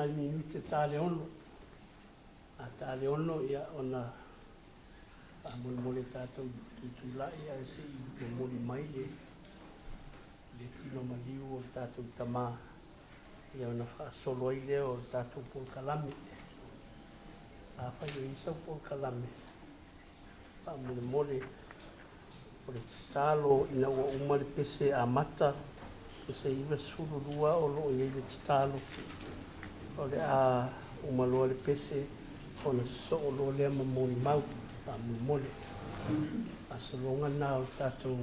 nai minute ta le 6. A ta le 6, ia, ona faamolemole tatou tutulai ae se i momoli mai le le tino maliu o le tatou tama, ia ona faasolo ai lea o le tatou polokalame. Afai o i ai sau polokalame, faamolemole, o le tatalo ina ua uma le pese amata, pese 92 o lo o i ai le tatalo, o le a uma loa le pese ona sosoo loa lea ma molimau, faamolemole. Faasologa lena o le tatou,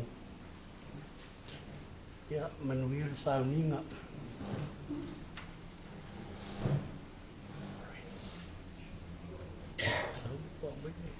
ia manuia le sauniga. Sau po mai le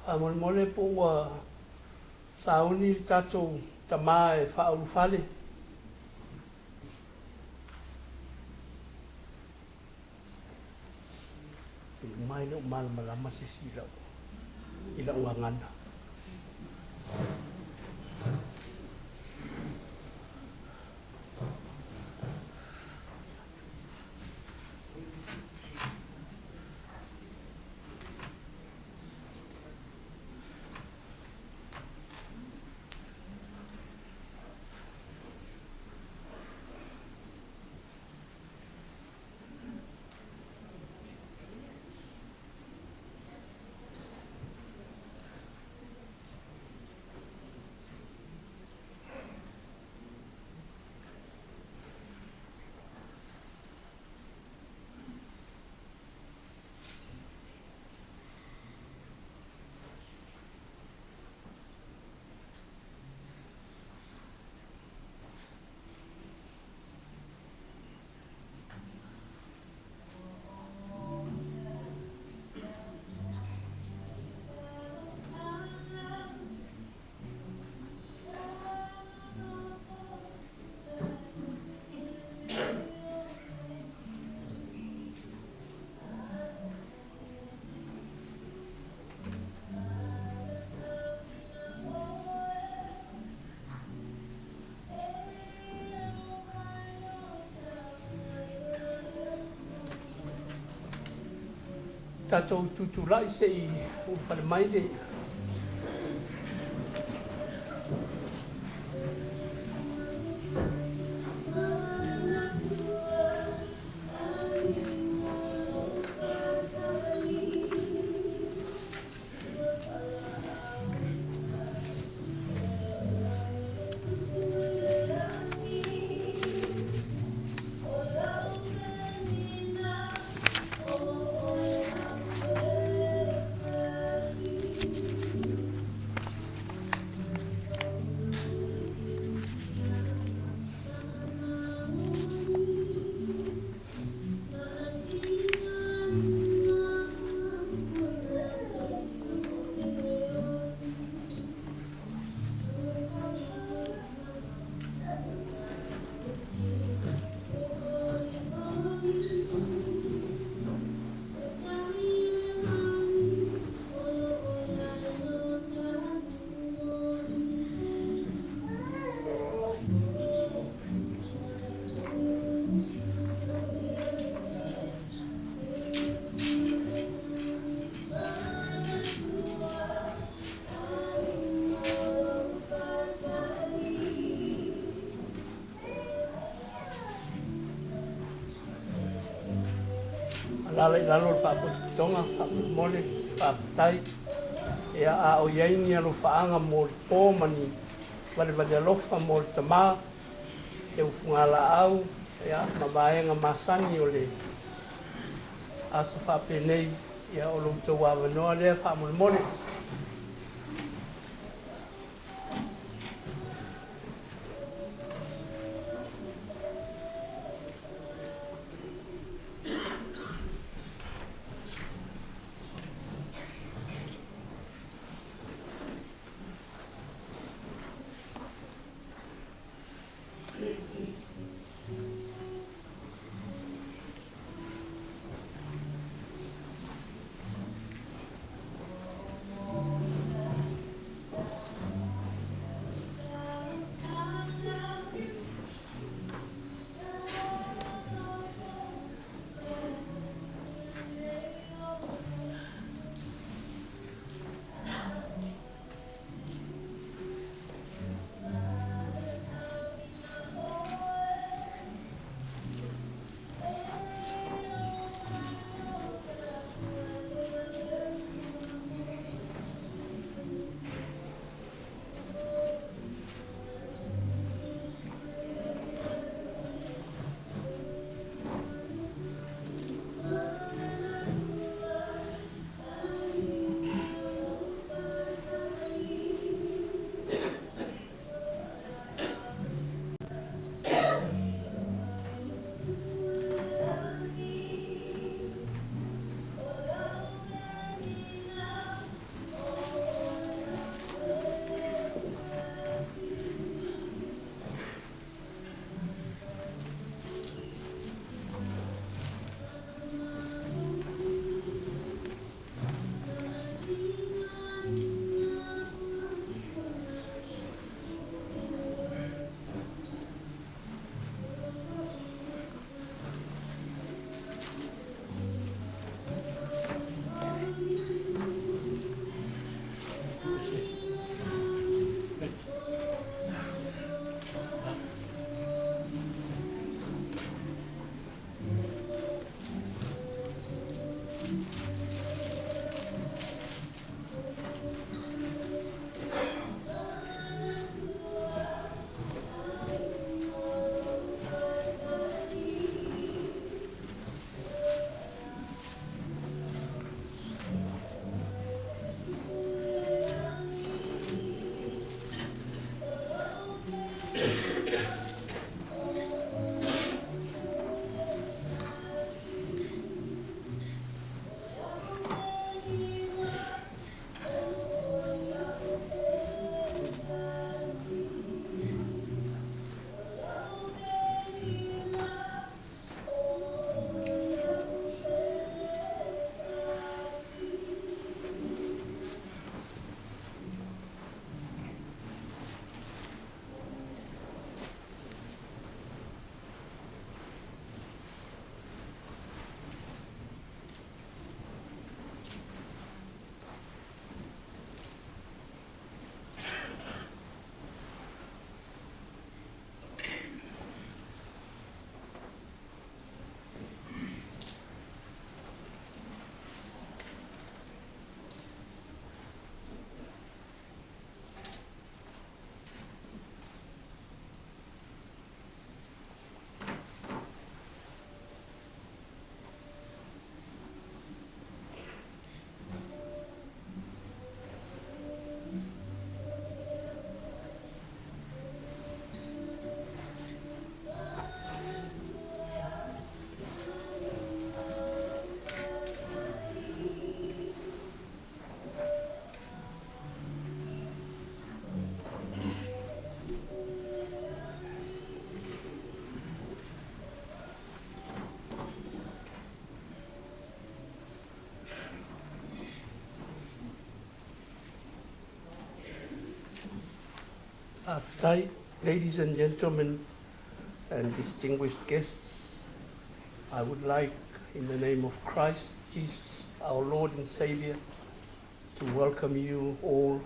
Faamolemole po ua sauni le tatou tama e faaulufale. Pei uma e le o malamalama se isi i lau gagana. Tatou tutulai se i ulufale mai le Alaala i lalo o le Faapotopotoga, faamolemole, faafetai. Ia, a o i ai ni alofaaga mo le po ma ni valevale alofa mo le tama, teu fugalaau, ia, ma vaega masani o le aso faapenei. Ia, o lo outou avanoa lea faamolemole. Faafetai. Ladies and gentlemen and distinguished guests, I would like, in the name of Christ Jesus, our Lord and Savior, to welcome you all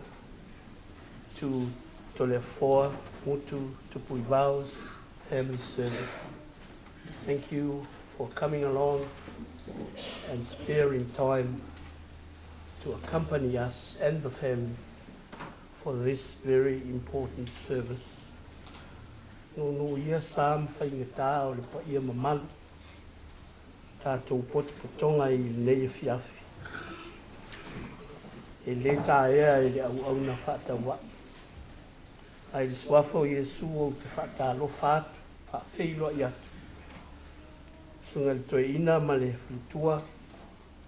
to Toleafoa Mutu Tupuivao's family service. Thank you for coming along and sparing time to accompany us and the family for this very important service. Nuunuu ia sa ma faigata o le paia mamalu tatou potopotoga i lenei afiafi. E lē taea e le auauna faatauvaa. Ae i le Suafa o Iesu ou te faatalofa atu, faafeiloai atu, Susuga i le Toeaina ma le Faletua,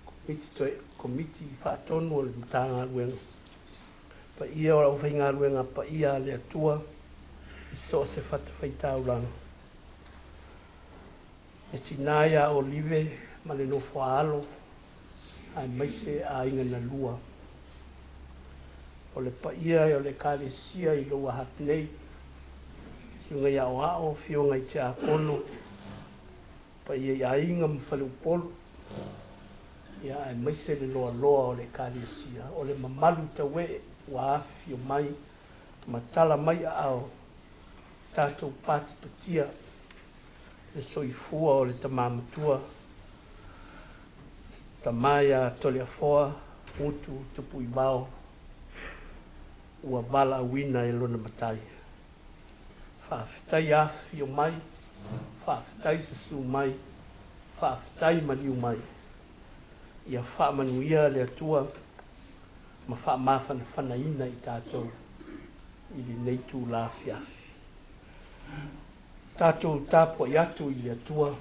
Komiti, toe, Komiti Faatonu o le Matagaluega, paia o le aufaigaluega paia a le Atua i so o se fatafaitaulaga. Le tina ia Olive ma le nofo a alo aemaise aiga na lua. O le paia o le Ekalesia i Lower Hutt nei, susuga i aoao, afioga i tiakono, paia i aiga ma faleupolu, ia aemaise le loaloa o le Ekalesia. O le mamalu tauee ua afifio mai ma tala mai aao tatou patipatia le soifua o le tama matua, tama ia Toleafoa Utu Tupuivao ua valaauina e lona Matai. Faafetai afifio mai, faafetai susu mai, faafetai maliu mai. Ia faamanuia le Atua ma faamafanafanaina i tatou i lenei itula afiafi. Tatou tapuai atu i le Atua.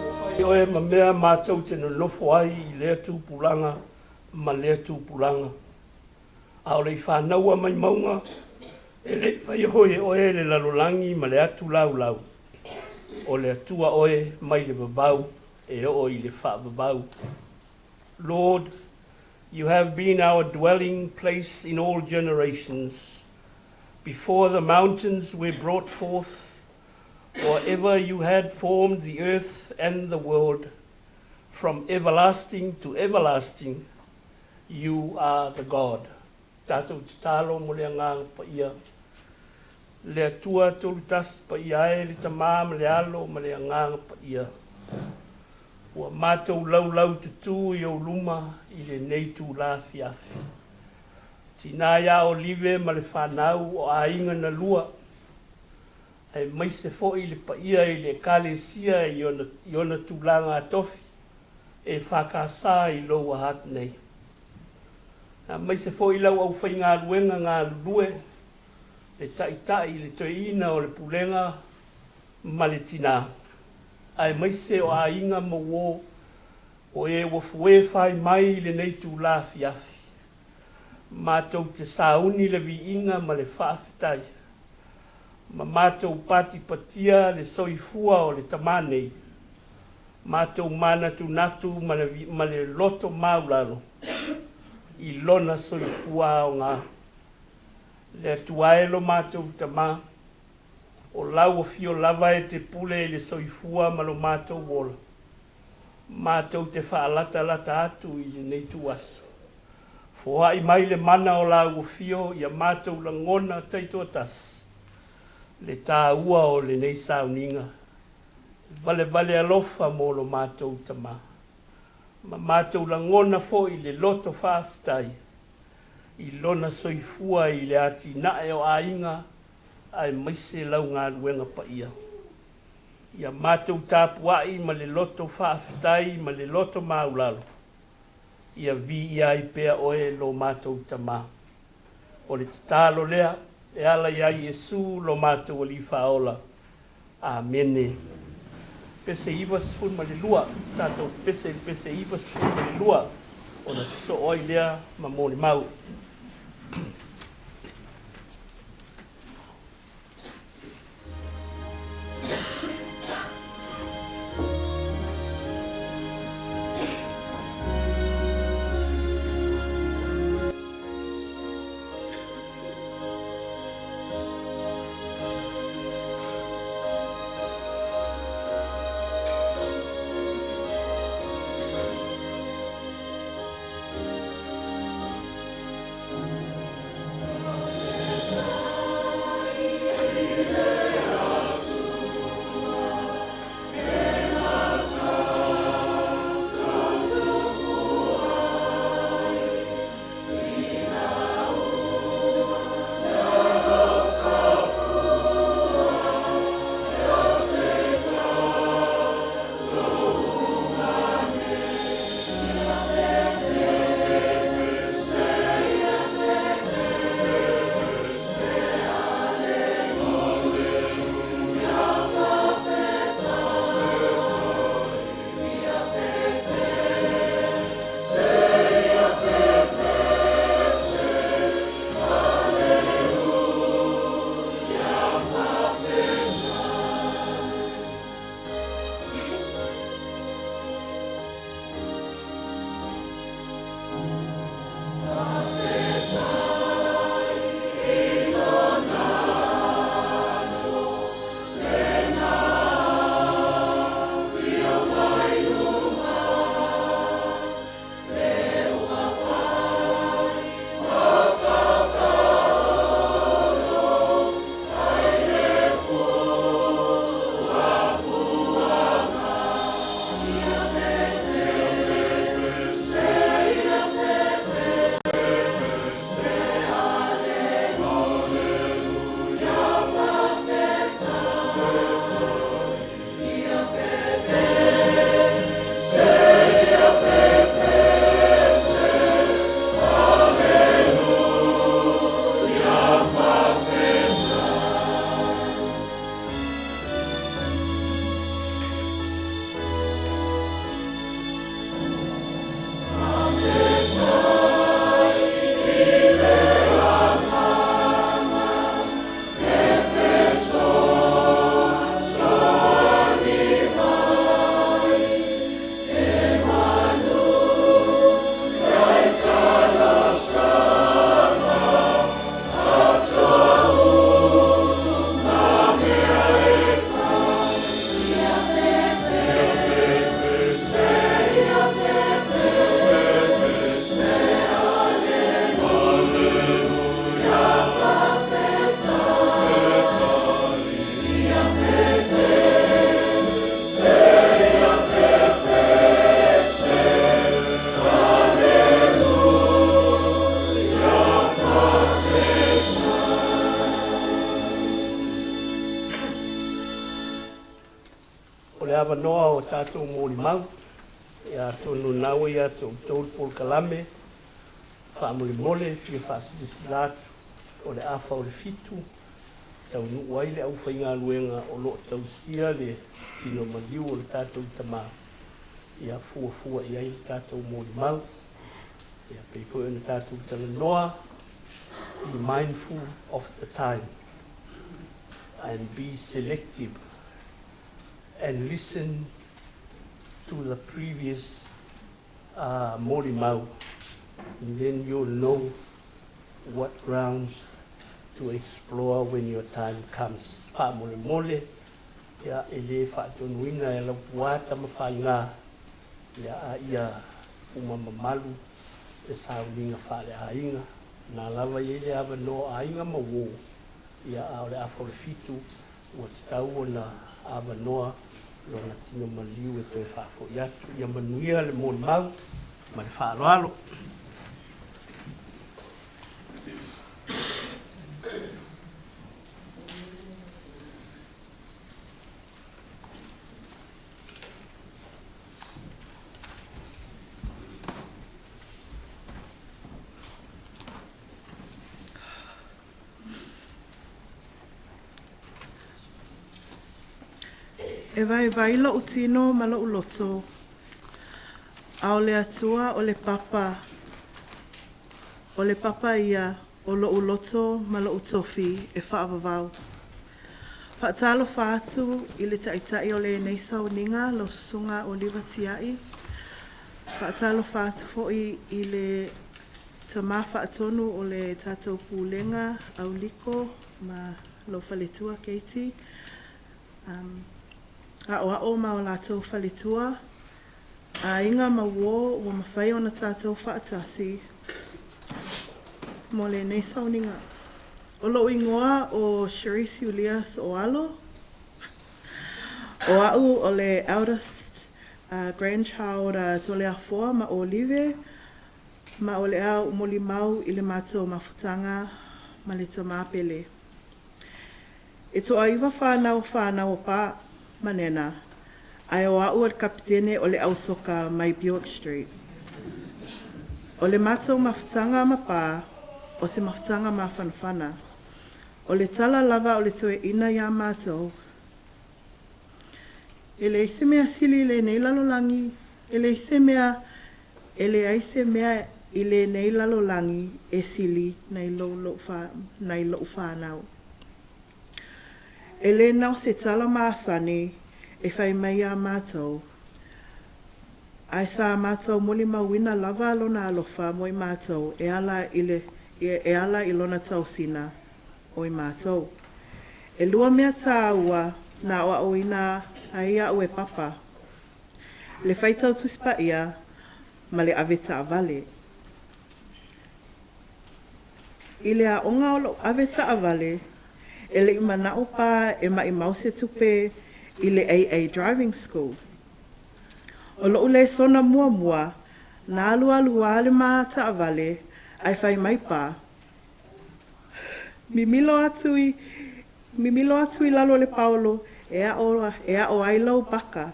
Ua fai oe ma mea matou te nonofo ai i lea tupulaga ma lea tupulaga. A o le i fanaua mai mauga, e le i faia foi e oe le lalolagi ma le atu laulau. O le Atua oe mai le vavau e oo i le faavavau. Lord, you have been our dwelling place in all generations. Before the mountains were brought forth, or ever you had formed the earth and the world, from everlasting to everlasting, you are the God. Tatou tatalo mo le Agaga Paia. Le Atua Tolutasi Paia e le Tama ma le Alo ma le Agaga Paia. Ua matou laulau tutū i ou luma i lenei itula afiafi. Tina iā Olive ma le fanau o aiga na lua, aemaise foi le paia i le Ekalesia i ona, i ona tulaga tofi e EFKS i Lower Hutt nei. Aemaise foi lau aufaigaluega galulue, le taitai i le toeaina o le pulega ma le tina, aemaise o aiga ma uo o e ua fue fai mai i lenei itula afiafi. Matou te sauni le viiga ma le faafetai, ma matou patipatia le soifua o le tama nei, matou manatunatu ma le, ma le loto maulalo i lona soifua aoga. Le Atua e lo matou Tama, o lau afio lava e te pule i le soifua ma lo matou ola. Matou te faalatalata atu i lenei ituaso. Foai mai le mana o lau afio ia matou lagona taitoatasi. Le taua o lenei sauniga, valevale alofa mo lo matou tama, ma matou lagona foi le loto faafetai i lona soifua i le atinae o aiga aemaise lau galuega paia. Ia matou tapuai ma le loto faafetai ma le loto maulalo, ia viia ai pea oe lo matou Tama. O le tatalo lea e ala iā Iesu lo matou Alii Faaola. Amene. Pese 92, tatou pese i le pese 92, ona sosoo ai lea ma molimau. O le avanoa o tatou molimau, ia atonu o lena ua ia te outou le polokalame, faamolemole e fia faasilasila atu o le afa o le 7 e taunuu ai le aufaigaluega o lo o tausia le tino maliu o le tatou tama, ia fuafua i ai le tatou molimau. Ia pei foi ona tatou talanoa, be mindful of the time and be selective and listen to the previous molimau, and then you'll know what grounds to explore when your time comes. Faamolemole, ia e le faatonuina e Laupua Tamafaigā, ia a ia uma mamalu le sauniga faaleaiga. Na lava i ai le avanoa o aiga ma uo. Ia, a o le afa o le fitu, ua tatau ona avanoa lona tino maliu e toe faafoi atu. Ia manuia le molimau ma le faaaloalo. E vaivai loʻu tino ma loʻu loto, a o le Atua o le papa, o le papa ia o loʻu loto ma loʻu tofi e faavavau. Faatalofa atu i le Taitai o lenei sauniga, lau Susuga Oliva Tiai. Faatalofa atu foi i le Tama Faatonu o le tatou Pulega, Auliko ma lou faletua Katie, Aoao ma o latou faletua, aiga ma uo ua mafai ona tatou faatasi mo lenei sauniga. O lou igoa o Cherise Iulia Sooalo. O au o le eldest grandchild a Toleafoa ma Olive, ma o le a ou molimau i le matou mafutaga ma le tama pele. E toaiva fanau fanau a Pa ma Nena, ae o au o le kapitene o le ausoka mai Buick Street. O le matou mafutaga ma Pa, o se mafutaga mafanafana. O le tala lava o le toeaina ia matou, e leai se mea sili i lenei lalolagi, e leai se mea, e leai se mea i lenei lalolagi e sili nai lou fanau. E le na o se tala masani e fai mai ia matou, ae sa matou molimauina lava lona alofa mo i matou e ala i, le, e ala i lona tausina o i matou. E lua mea tāua na aoaoina ai au e Papa, le faitau Tusi Paia ma le ave taavale. I le aoga o lou ave taavale, e le i manao Pa e maimau se tupe i le AA Driving School. O lou lesona muamua, na alualu lava le ma taavale ae fai mai Pa, mimilo atu i, mimilo atu i lalo o le paolo e ao, e ao ai lau paka.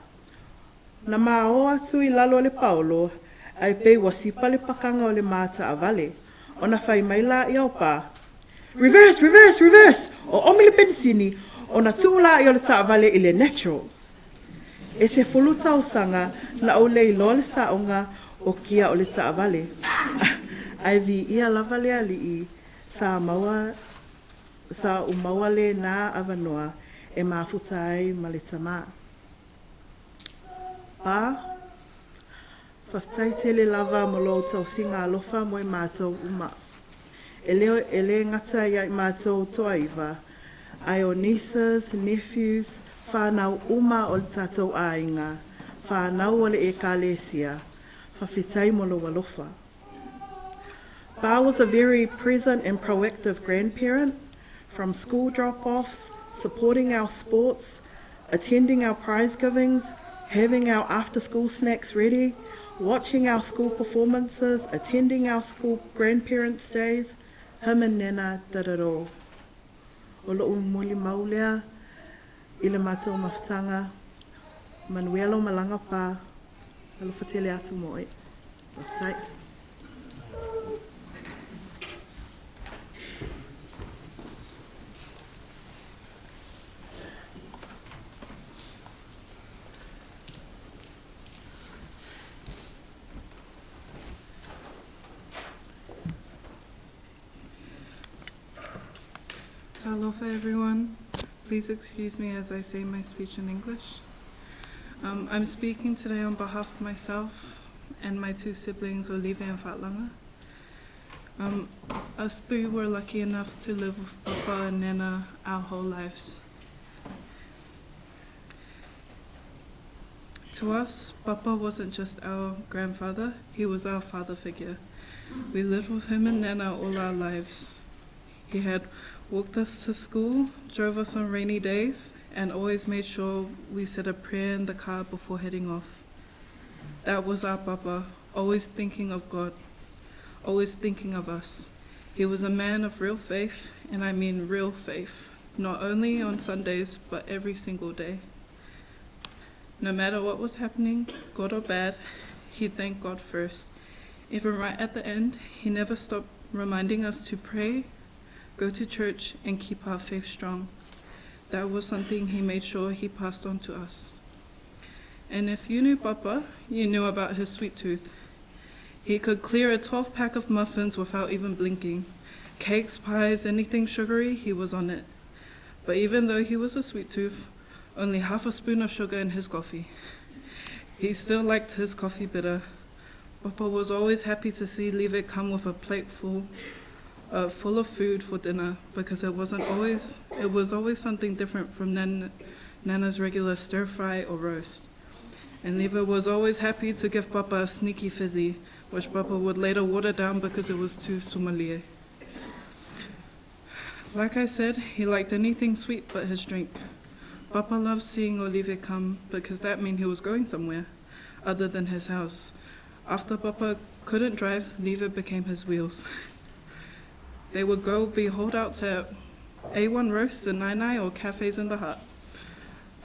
Na ma o atu i lalo o le paolo, ae pei ua sipa le pakaga o le ma taavale. Ona fai mai laia o Pa, reverse, reverse, reverse, o omi le penisini, ona tuu laia o le taavale i le natural. E 10 tausaga na ou le iloa le saoga o kia o le taavale. Ae viia lava le Alii sa maua sa ou maua lena avanoa e mafuta ai ma le tama. Pa, faafetai tele lava mo lou tausiga alofa mo i matou uma. E le, e le gata ia i matou toaiva, ae o nieces, nephews, whānau uma o le tatou aiga, whānau o le ekalesia, faafetai mo lou alofa. Pa was a very present and proactive grandparent, from school drop-offs, supporting our sports, attending our prize givings, having our after-school snacks ready, watching our school performances, attending our school grandparents' days, him and Nana did it all. O lou molimau lea i le matou mafutaga, manuia lau malaga Pa, alofa tele atu mo oe. Faafetai. Talofa, everyone. Please excuse me as I say my speech in English. I'm speaking today on behalf of myself and my two siblings, Olive and Fatlanga. Us three were lucky enough to live with Papa and Nana our whole lives. To us, Papa wasn't just our grandfather, he was our father figure. We lived with him and Nana all our lives. He had Walked us to school, drove us on rainy days, and always made sure we said a prayer in the car before heading off. That was our Papa, always thinking of God, always thinking of us. He was a man of real faith, and I mean real faith, not only on Sundays, but every single day. No matter what was happening, good or bad, he thanked God first. Even right at the end, he never stopped reminding us to pray, go to church, and keep our faith strong. That was something he made sure he passed on to us. And if you knew Papa, you knew about his sweet tooth. He could clear a 12 pack of muffins without even blinking. Cakes, pies, anything sugary, he was on it. But even though he was a sweet tooth, only half a spoon of sugar in his coffee. He still liked his coffee bitter. Papa was always happy to see Live come with a plate full, full of food for dinner because it wasn't always it was always something different from Nan, Nana's regular stir fry or roast. And Leva was always happy to give Papa a sneaky fizzy, which Papa would later water down because it was too sommelier. Like I said, he liked anything sweet but his drink. Papa loved seeing Olive come because that meant he was going somewhere other than his house. After Papa couldn't drive, Leva became his wheels. They would go be holdouts at A1 roasts in Nainai or cafes in the hut.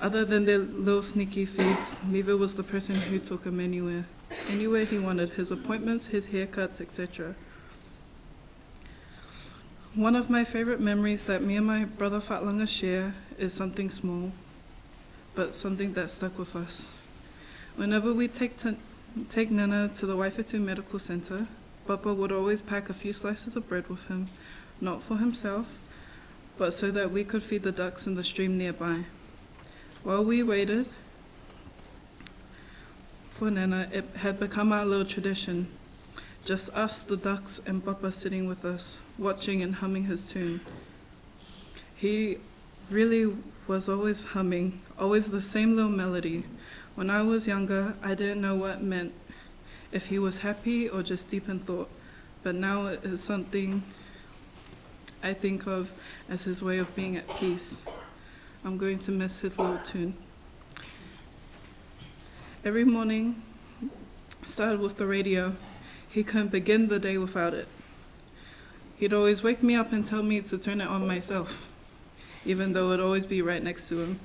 Other than their little sneaky feeds, Leva was the person who took him anywhere, anywhere he wanted, his appointments, his haircuts, etc. One of my favorite memories that me and my brother Fatlanga share is something small, but something that stuck with us. Whenever we take, to, take Nana to the Waifetu Medical Center, Papa would always pack a few slices of bread with him, not for himself, but so that we could feed the ducks in the stream nearby. While we waited for Nana, it had become our little tradition. Just us, the ducks, and Papa sitting with us, watching and humming his tune. He really was always humming, always the same little melody. When I was younger, I didn't know what it meant, if he was happy or just deep in thought. But now it is something I think of as his way of being at peace. I'm going to miss his little tune. Every morning started with the radio. He couldn't begin the day without it. He'd always wake me up and tell me to turn it on myself, even though it'd always be right next to him.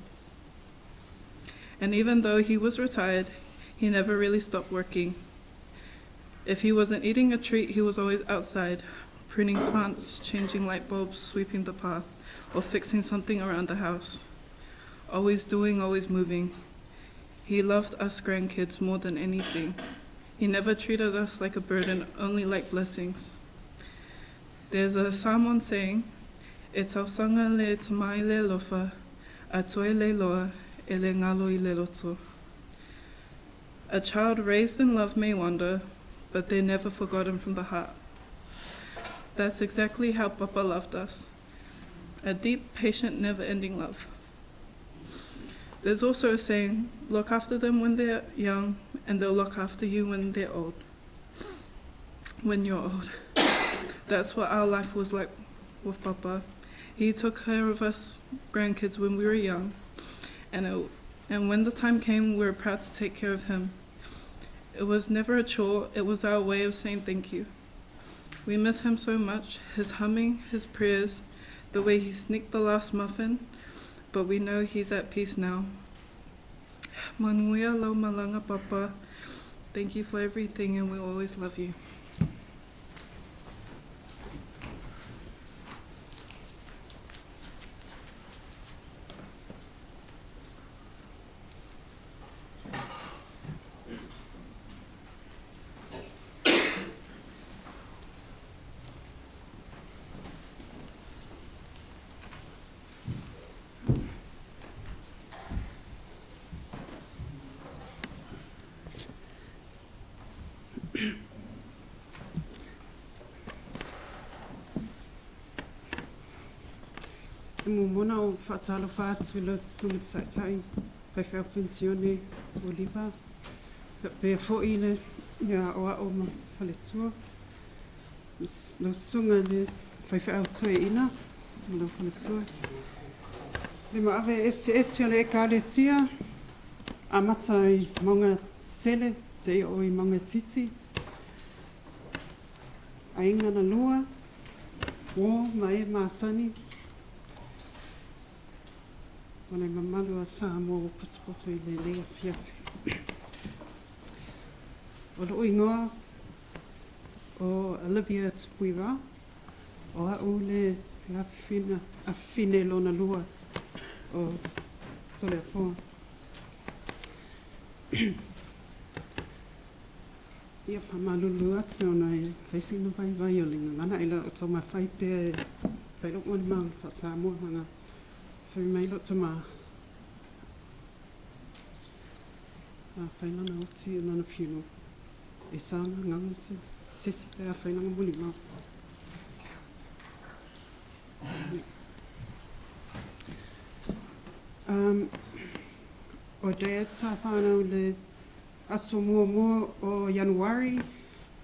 And even though he was retired, he never really stopped working. If he wasn't eating a treat, he was always outside, pruning plants, changing light bulbs, sweeping the path, or fixing something around the house. Always doing, always moving. He loved us grandkids more than anything. He never treated us like a burden, only like blessings. There's a Samoan saying, E tausanga le tamai le lofa, a toi le loa, e le ngalo i le loto. A child raised in love may wander, but they're never forgotten from the heart. That's exactly how Papa loved us. A deep, patient, never-ending love. There's also a saying, look after them when they're young, and they'll look after you when they're old. When you're old. That's what our life was like with Papa. He took care of us grandkids when we were young, and, it, and when the time came, we were proud to take care of him. It was never a chore, it was our way of saying thank you. We miss him so much, his humming, his prayers, the way he sneaked the last muffin, but we know he's at peace now. Manuia lau malanga papa, thank you for everything and we always love you. E muamua ona ou faatalofa atu i lau Susuga i le Taitai Faifeau Penisione o Oliva, faapea foi le Aoao ma Faletua, lau Susuga i le Faifeau Toeaina. ma lou faletua. Le maave eseese o le Ekalesia, amata i Mauga Tetele seia oo i Mauga Titi. Aiga na lua, uo ma e masani, ma le mamalu o Samoa ua potopoto i lenei afiafi. O lou igoa o Olivia Tupuivao, o au le afafine lona lua o Toleafoa. Ia faamalulu atu ona e fai sina vaivai o le gagana i lau taumafai pea e fai lou molimau i le faa-Samoa leaga fai mai lou tama, a fai lana oti o lana funeral, e sa gagana se isi pe a fai lana molimau. Um, o Dad sa whānau le Aso muamua o Ianuari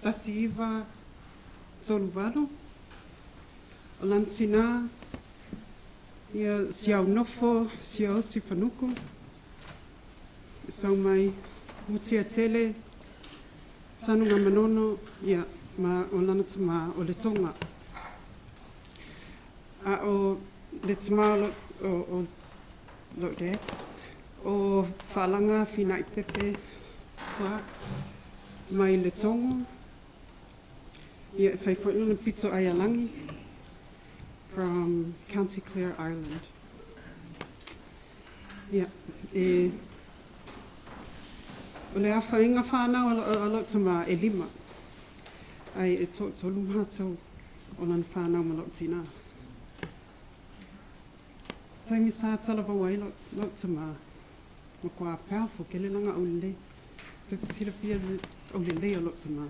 1938, o lana tinā, ia Siaunofo Siaosi Fanuku, i sau mai Mutiatele, Tanuga Manono, ia, ma o lana tamā o Letoga. A o le tamā o, o, o lou dad, o Faalaga Finaipepe Clark mai Letogo, ia e fai foi lona pito Aialagi from County Clare, Ireland. Ia, e, o le afainga whanau a lou tama e lima, ai e toatolu mātou o lana whanau ma lou tinā. Taimi sa talavou ai lou tama, makuā powerful kele langa aulelei. Tou te silafia le aulelei o lou tama.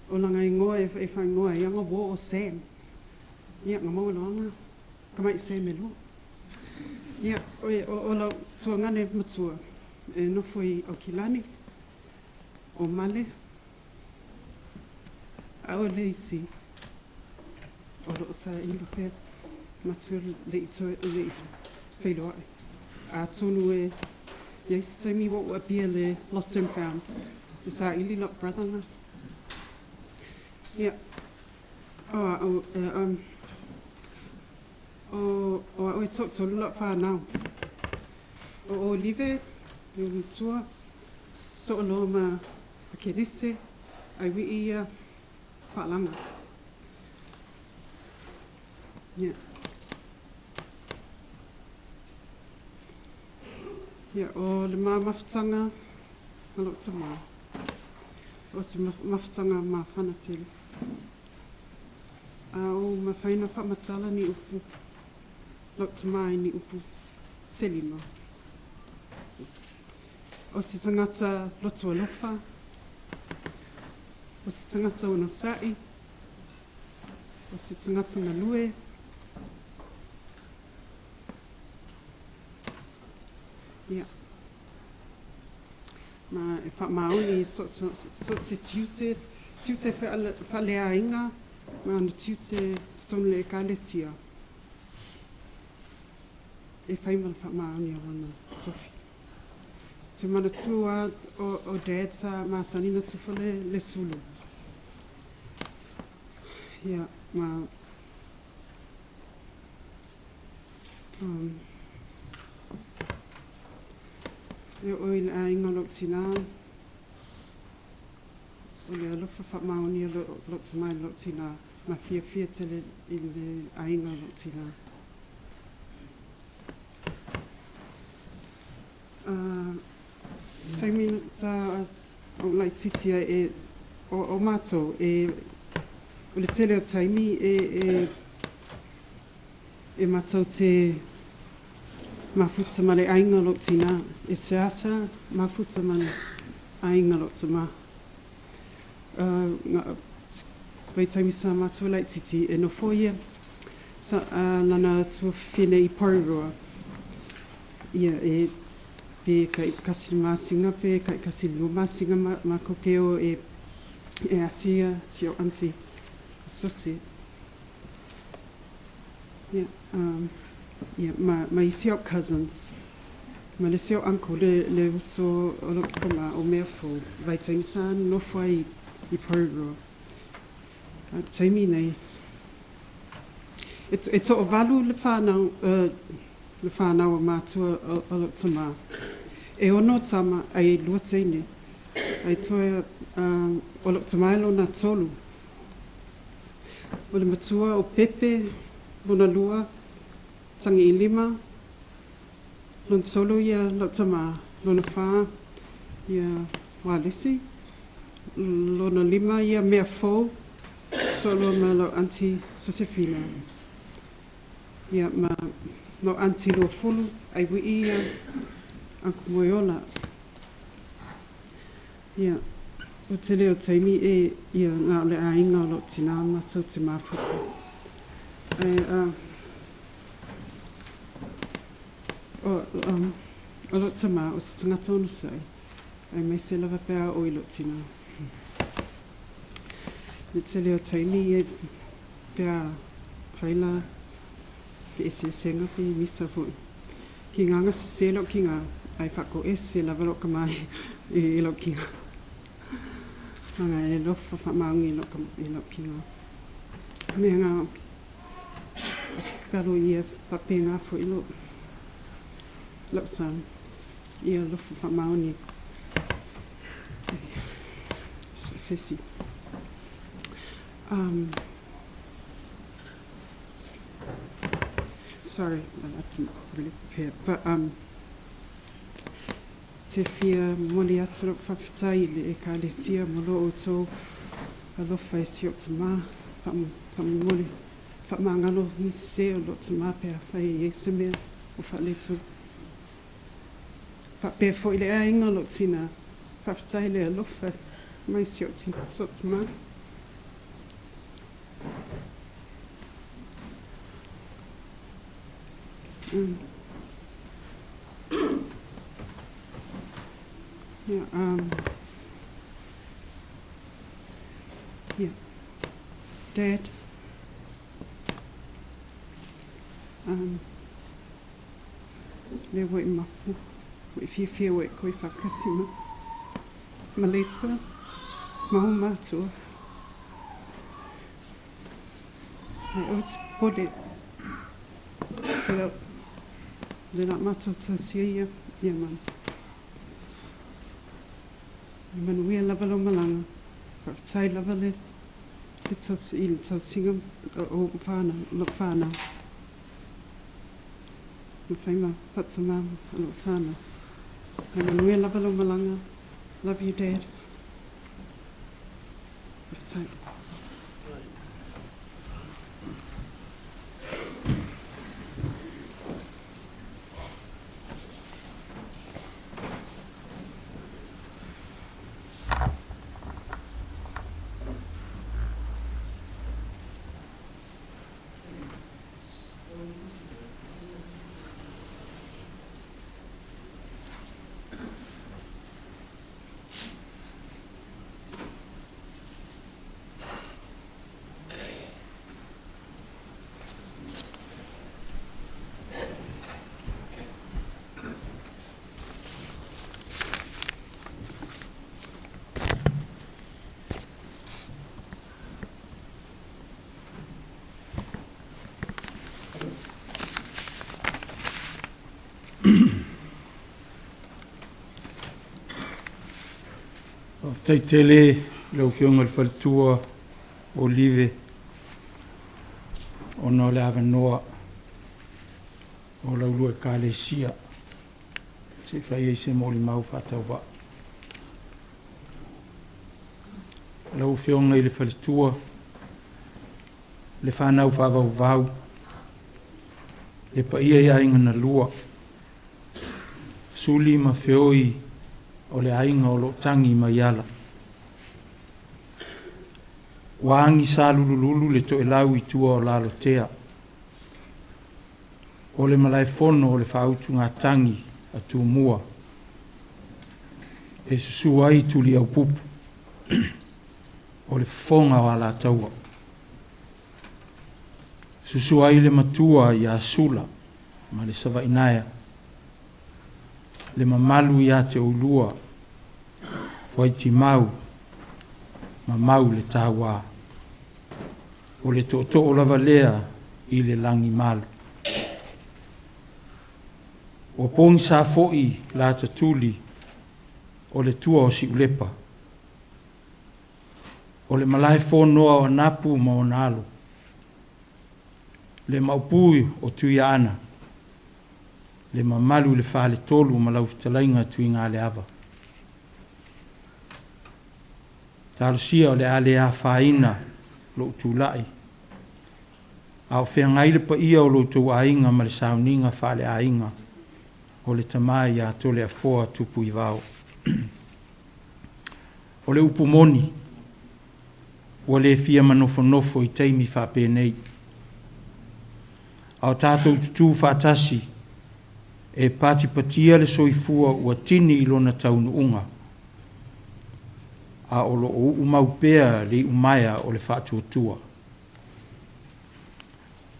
O langa ingoa e whaingoa ai anga wo o Sam. Ia, nga maua loa anga kamai Sam e lua. Ia, o, o lau tuagane matua e nofo i Aukilani, o Male, a o le isi o loo saili pea matua le i toe le i feiloai. Atonu e iai se taimi ua ou apia le lost and found e saili lou brother nga. Ia, o au e um, o, o au e toatolu lau whanau. O Olive, le matua, soo loa ma Kenese, ai wii ia Paalaga. Ia. Ia, o le ma mafutaga ma lou tamā. O se mafutaga mafana tele. A o mafai na faamatala ni upu lou tamā i ni upu se lima. O se tagata loto alofa, o se tagata onosai, o se tagata galue. Ia. Ma e faamaoni i so, so, so se tiute, tiute whaleaiga, ma ana tiute totonu le ekalesia. E whai ma le faamaoni o lana tofi. Te manatua o, o Dad sa masani na tufa le, le sulu. Ia, ma... Um, e oo i le aiga o lou tinā, o le alofa faamaonia o lou tamā i lou tinā, ma fiafia tele i le aiga o lou tinā. Taimi sa ou laitiiti ai e o matou e o le tele o taimi e e e matou te mafuta ma le aiga o lou tina e seasea mafuta ma le aiga o lou tama. Vaitaimi sa matou laitiiti e nofo ia Sa, a, lana tuafafine i Porirua. Ia, e, pe kai kasi le masina, pe kai kasi le lua masina ma, ma koke o e, e asi ia si ou aunty, Susi. Ia, um, ia, ma, ma isi o cousins. Ma le isi o uncle, le, le uso o lou tama o Meafou, vaitaimi sa nofo ai i Porirua. A o le taimi nei, e, e toavalu le whānau, uh, le whānau a mātua o, o lou tama. E ono tama, ai e lua teine. Ai toe, uh, o lou tama e lona tolu. O le matua o Pepe, lona lua, Tagiilima, lona tolu ia lou tama, lona fa ia Ualesi, lona lima ia Meafou, solo ma lau aunty Sosefina. Ia ma lou aunty Luafulu, Aiwii ia Uncle Moeola. Ia, o te leo taimi e ia na o le aiga o lou tinā matou te mafuta. Ae, a, o, um, o lou tamā, o se tangata onosai, aemaise lava pe a oo i lou tinā. Le tele o taimi e pe a fai la feeseeseega pe misa foi. Ki ngā sese lou ki ngā, ae faakoese lava lou kama i lou ki ngā. Manga e alofa faamaoni i lou i lou ki ngā. Mea ngā o ke tatalo ia faapena foi lou lou son ia alofa faamaoni i sesi. Um, sorry, I didn't really prepare, but um, te fia momoli atu lou faafetai i le Ekalesia mo lo outou alofa e si ou tamā, faamomoli, faamagalo nisi o lou tamā pe afai e i ai se mea o faaletonu. Faapea foi le aiga o lou tinā, faafetai le alofa mai si ou tamā. Yeah, um, yeah. Dad, um, lea ua i mapu, ua i fiafia ua e koe whakasi ma, ma Lisa, ma o mātua. Ai oe te pore. Ia, le la matou tausia ia, ia ma. Ia manuia lava lou malaga. Faafetai lava le, le tausi, i le tausiga o ou whānau, lou whānau. Ma whai ma whatumā o lou whānau. Ia manuia lava lou malaga. Love you, Dad. Faafetai. Faafetai tele i lau Afioga i le Faletua o Olive ona o le avanoa o lau lua Ekalesia se i fai ai se molimau faatauvaa. Lau Afioga i le Faletua, le fanau faavauvau, le paia i aiga na lua, Suli ma feoi o le aiga o lo o tagi mai ala. Ua agi salulululu le toelau i tua o Lalotea. O le malaefono o le faautugatagi a Tumua e susu ai Tuliaupupu o le fofoga o Alataua. Susu ai le matua ia Sula ma le Savainaea, le mamalu ia te oulua, Fuaitimau ma Mau le Tauā. O le tootoo lava lea i le lagi malu. Ua pogisa foi la tatuli o le tua o Siulepa. O le malae fonoa o Anapu ma ona alo. Le maopu o Tuiaana, le mamalu i le Faletolu ma lau fetalaiga Tuigaleava. Talosia o le a le afaina lou tulai, a o feagai le paia o lo outou aiga ma le sauniga faaleaiga o le tama ia Toleafoa Tupuivao. O le upu moni, ua le fia manofonofo i taimi faapenei, a o tatou tutū faatasi e patipatia le soifua ua tini i lona taunuuga, a o lo o uumau pea le iumaea o le faatuatua.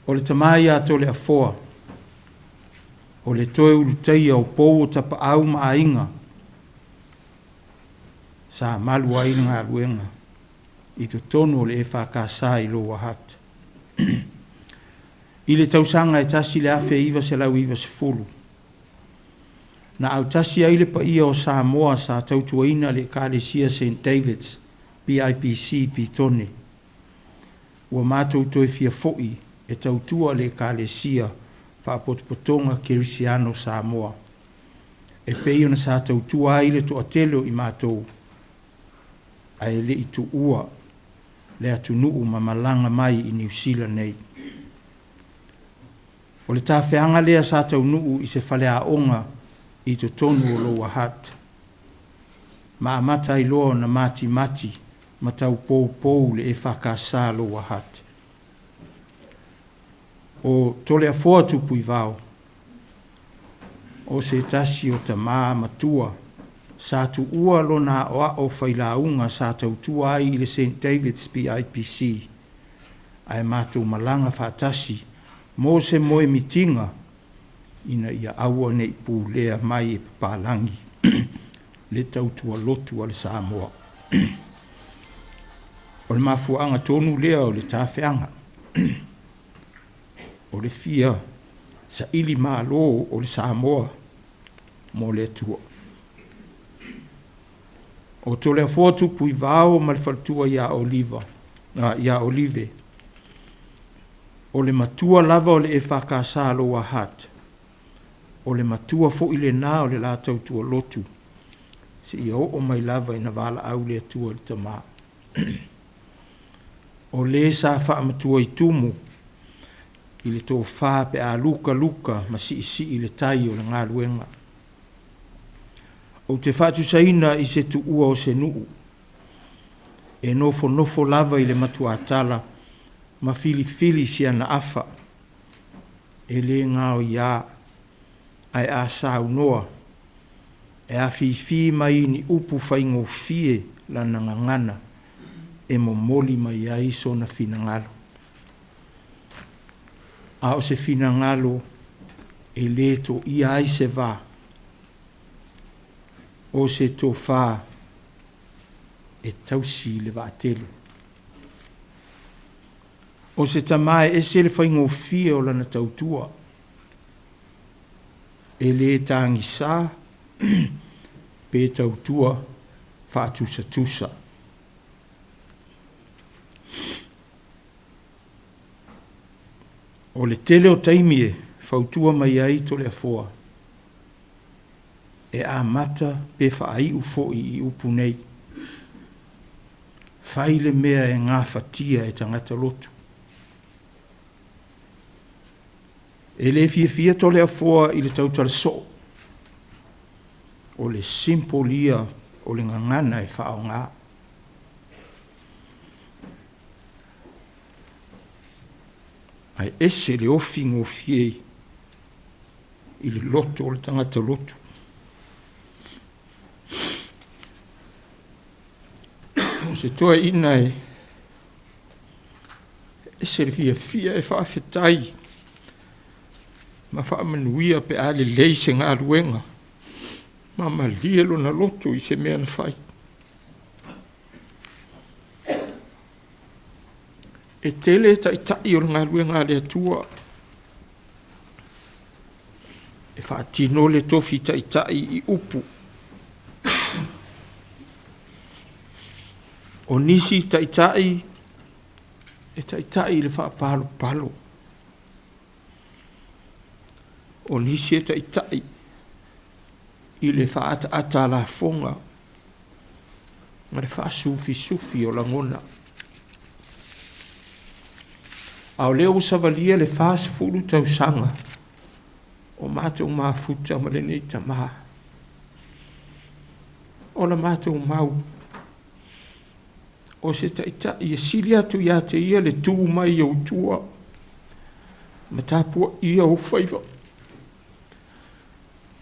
O le tama ia Toleafoa, o le toe ulutaia o pou o tapaau ma aiga, sa malu ai le galuega i totonu o le EFKS i Lower Hutt. I le tausaga e 1990, na autasi ai le paia o Samoa sa tautuaina le Ekalesia St. David's PIPC Petone. Ua matou toe fia foi e tautua le Ekalesia Faapotopotoga Kerisiano Samoa, e pei ona sa tautua ai le toatele o i matou ae le i tuua le atunuu ma malaga mai i Niu Sila nei. O le tafeaga lea sa taunuu i se faleaoga i totonu o Lower Hutt, ma amata ai loa ona matimati ma taupoupou le EFKS Lower Hutt. O Toleafoa Tupuivao, o se tasi o tamā matua sa tuua lona aoao failauga sa tautua ai i le St. David's PIPC, ae matou malaga faatasi mo se moemitiga ina ia aua ne i pulea mai e papalagi le tautua lotu a le Samoa. O le mafuaaga tonu lea o le tafeaga, o le fia saili malo o le Samoa mo le Atua. O Toleafoa Tupuivao ma le faletua ia Oliva, ia Olive, o le matua lava o le EFKS Lower Hutt, o le matua foi lena o le la tautua lotu, seia oo mai lava ina valaau le Atua i le tama. O le sa faamatua i tumu i le tofa pe a lukaluka ma siisii le tai o le galuega. Ou te faatusaina i se tuua o se nuu, e nofonofo lava i le matuatala ma filifili si ana afa, e le gaoiā, ae a saunoa, e afifi mai i ni upu faigofie lana gagana e momoli mai ai sona finagalo. A o se finagalo e le toia ai se va, o se tofa e tausi le vaatele. O se tama e ese le faigofie o lana tautua, e le tagisa pe tautua faatusatusa. O le tele o taimi e fautua mai ai Toleafoa, e amata pe faaiu foi i upu nei, Fai le mea e gafatia e tagata lotu. E le fiafia Toleafoa i le tautala soo, o le simple ia o le gagana e faaaoga. Ae ese le ofi gofie i le loto o le tagata lotu. O se toeaina e Ese le fiafia e faafetai ma faamanuia pe a lelei se galuega ma malie lona loto i se mea na fai. E tele taitai o le galuega a le Atua e faatino le tofi taitai i upu. O nisi taitai e taitai i le faapalopalo. O nisi e taitai i le faaataata a lafoga ma le faasufisufi o lagona. A o lea ua savalia le 40 tausaga o matou mafuta ma lenei tama. O la matou mau, o se taitai e sili atu ia te ia le tu mai i ou tua ma tapuaia ou faiva.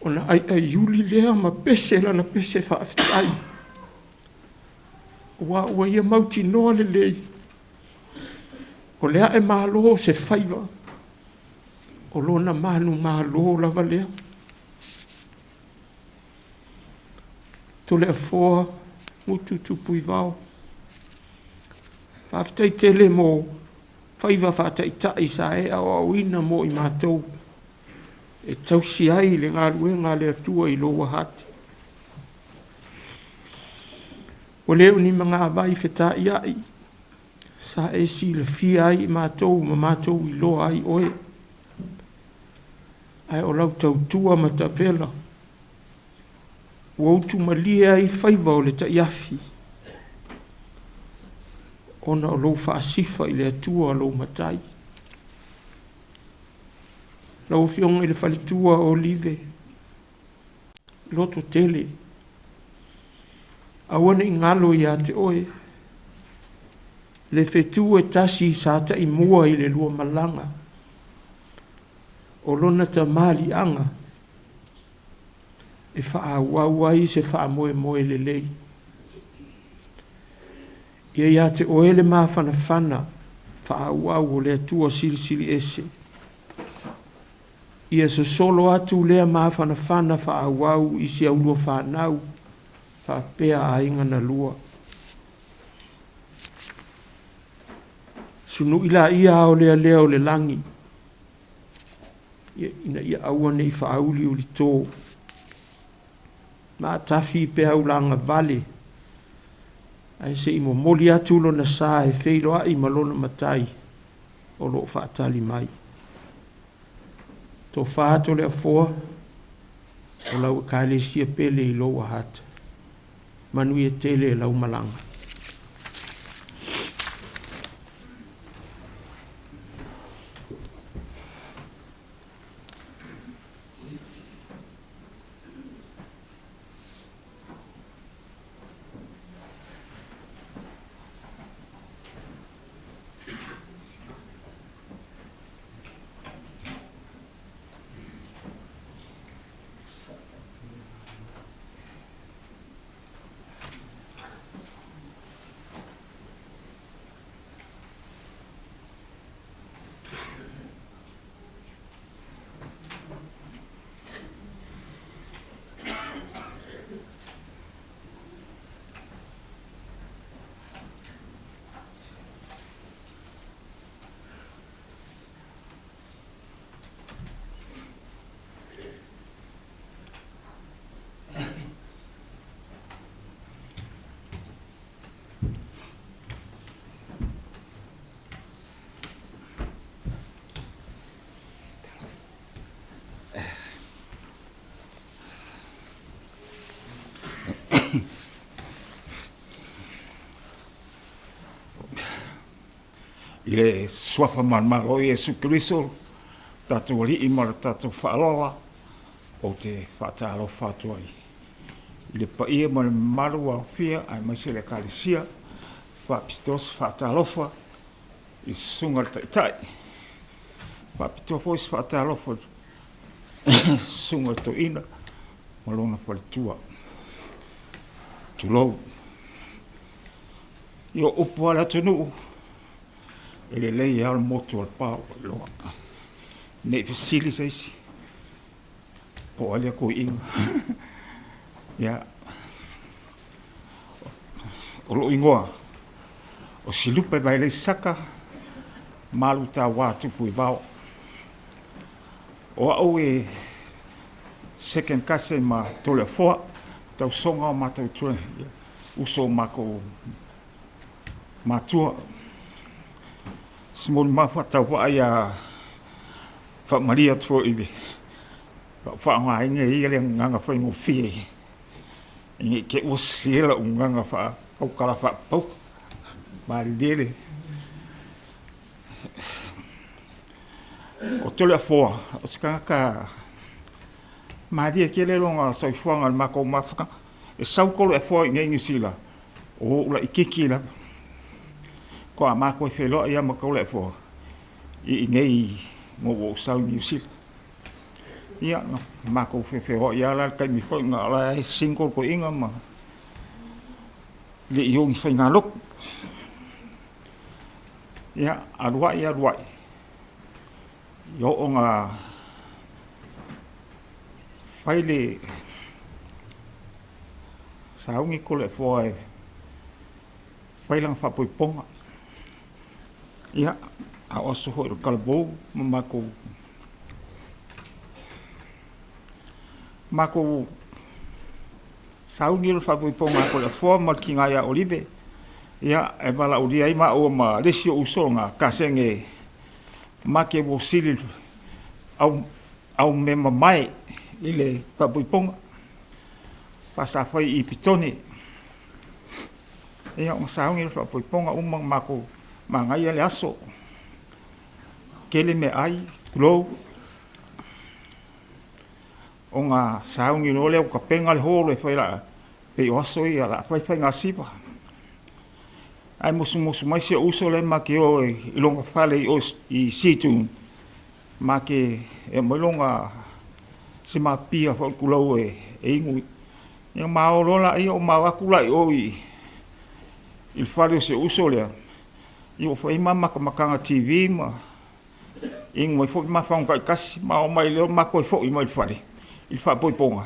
Ona aiaiuli lea ma pese lana pese faafetai, aua ua ia mautinoa lelei, o le ae malo o se faiva, o lona manumalo lava lea. Toleafoa Gutu Tupuivao, faafetai tele mo faiva faataitai sa e aoaoina mo i matou e tausi ai le galuega a le Atua i lou ahati. Ua le o ni magavai feta'ia'i sa e silafia ai i matou ma matou iloa ai oe, ae o lau tautua matavela ua utumalie ai faiva o le ta'iafi ona o lou faasifa i le Atua lou Matai. Lau Afioga i le Faletua o Olive, loto tele, aua ne i galo ia te oe le fetu e tasi sa taimua i le lua malaga o lona tamaliiaga e faaauau ai se faamoemoe lelei. Ia ia te oe le mafanafana faaauau o le Atua Silisili Ese. Ia sosolo atu lea mafanafana faaauau i si aulua fanau faapea aiga na lua. Sunu'i laia aolealea o le lagi, ina ia aua ne i faauliulito. Ma atafi peau lagavale, ae se i momoli atu lona sa e feiloai ma lona Matai o lo o faatali mai. Tofa Toleafoa, o lau Ekalesia pele i lou ahata. Manuia tele lau malaga. I le Suafa manumalo o Iesu Keriso, lo tatou Alii ma lo tatou Faaaloalo, ou te faatalofa atu ai i le paia ma le mamalu ua aofia aemaise le Ekalesia faapitoa se faatalofa i le Susuga i le Taitai. Faapitoa foi se faatalofa i le Susuga i le Toeaina ma lona faletua. Tulou. I o upu a le atunuu, E lelei lava le motu o Lepā ua iloa. Ne i fesili se isi, po o ai lea toeaina. Ia, o lou igoa, o Silupe Vailei Saka Malutauā Tupuivao. O au e second cousin ma Toleafoa, tausoga o matou tua, uso o matou matua. Se molimau faatauvaa ia faamalie atu foi i le faaaogaina e ia le agaga faigofie ne i te i ua sese lau agaga faaukala faapauka. Malilie le O Toleafoa, o se tagata malie tele lona soifuaga i le matou mafuta. E sau Toleafoa i inei i Niu Sila, o ou laitiiti lava. Faatoa matou feiloai lava ma Toleafoa i inei ina ua ou sau i Niu Sila. Ia, na matou feofeoai lava la i le taimi foi na o la e single toeaina ma le i o i ni faigalotu. Ia, alu ai, alu ai, ia oo ina fai le sauni Toleafoa e fai lana faapoipoga. Ia, a o aso foi o le talavou ma matou matou sauni o le faapoipoga a Toleafoa ma le tina ia Olive, ia, e valaaulia ai maua ma le isi ou uso na kasegi ma te ua sili au au mea mamae i le faapoipoga fa sa fai i Petone. Ia, ona sauni le faapoipoga uma ona matou manaia le aso. Tele meaai, tulou, ona sauni loa lea ua tapena le hall e fai laa, pei o aso ia o le a fai faiga siva. Ae musumusu mai si ou uso lea ma te o i lona fale i o i Seatoun, ma te e aumai lona se mapia foi tulou e inu. Ia ma o loa laia, ma o atu la i o i le fale o si ou uso lea, ia ua fai ma matamataga TV ma inu ai foi ma fagu taitasi, ma oo mai lea ma toe foi mai i le fale i le faapoipoga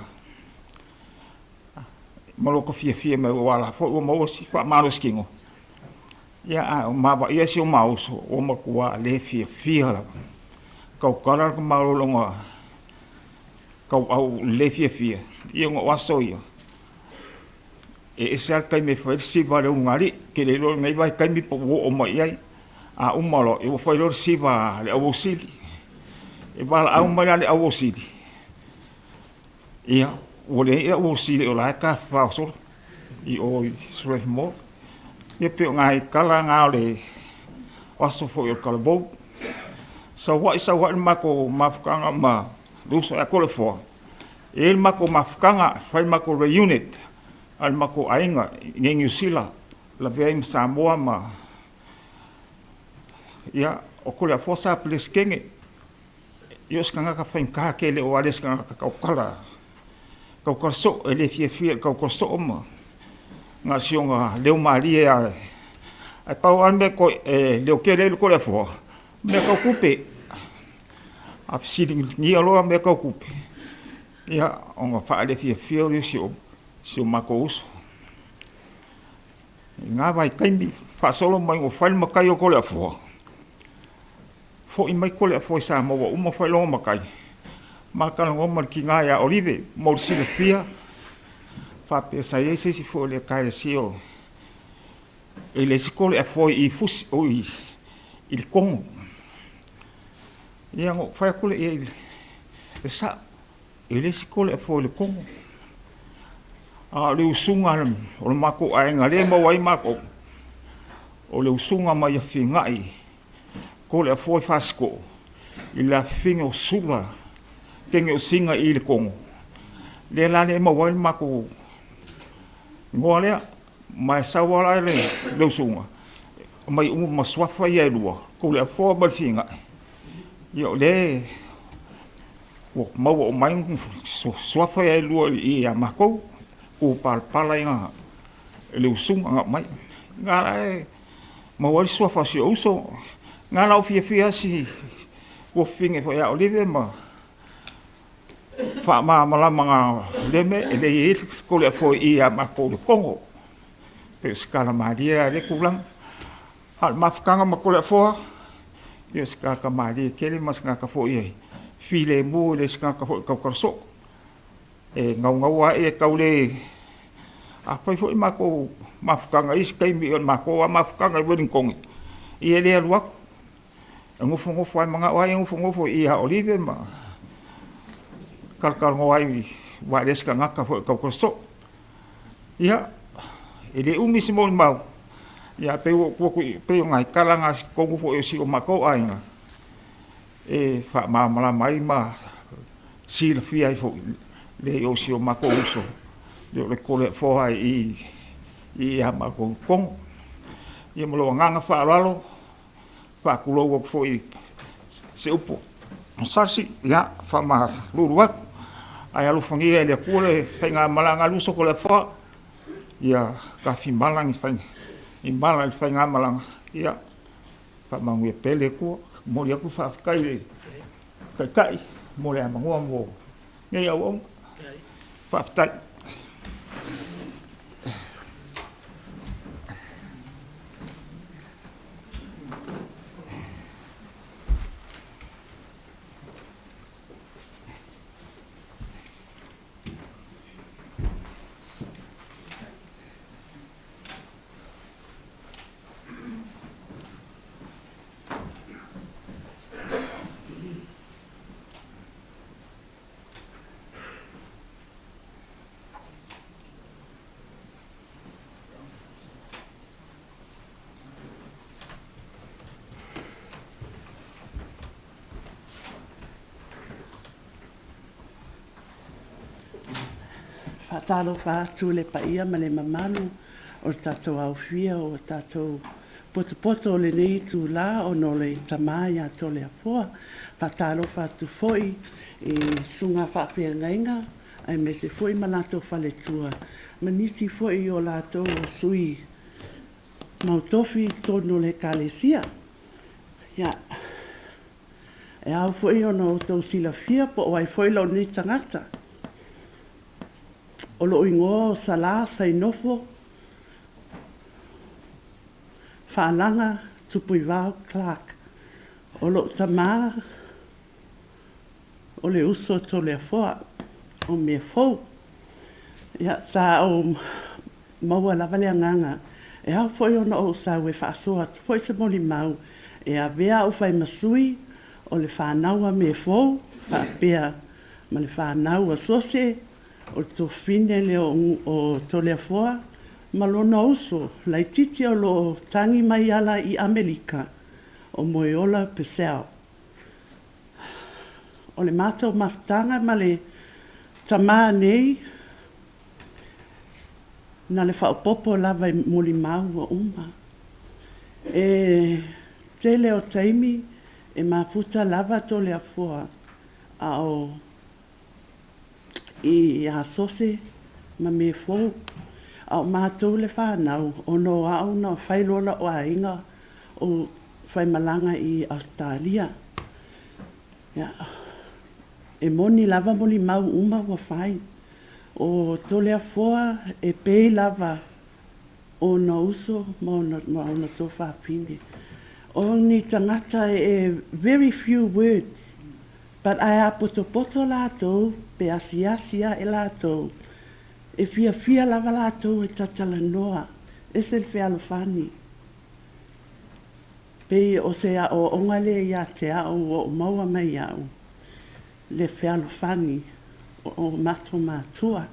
ma lota fiafia mai aua o la foi ua maua si faamalositino. Ia, a o ma vaaia si o ma uso, ua matua le fiafia lava. Tautala le tama tauau le fiafia, ia ona o aso ia, e ese lava le taimi e fai ai le siva a le ulugalii. Ou te le iloa i lenei vaitaimi po ua oo mai i ai. A uma loa, ia ua fai loa le siva a le auausili. E valaau mai la le auausili, ia, ua leai le auausili o la e tafafao solo i o i Strathmore. Ia pei o nai tala na o le aso foi o le talavou. Sau ai sau ai le matou mafutaga ma le uso ia Toleafoa, e i ai le matou mafutaga, fai le matou reunit a le matou aiga i inei i Niu Sila, lavea ai ma Samoa ma… Ia, o Toleafoa sa Peresetene, ia o se tagata faigata tele aua e le o se tagata tautala, tautala soo, e le fiafia i le tautala soo ma na o si ona leo malie lava. Ae pau lava le mea e leotele ai le Toleafoa, o mea tau tupe. A fesiligia loa mea tau tupe, ia ona faalefiafia lea o si o matou uso. I na vaitaimi, faasolo mai ua fai le matai o Toleafoa, foi mai Toleafoa i Samoa ua uma fai lona matai, ma talanoa ma le tina ia Olive, mo le silafia, faapea sa i ai se isi foi o le Ekalesia o e le isi Toleafoa i Fusi, oi, i le Kogo. Ia, ona ou fai atu lea i ai, e sao, e le isi Toleafoa i le Kogo. A o le usuga o le matou aiga lea e maua ai matou, o le usuga mai Afiga'e Toleafoa i Fasito'o i le afifina o Sula teine o Sina i le Kogo, lea la lea e maua ai le matou igoa lea. Ma e sau lava la le usuga, aumai uma ma suafa ia e lua, Toleafoa ma le Fina'e, ia o lea ua maua uma ai suafa ia e lua ia matou, tu palapala i le usuga na aumai. Na la e maua ai le suafa o si ou uso. Na ona ou fiafia si tuafafine foi ia Olive ma faamalamalamaga o lea mea, e le i i ai le Toleafoa i i ia matou i Letogo. Pei o se tala malie lava i lea tulaga. A o le mafutaga ma Toleafoa, ia o se tagata malie tele ma se tagata foi e filemu, e le o se tagata foi e tautala soo. E naunau lava e tau le... Afai foi matou mafutaga i isi taimi, o le matou lava mafutaga i Ueligitone, ia e le alu atu, e nofonofo lava, e manao lava ia e nofonofo i i ia Olive ma talatalanoa ai, aua e le o se tagata foi e tautala soo. Ia, e le umi se molimau, ae pei ua ou tu atu i i, pei o nai tala na i totonu foi o si o matou aiga e faamalamalama ai ma silafia ai foi le o si o matou uso, o le Toleafoa i i ia matou i Togo. Ia ma lou agaga faaaloalo, faatulou atu foi i se upu a sasi, ia faamalulu atu, ae alofagia e le Atua le faigamalaga a le uso Toleafoa, ia tafimala ni mala i le faigamalaga, ia faamanuia pea le Atua. Momoli atu le faafetai i le Taitai mo le avanoa mo lenei auauna. Faafetai. Faatalofa atu i le paia ma le mamalu o le tatou aofia o tatou potopoto o lenei itula ona o le tama ia Toleafoa. Faatalofa atu foi i susuga faafeagaiga aemaise foi ma latou faletua ma nisi foi o latou o sui mautofi i totonu o le Ekalesia. Ia, e ao foi ona outou silafia po o ai foi lou nei tagata. O lou igoa o Sala Sainofo Faalaga Tupuivao Clark. O lou tama o le uso a Toleafoa, o Meafou. Ia, sa ou maua lava le agaga e ao foi ona ou sau e faasoa atu foi se molimau e avea au fai ma sui o le fanau a Meafou faapea ma le fanau a Sose, o le tuafafine lea o Toleafoa ma lona uso laitiiti o lo o tagi mai ala i Amerika, o Moeola Purcell. O le matou mafutaga ma le tama nei, na le faaopoopo lava i molimau ua uma. E tele o taimi e mafuta lava Toleafoa a o i Asose ma Mefou. A o matou le fanau, ona o au na fai loa lou aiga ou faimalaga i Ausetalia. Ia, e moni lava molimau uma ua fai. O Toleafoa e pei lava ona uso ma ona tuafafine. O ni tagata e very few words but ae a potopoto latou pe asiasi ae latou, e fiafia lava latou e tatalanoa, ese le fealofani. Pei o se aoaoga lea ia te au ua ou maua mai iaʻu le fealofani o matou matua.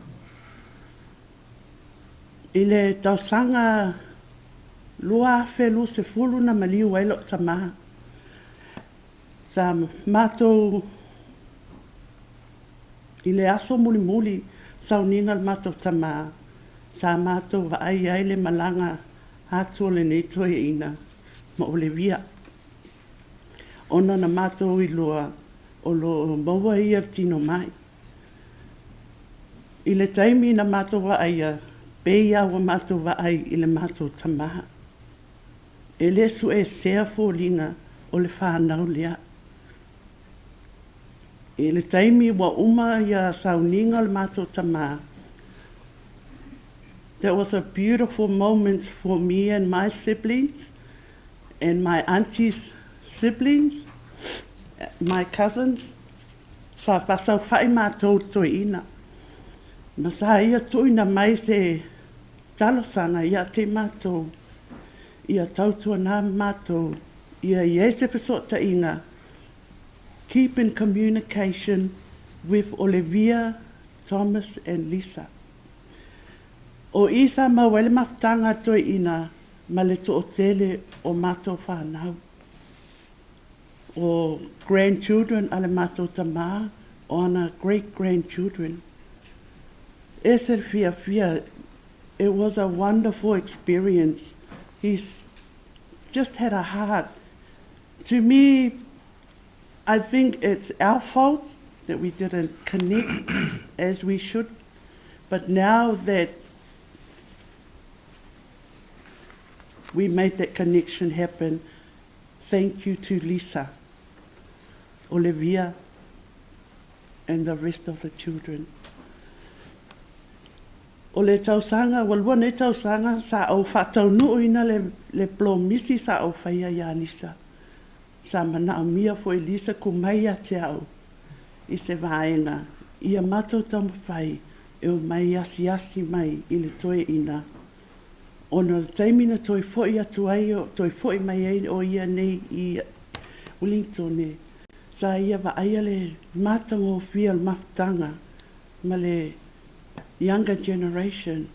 I le tausaga 2020 na maliu ai lou tama, sa matou i le aso mulimuli sauniga o le matou tama, sa matou vaai ai le malaga atu o lenei toeaina ma Olevia, ona na matou iloa o lo o maua ia tino mai. I le taimi na matou vaaia, pei lava ua matou vaai i le matou tama. E le suesea foliga o le fanau lea. I le taimi ua uma ia sauniga o le matou tama, that was a beautiful moment for me and my siblings and my auntie's siblings, my cousins, sa faasaofai matou i le toeaina, ma sa ia tuuina mai se talosaga ia te matou, ia tautuana matou, ia i ai se fesootaiga, keep in communication with Olivia, Thomas and Lisa. O i sa mau ai le mafutaga a toeaina ma le toatele o matou fanau. O grandchildren a le matou tama, o ana great grandchildren. Ese le fiafia, it was a wonderful experience. He's just had a heart. To me, I think it's our fault that we didn't connect as we should. But now that we made that connection happen, thank you to Lisa, Olivia, and the rest of the children. O le tausaga, ua lua nei tausaga sa ou faataunuuina le, le polomisi sa ou faia iā Lisa. Sa manaomia foi Lisa ku mai ia te au i se vaega ia matou taumafai e omai asiasi mai i le toeaina ona o le taimi na toe foi atu ai, toe foi mai ai o ia nei i Wellington, sa ia vaaia le matagofie o le mafutaga ma le younger generation.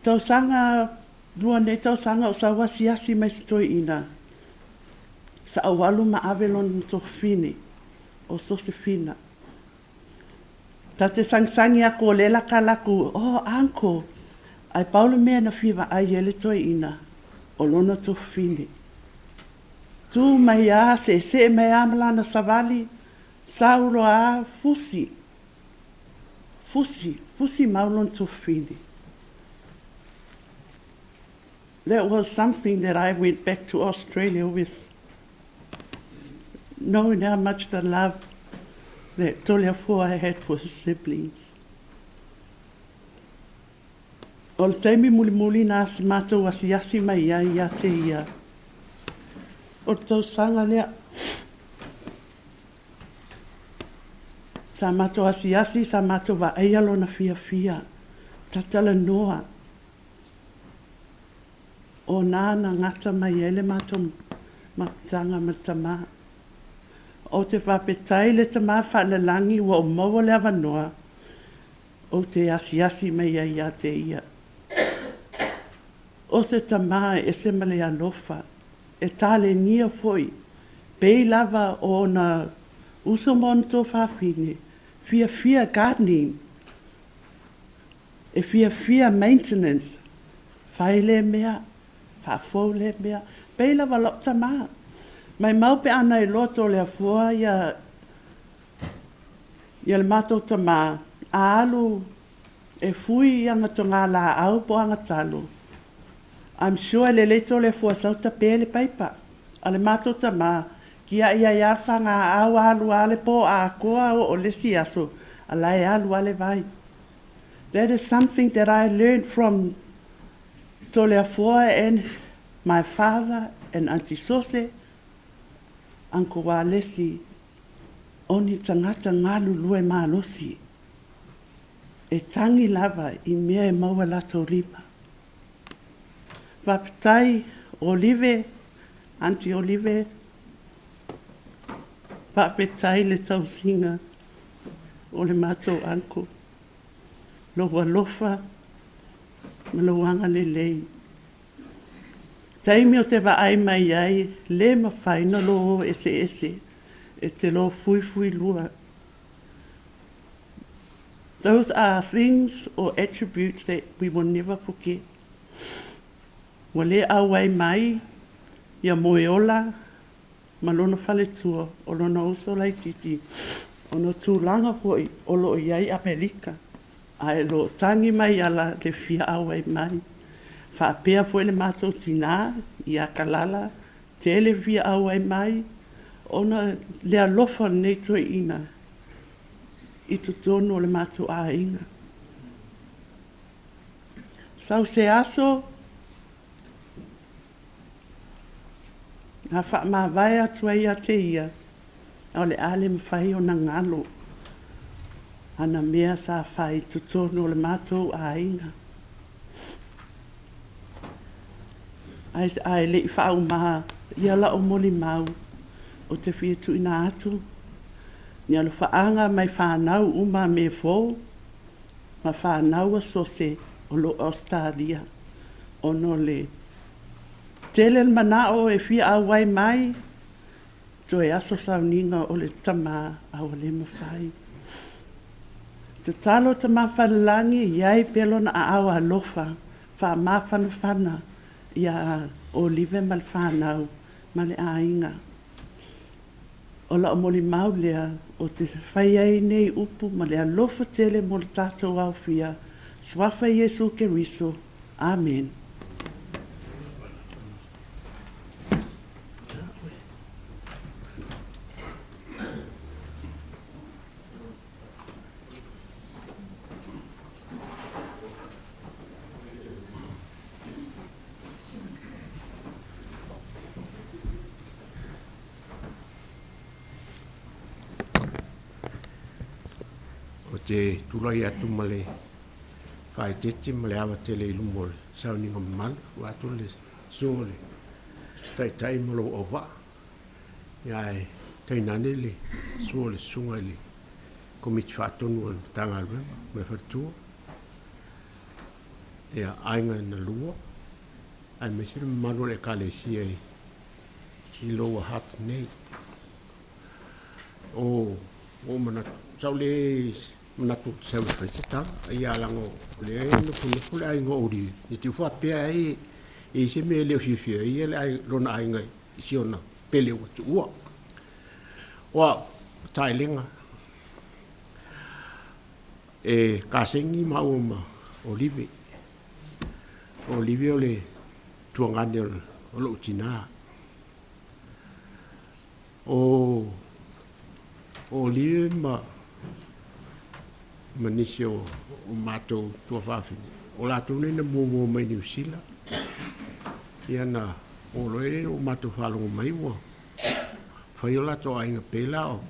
Tausaga, lua nei tausaga o sau asiasi mai se toeaina, sa ou alu ma ave lona tofine o Sosefina. Ta te sagisagi aku o lea laka laku, oh uncle, ae pau le mea na fia vaai ai le toeaina, o lona tofine. Tu mai a, seesee mai a ma lana savali, sau loa a, fusi, fusi, fusi mau lona tofine. That was something that I went back to Australia with, knowing how much the love that Toleafoa had for his siblings. O le taimi mulimuli na matou asiasi mai ai ia te ia, o le tausaga lea. Sa matou asiasi, sa matou vaaia lona fiafia, tatalanoa. O na na gata mai ai le matou mafutaga ma le tama. Ou te faafetai i le Tama Faalelagi ua ou maua le avanoa ou te asiasi mai ai ia te ia. O se tama e ese ma le alofa, e talenia foi, pei lava o ona uso ma ona tuafafine, fiafia gardening, e fiafia maintenance, fai lea mea, faafou lea mea, pei lava lau tama. Maimau pe ana iloa Toleafoa ia ia le matou tama, a alu e fui i ana togalaau po o ana talo, I'm sure e lelei Toleafoa sau tape le paipa. A le matou tama, kia'i ai a le fagaau alu a le po atoa oo le isi aso, a la e alu a le vai. That is something that I learned from Toleafoa and my father and Aunty Sose, Uncle Alesi, o ni tagata galulue malosi e tagi lava i mea e maua latou lima. Faafetai Olive, Aunty Olive, faafetai le tausiga o le matou uncle, lou alofa ma lou agalelei. Taimi o te vaai mai ai, le mafai na lo o eseese e te lo fuifuilua. Those are things or attributes that we will never forget. Ua le auai mai ia Moeola ma lona faletua o lona uso laitiiti ona o tulaga foi o lo o i ai Amerika, ae lo o tagi mai ala le fia auai mai. Faapea foi le matou tina ia Kalala. Tele fia auai mai ona le alofa o lenei toeaina i totonu o le matou aiga. Sau se aso, na faamavae atu ai ia te ia, a o le a le mafai ona galo ana mea sa fai i totonu o le matou aiga. Ae le i faauma ia la'u molimau, ou te fia tuuina atu ni alofaaga mai fanau uma a me fou ma fanau a Sose o lo o Ausetalia, ona o le tele le manao e fia auai mai, toe aso sauniga o le tama a ua le mafai. Tatalo Tama Falelagi e i ai pea Lona aao alofa faamafanafana ia Olive ma le fanau ma le aiga. O lau molimau lea ou te fai ai nei upu ma le alofa tele mo le tatou aofia, Suafa Iesu Keriso. Amene. Ou te tulai atu ma le faaeteete ma le ava tele i luma o le sauniga mamalu, vaeatu le susu o le Taitai ma lou auvaa, ae tainane le susu o le susuga i le Komiti Faatonu a le Matagaluega ma le Faletua, ia, aiga na lua, aemaise le mamalu o le Ekalesia i Lower Hutt nei. O ua ou manatu, sa ou le manatu ou te sau e fai se tala, ia leaga o lea e nofonofo le aiga o Olive, ne i te i ua faapea ai e i ai se mea e le o fiafia ai ia le lona aiga i si ona pele ua tuua. O au, o Taelega, e kasegi maua ma Olive. O Olive o le tuagane o lou tina. O Olive ma nisi o matou tuafafine, o latou nei na muamua mai Niu Sila. Ia na oo loa lea ua matou faalogo mai ua fai o latou aiga pei la o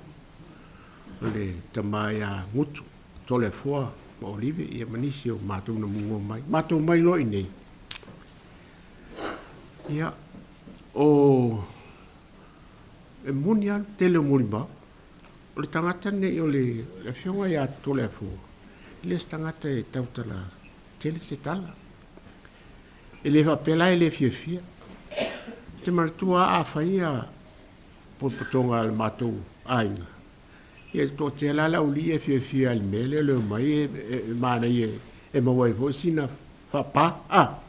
le tama ia Gutu, Toleafoa ma Olive ia ma nisi o matou na muamua mai. Matou mai loa i inei, ia, o e moni lava le tele o molimau. O le tagata lenei o le Afioga ia Toleafoa, e le o se tagata e tautala tele se tala. E le faapea la e le fiafia. Ou te manatua lava a fai potopotoga a le matou aiga, ia e toatea la le aualii ia e fiafia i le mea lea o le omai e manaia e maua ai foi sina faapa.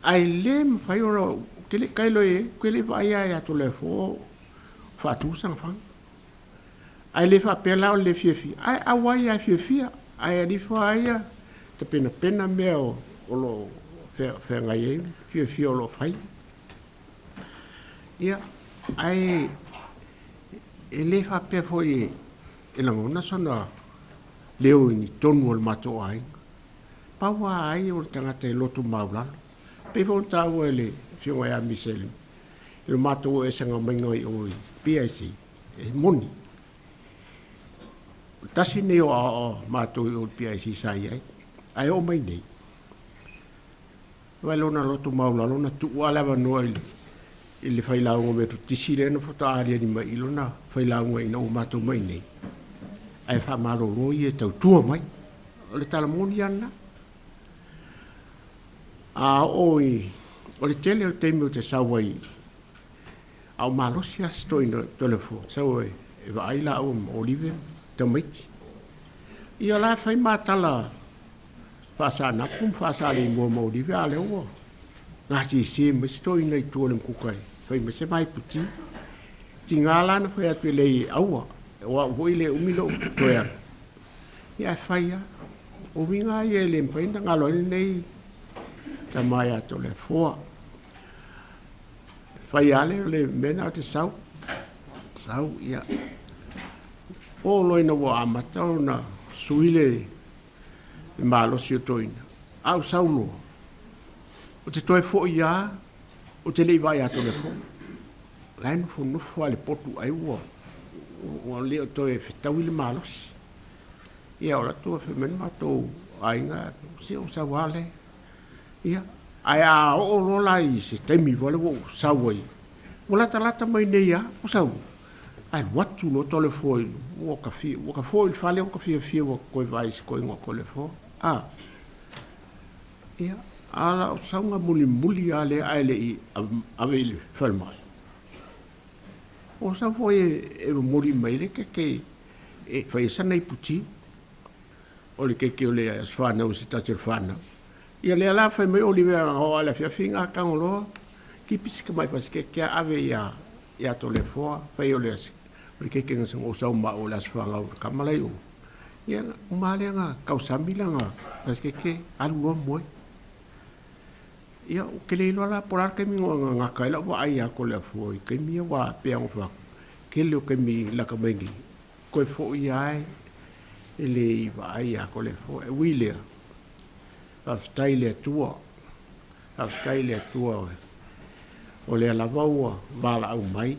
Ae le mafai ona, ou te le i tailo i ai, ou te le i vaai lava ia Toleafoa o faatu sana faga. Ae le faapea la o le le fiafia, ae auai lava e fiafia, ae alu ifo lava ia tapenapena mea o lo o feagai ai le fiafia o lo o fai. Ia, ae e le faapea foi e lagona sona leo i totonu o le matou aiga. Pau lava ai o le tagata e loto maualalo. E pei foi ona taua e le Afioga ia Misela i le matou eseesega maiga i o i PIC, e moni. O le tasi lenei o aoao a matou i o i le PIC sa i ai, ae oo mai nei, vaai lona loto maualalo na tuu lava le avanoa i le failauga Metotisi lea na faatoa aliali mai i lona failauga ina ua matou mai nei, ae faamalolo ia e tautua mai. O le tala moni lava lena. A oo i, o le tele o taimi ou te sau ai, a o malosi lava si toeaina o Toleafoa, sau e vaai laua ma Olive ma tamaiti. Ia o la e fai ma tala faa-Saanapu ma faa-Saleimoa ma Olive, a o lea ua gasese mai si toeaina i tua o le mukuka e fai mai se vaeputi. Tiga la na fai atu e leai aua, o au foi e le umi lou toe alu. Ia ae fai lava. O uiga lava ia e le mafai ona galo ai lenei tama ia Toleafoa. fai lava lea o le mea lena ou te sau, sau, ia. Oo loa ina ua amata ona sui le malosi o toeaina, a ou sau loa, ou te toe foi lava, ou te le i vaai atu i le fono. O la e nofonofo lava i le potu ai ua ua le o toe fetaui le malosi. Ia o la atu fai mai le matou aiga, se ua sau lava le. Ia, ae a oo loa la i se taimi foi lea ua ou sau ai, ua latalata mai nei lava, ua sau, ae alu atu loa Toleafoa i ua ta fia, ua ta foi i le fale ua ta fiafia ua toe vaai i si toeaina o Toleafoa. A, ia, a o lau sauga mulimuli lava lea ae le i ave i le falemai, ua sau foi e momoli mai le keke e fai ai sana iputi. O le keiki o le aso fanau o se tasi o le fanau. Ia lea la fai mai Oliver na oo lava i le afiafi na tago loa kipi si tamai fasikeke a ave ia ia Toleafoa fai o le o le keke na ou sau ma au o le aso fanau o le tama la i o. Ia uma lava lea na tausami lana fasikeke alu loa moe. Ia ou te le iloa la po o le a le taimi na gata ai lau vaai ia Toleafoa i taimi ia aua e pei lava ona ou fai atu, tele o taimi lata mai nei Toe foi lava e le i vaai ia Toleafoa. E ui i lea, faafetai i le Atua, faafetai i le Atua o lea lava ua valaau mai i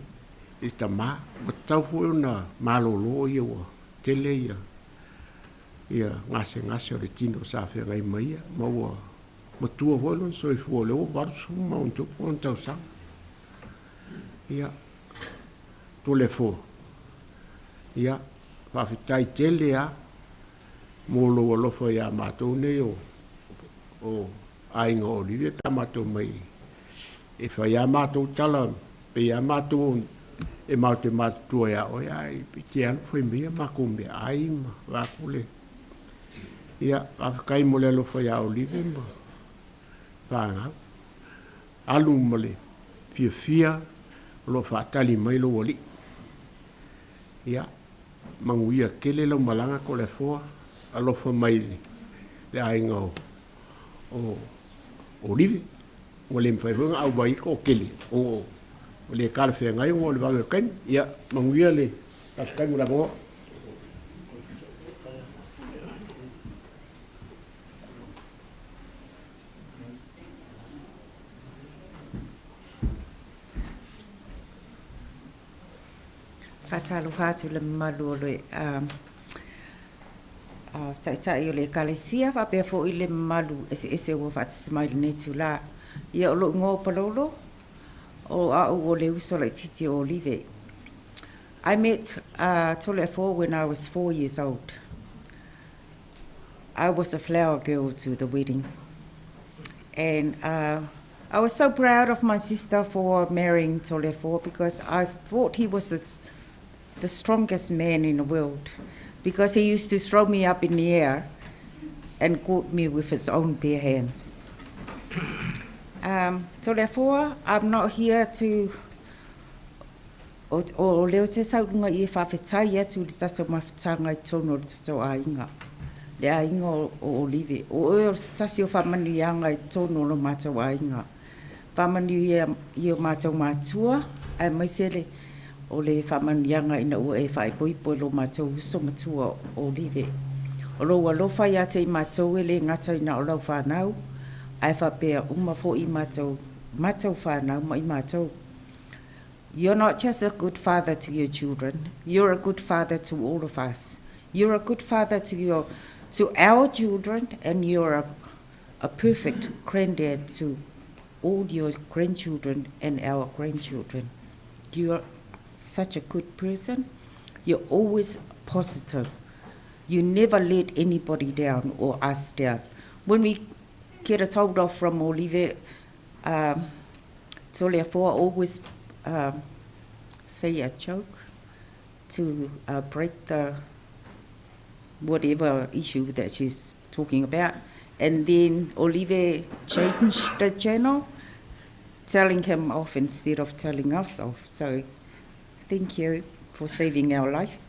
le tama. Ua tatau foi ona malolo ia ua tele ia ia gasegase o le tino sa feagai ma ia, ma ua matua foi lona soifua o lea ua 80+ ona tausaga. Ia, Toleafoa, ia, faafetai tele lava mo lou alofa ia matou nei o, o aiga o Olivia pe a matou mai e fai lava matou tala, pei lava matou e matou te matutua ia oe, ae e te alu fai mai a matou meaai ma vaeatu le. Ia, faafetai mo le alofa ia Olive ma fanau. Alu ma le fiafia o lo o faatali mai lou alii. Ia, manuia tele lau malaga Toleafoa, alofa mai i le aiga o, o Olive. Ua le mafai foi ona auai le toatele ona ua le talafeagai ona o le vave o le taimi. Ia, manuia le faafetai mo le avanoa. Faatalofa atu i le mamalu o le Taitai o le Ekalesia faapea foi le mamalu eseese ua faatasi mai i lenei itula. Ia o lou igoa o Palolo, o au o le uso laitiiti o Olive. I met Toleafoa when I was 4 years old. I was a flower girl to the wedding. And uh, I was so proud of my sister for marrying Toleafoa because I thought he was the, the strongest man in the world because he used to throw me up in the air and caught me with his own bare hands. Um, Toleafoa, I'm not here to O, o leo te sau runga i e whawhetai atu i le tatou mafutaga i totonu o le tatou aiga, le aiga o, o Olive. O oe o se tasi o faamanuiaga i totonu o lo matou aiga. Faamanuia i o matou matua, aemaise le, o le faamanuiaga ina ua e faaipoipo i lo matou uso matua o Olive. O lou alofa ia te i matou e le gata ina o lau fanau, ae faapea uma foi i matou, matou fanau ma i matou. You're not just a good father to your children, you're a good father to all of us. You're a good father to your to our children and you're a, a perfect granddad to all your grandchildren and our grandchildren. You're such a good person. You're always positive. You never let anybody down or us down. When we get a told off from Olive, um, Toleafoa always um, say a joke to uh, break the whatever issue that she's talking about. And then Olive changed the channel, telling him off instead of telling us off. So thank you for saving our life.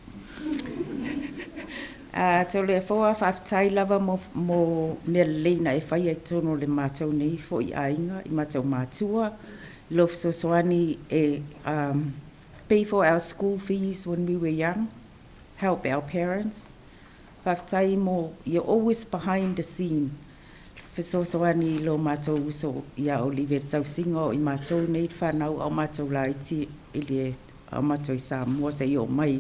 Uh, Toleafoa, faafetai lava mo, mo mea lelei na e faia i totonu o le matou nei foi aiga, i matou matua. lou fesoasoani e um, pay for our school fees when we were young, help our parents. Faafetai mo you're always behind the scene fesoasoani i lo matou uso ia Olive le tausiga o i matou nei le fanau a o matou laiti i le a o matou i Samoa seia oo mai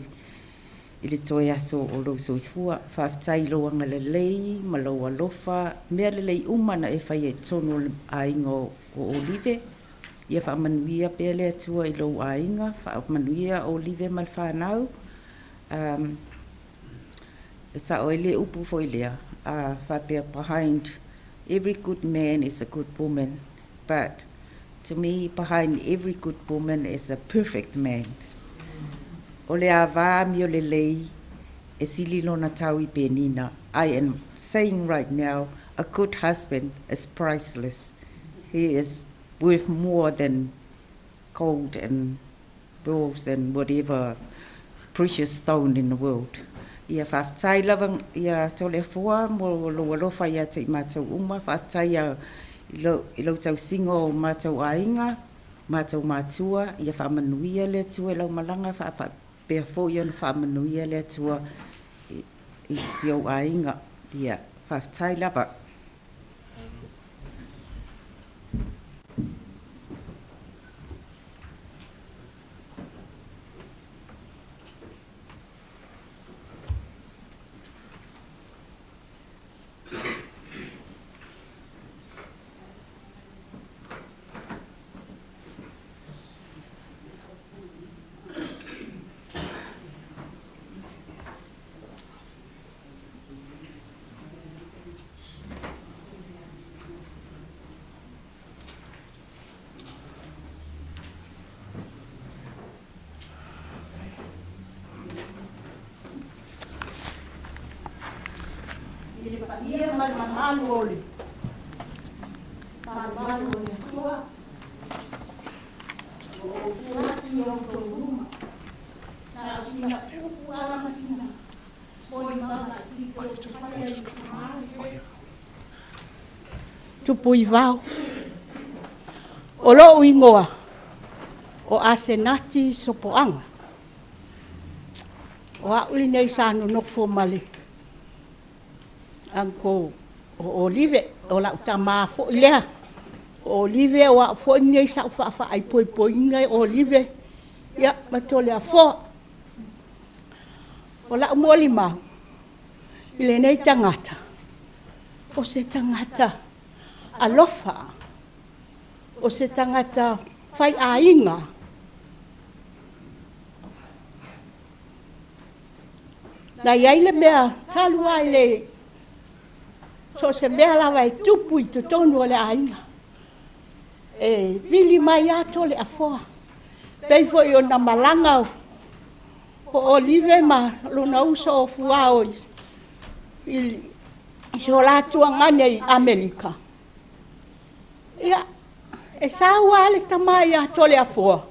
i le toe aso o lou soifua. Faafetai i lou agalelei ma lou alofa, mea lelei uma na e faia i totonu o le aiga o Olive. Ia faamanuia pea le Atua i lou aiga, faamanuia Olive ma le fanau. Um, e sao ai le upu foi lea, a faapea behind every good man is a good woman, but To me, behind every good woman is a perfect man. O le ava amio lelei e sili lona tau i Penina. I am saying right now, a good husband is priceless. He is worth more than gold and pearls and whatever precious stone in the world. Ia faafetai lava ia Toleafoa mo lou alofa ia te i matou uma. Faafetai ia i lou, i lou tausiga o matou aiga, matou matua. Ia faamanuia le Atua i lau malaga, faapea foi ona faamanuia le Atua i, i si ou aiga. Ia faafetai lava. I le paia ma le mamalu o le malumalu o le Atua, o ou tu atu i outou luma, na o sina upu lava ma sina molimau laitiiti ou te faia i le tama. Tupuivao. O lou ingoa o Asenati Sopoaga. O au lenei sa nonofo ma le uncle o Olive, o lau tama foi lea. O Olive, o au foi lenei sa ou faafaaipoipoiina Olive, ia, ma Toleafoa. O lau molimau i lenei tagata, o se tagata alofa, o se tagata faiaiga. Na i ai le mea talu lava i le so o se mea lava e tupu i totonu o le aiga, e vili mai lava Toleafoa. Pei foi ona malaga o Olive ma lona uso o Fuao i si o la tuagane i Amerika. Ia, e sau lava le tama ia Toleafoa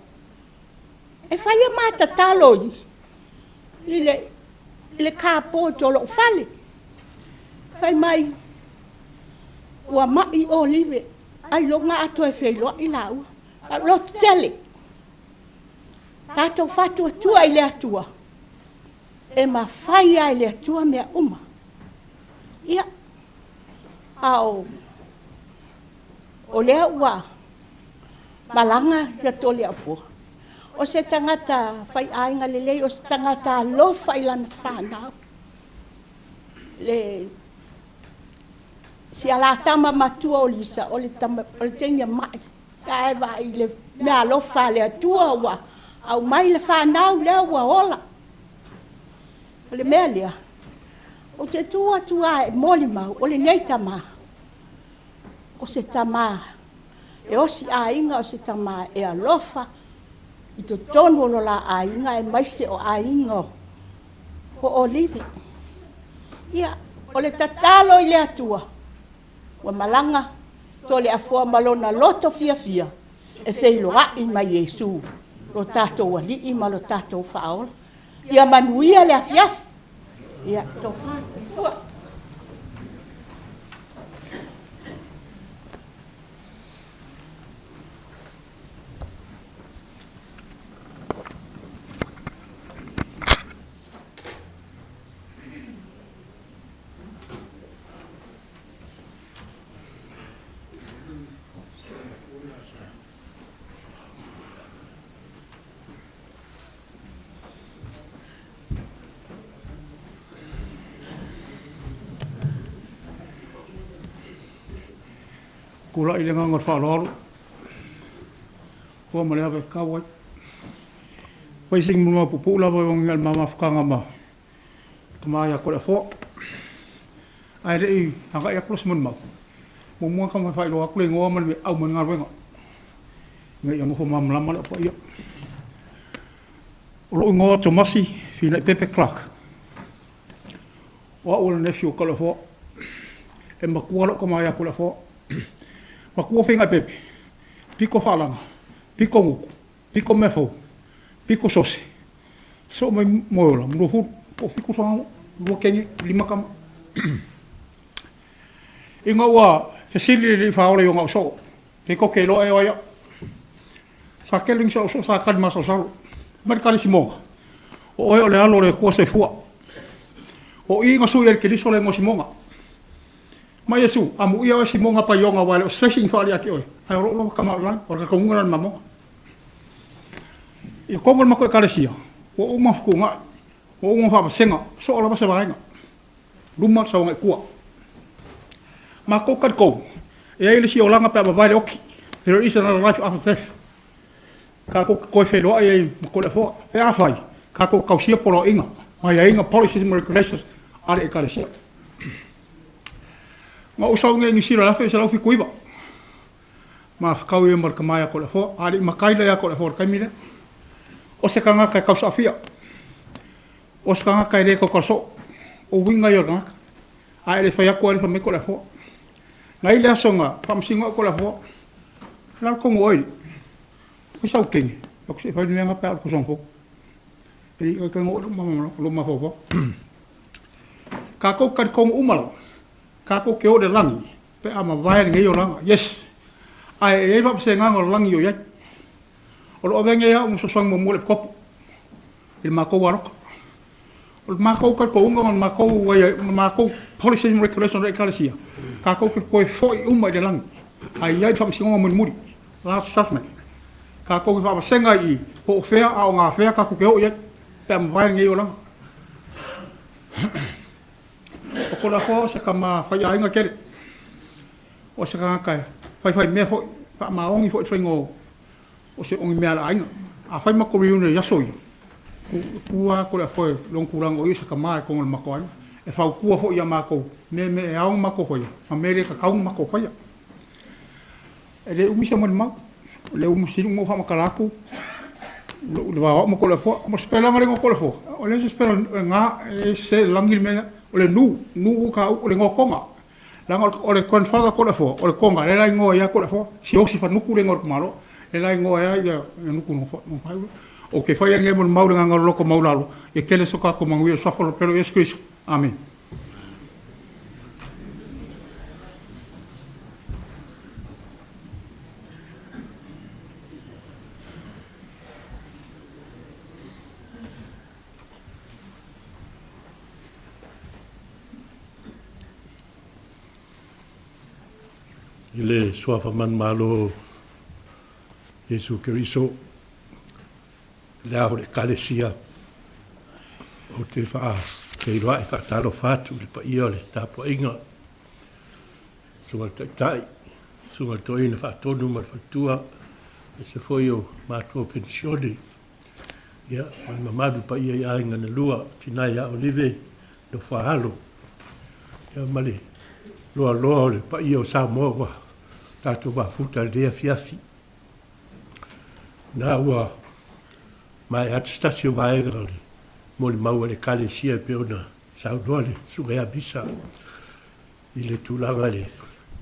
e fai a ma tatalo i, i le, i le cardboard o lou fale. Fai mai, ua mai Olive, ailoga a toe feiloai laua. Lotu tele, tatou faatuatua i le Atua, e mafai lava e le Atua mea uma. Ia, a o, o lea ua malaga ia Toleafoa, o se tagata faiaiga lelei, o se tagata alofa i lana fanau. Le si alatama matua o Lisa, o le, tama, o le teine mai, ae vaai i le mea alofa a le Atua ua aumai le fanau lea ua ola. O le mea lea, ou te tu atu lava e molimau, o lenei tama, o se tama e osi aiga, o se tama e alofa i totonu o lo la aiga, aemaise o aiga o Olive. Ia, o le tatalo i le Atua, ua malaga Toleafoa ma lona loto fiafia e feiloai ma Iesu, lo tatou Alii ma lo tatou Faaola. Ia manuia le afiafi. Ia, tofa soifua. Tulai i le agaga o le faaaloalo, ua ma le ava e tatau ai. Fai sina molimau puupuu lava e uiga i le ma mafutaga ma le tama ia Toleafoa. Ae le i agai atu la se molimau, muamua ona taumafai e faailoa atu le igoa ma le aumaia o le galuega ina ia nofo malamalama le au paia. O lou igoa o Tomasi Finai Pepe Clark. O au o le nefiu o Toleafoa. E matua lou tama ia Toleafoa. Matua Faigaipepe, pito Faalaga, pito Gutu, pito Meafou, pito Sose, sosoo mai Moeola ma Luafulu, toafitu Sagaga, lua teine, lima tama. Ina ua fesili le Alii Faaola i ona ausoo, pe tou te iloa ea o ai au? Sa tele nisi o ausoo sa tali masalosalo. Fai mai le tali a Simoga, O oe o le Alo o le Atua Soifua. O i na sui ai e le Keriso le igoa o Simoga. Ma Iesu, Amuia oe Simoga Paioga aua e le o se isi na faaali ia te oe, ae o lou lava Tama o i le lagi. O le talitonuga lena o le mamoga. I totonu o le matou Ekalesia, ua uma ona fetuunai, ua uma ona faavasega, soo lava se vaega, luma sau agai i tua. Matou talitonu, e i ai le isi olaga pe a mavae le oti, there is another life after death. Tatou te toe feiloai ai ma Toleafoa pe afai tatou te tausia poloaiga ma aiaiga, policies ma regulations a le Ekalesia. Na ou sau i inei i Niu Sila i le 1979, ma fetau ai ma le tama ia Toleafoa, a o le i matai la ia Toleafoa i le taimi lea. O se tagata e tausaafia, o se tagata e le tautala soo, o uiga ia o le tagata. A e le fai atu lava e le fai mai Toleafoa. Na i ai le aso na faamasino ai au e Toleafoa, o le a le tonu o oe alii? Fai sau teine, ou fai atu, se i fai le mea lena pe a oo i le tausaga fou. E le i tago oe lou mafaufau. Tatou te talitonu uma lava, tatou te o i le lagi pe a mavae lenei olaga. Yes! Ae e i ai le faavasegaga o le lagi o i ai. O lo o avea nei au ma fesoasoani muamua i le epikopo i le matou aloka. O le matou talitonuga ma le matou, ma matou policies ma regulations a le Ekalesia, tatou te toe foi uma i le lagi, ae i ai le faamasinoga mulimuli, last judgement. Tatou te faavasega i i, po o fea a o gafea tatou te oo i ai pe a mavae lenei olaga. O Toleafoa o se tama faiaiga tele, o se tagata e faifaimea foi, faamaoni foi i le faiga o o se o ni mea a le aiga. Afai matou reunion i aso ia, e tu lava Toleafoa i lona tulaga o ia o se tama i totonu o le matou aiga, e fautua foi ia matou i mea e ao ona matou faia ma mea e le tatau ona matou faia. E le umi se molimau, e le umi sili ona ou faamatala atu le va o au ma Toleafoa. O le sipelaga o le igoa o Toleafoa, o le isi sipela e sese i le lagi le mea lea, o le Nu, Nu uta u, o le igoa Toga. Leaga o le grandfather o Toleafoa, o le Toga, lea la e igoa ai lava Toleafoa. Siaosi Fanutu le igoa o le tamaloa, lea la e igoa ai lava Nuku Faaiu. Ou te faia lenei molimau i le agaga loloto maualalo, ia tele so tatou manuia i le suafa o le Pele o Iesu Keriso. Amene. I le Suafa manumalo o Iesu Keriso, le Ao o le Ekalesia, ou te faafeiloai faatalofa atu i le paia o le tapuaiga, Susuga i le Taitai, Susuga i le Toeaina Faatonu ma le Faletua, aemaise foi o matua penisione, ia, ma le mamalu paia i aiga na lua, tina ia Olive, nofo a alo, ia, ma le loaloa o le paia o Samoa ua tatou mafuta i lenei afiafi. Na ua maea atu se tasi o vaega o le molimau a le Ekalesia e pei ona saunoa le Susuga ia Misa i le tulaga i le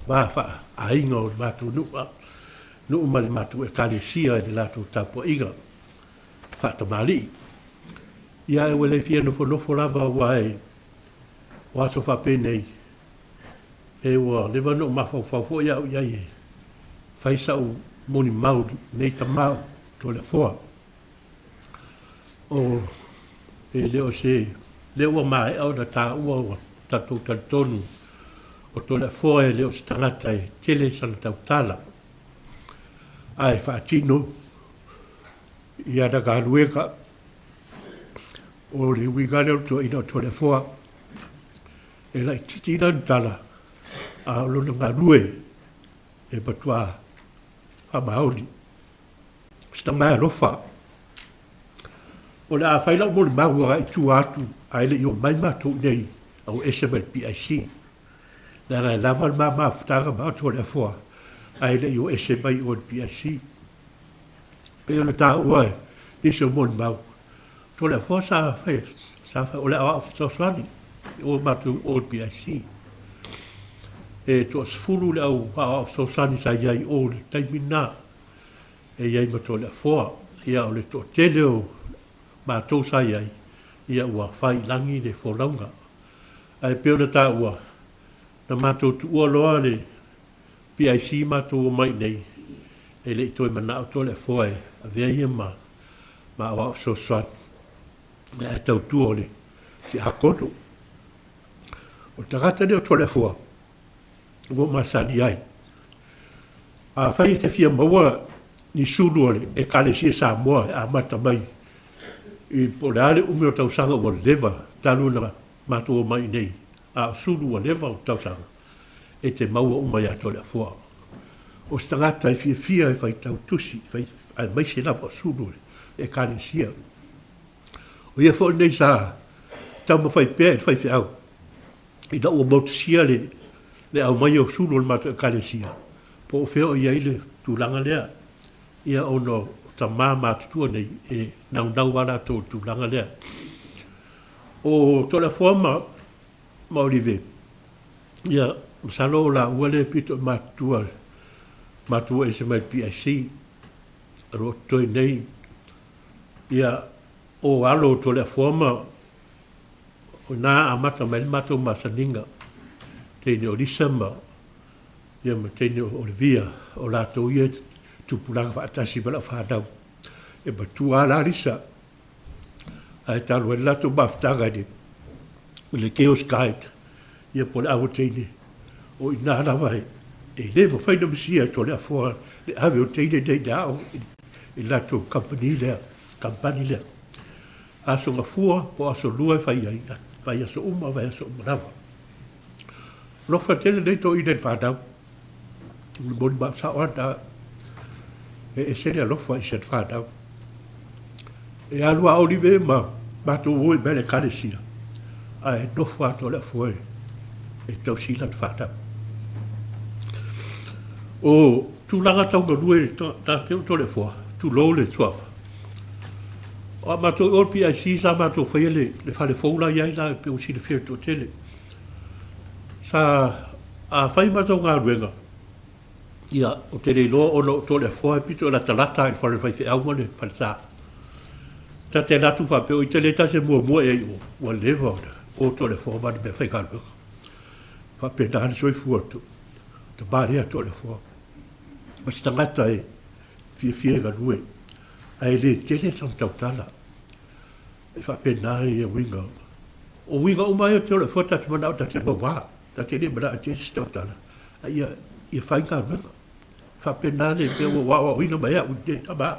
va faaaiga o le matou nuu, nuu ma le matou Ekalesia i le latou tapuaiga faatamalii. Ia ae ua le fia nofonofo lava aua e o aso faapenei, e ua leva ona ou mafaufau foi au i ai e fai sau molimau i lenei tama o Toleafoa. O, e le o se lea ua maea ona taua ua tatou talitonu o Toleafoa e le o se tagata e tele sana tautala, ae faatino i ana galuega. O le uiga lea o le tuuaiina o Toleafoa, e laitiiti lana tala, a o lona galue. E matuā faamaoni. O se tama e alofa. O le a fai lau molimau agai i tua atu ae le i omai matou i inei a ua ese mai le PIC. Leaga e lava le ma mafutaga ma Toleafoa ae le i o ese mai i o i le PIC. Pei ona taua e nisi o molimau, Toleafoa sa fai, sa fai, o le aoao fesoasoani i o matou o i le PIC. E toasefulu le au aoao fesoasoani sa i ai i o i le taimi lena. E i ai ma Toleafoa. Ia o le toatele o matou sa i ai, ia ua fai i lagi le folauga. Ae pei ona taua, na matou tuua loa le PIC matou omai i inei, e le i toe manao Toleafoa e avea ia ma ma aoao fesoasoani, ae tautua o le tiakono. O le tagata lea o Toleafoa, ua masani ai. Afai e te fia maua ni sulu o le Ekalesia Samoa e amata mai i po o le a le umi o tausaga ua leva talu ona matou omai i inei, a o sulu ua leva o tausaga, e te maua uma ia Toleafoa. O se tagata e fiafia e faitau tusi, fai, aemaise lava o sulu o le Ekalesia. O ia foi lenei sa taumafai pea i le faifeau ina ua motusia le, le aumaia o sulu o le matou Ekalesia, po o fea o i ai le tulaga lea. Ia ona o tama matutua nei e naunau lava latou i le tulaga lea. O Toleafoa ma, ma Olive, ia, masalo o laua lea e pito i matutua, matua ese mai le PIC, o lo o totoe nei, ia, o alo o Toleafoa ma, o ina amata mai le matou masaniga, teine o Lisa ma, ia ma teine o Olivia, o latou ia e tupulaga faatasi ma lau fanau. E matua lava la Lisa, ae talu ai le latou mafutaga i le Girls Guide, ia po o le aua teine, o i ina lava e le mafai ona misia e Toleafoa le ave o teine nei i le aoga i le latou kamupani lea, kamupani lea. Aso Gafua po o Aso Lua e fai ai, vaiaso uma, vaiaso uma lava. Alofa tele nei toeaina i le fanau. O le molimau sao lava lena. E ese le alofa i si ana fanau. E alu a Olive ma matou o i mea le ekalesia, ae nofo atu le afoe e tausi lana fanau. O tulaga tau galue ta te o le afoa, tulou le suafa. O a matou o le PIC sa matou faia le, le fale fou la iai la pe ua silafia e toatele. Sa a fai matou galuega, ia, ou te le iloa ona o Toleafoa e pito i latalata i le fale o le faifeau ma le falesa. Ta te alu atu faapea, o ita lea ta te muamua i ai i o, ua leva ona o Toleafoa ma le meafaigaluega. E faapena le soifua o le tama lea a Toleafoa. O se tagata e fiafia e galue, ae le tele sana tautala. E faapena ia uiga. O uiga uma ia o te ola fua ta te manao ta te maua. Ta te le manao e te se tautala. A ia, ia fai galuega. Faapena le mea ua aoaoina mai au i lenei tama.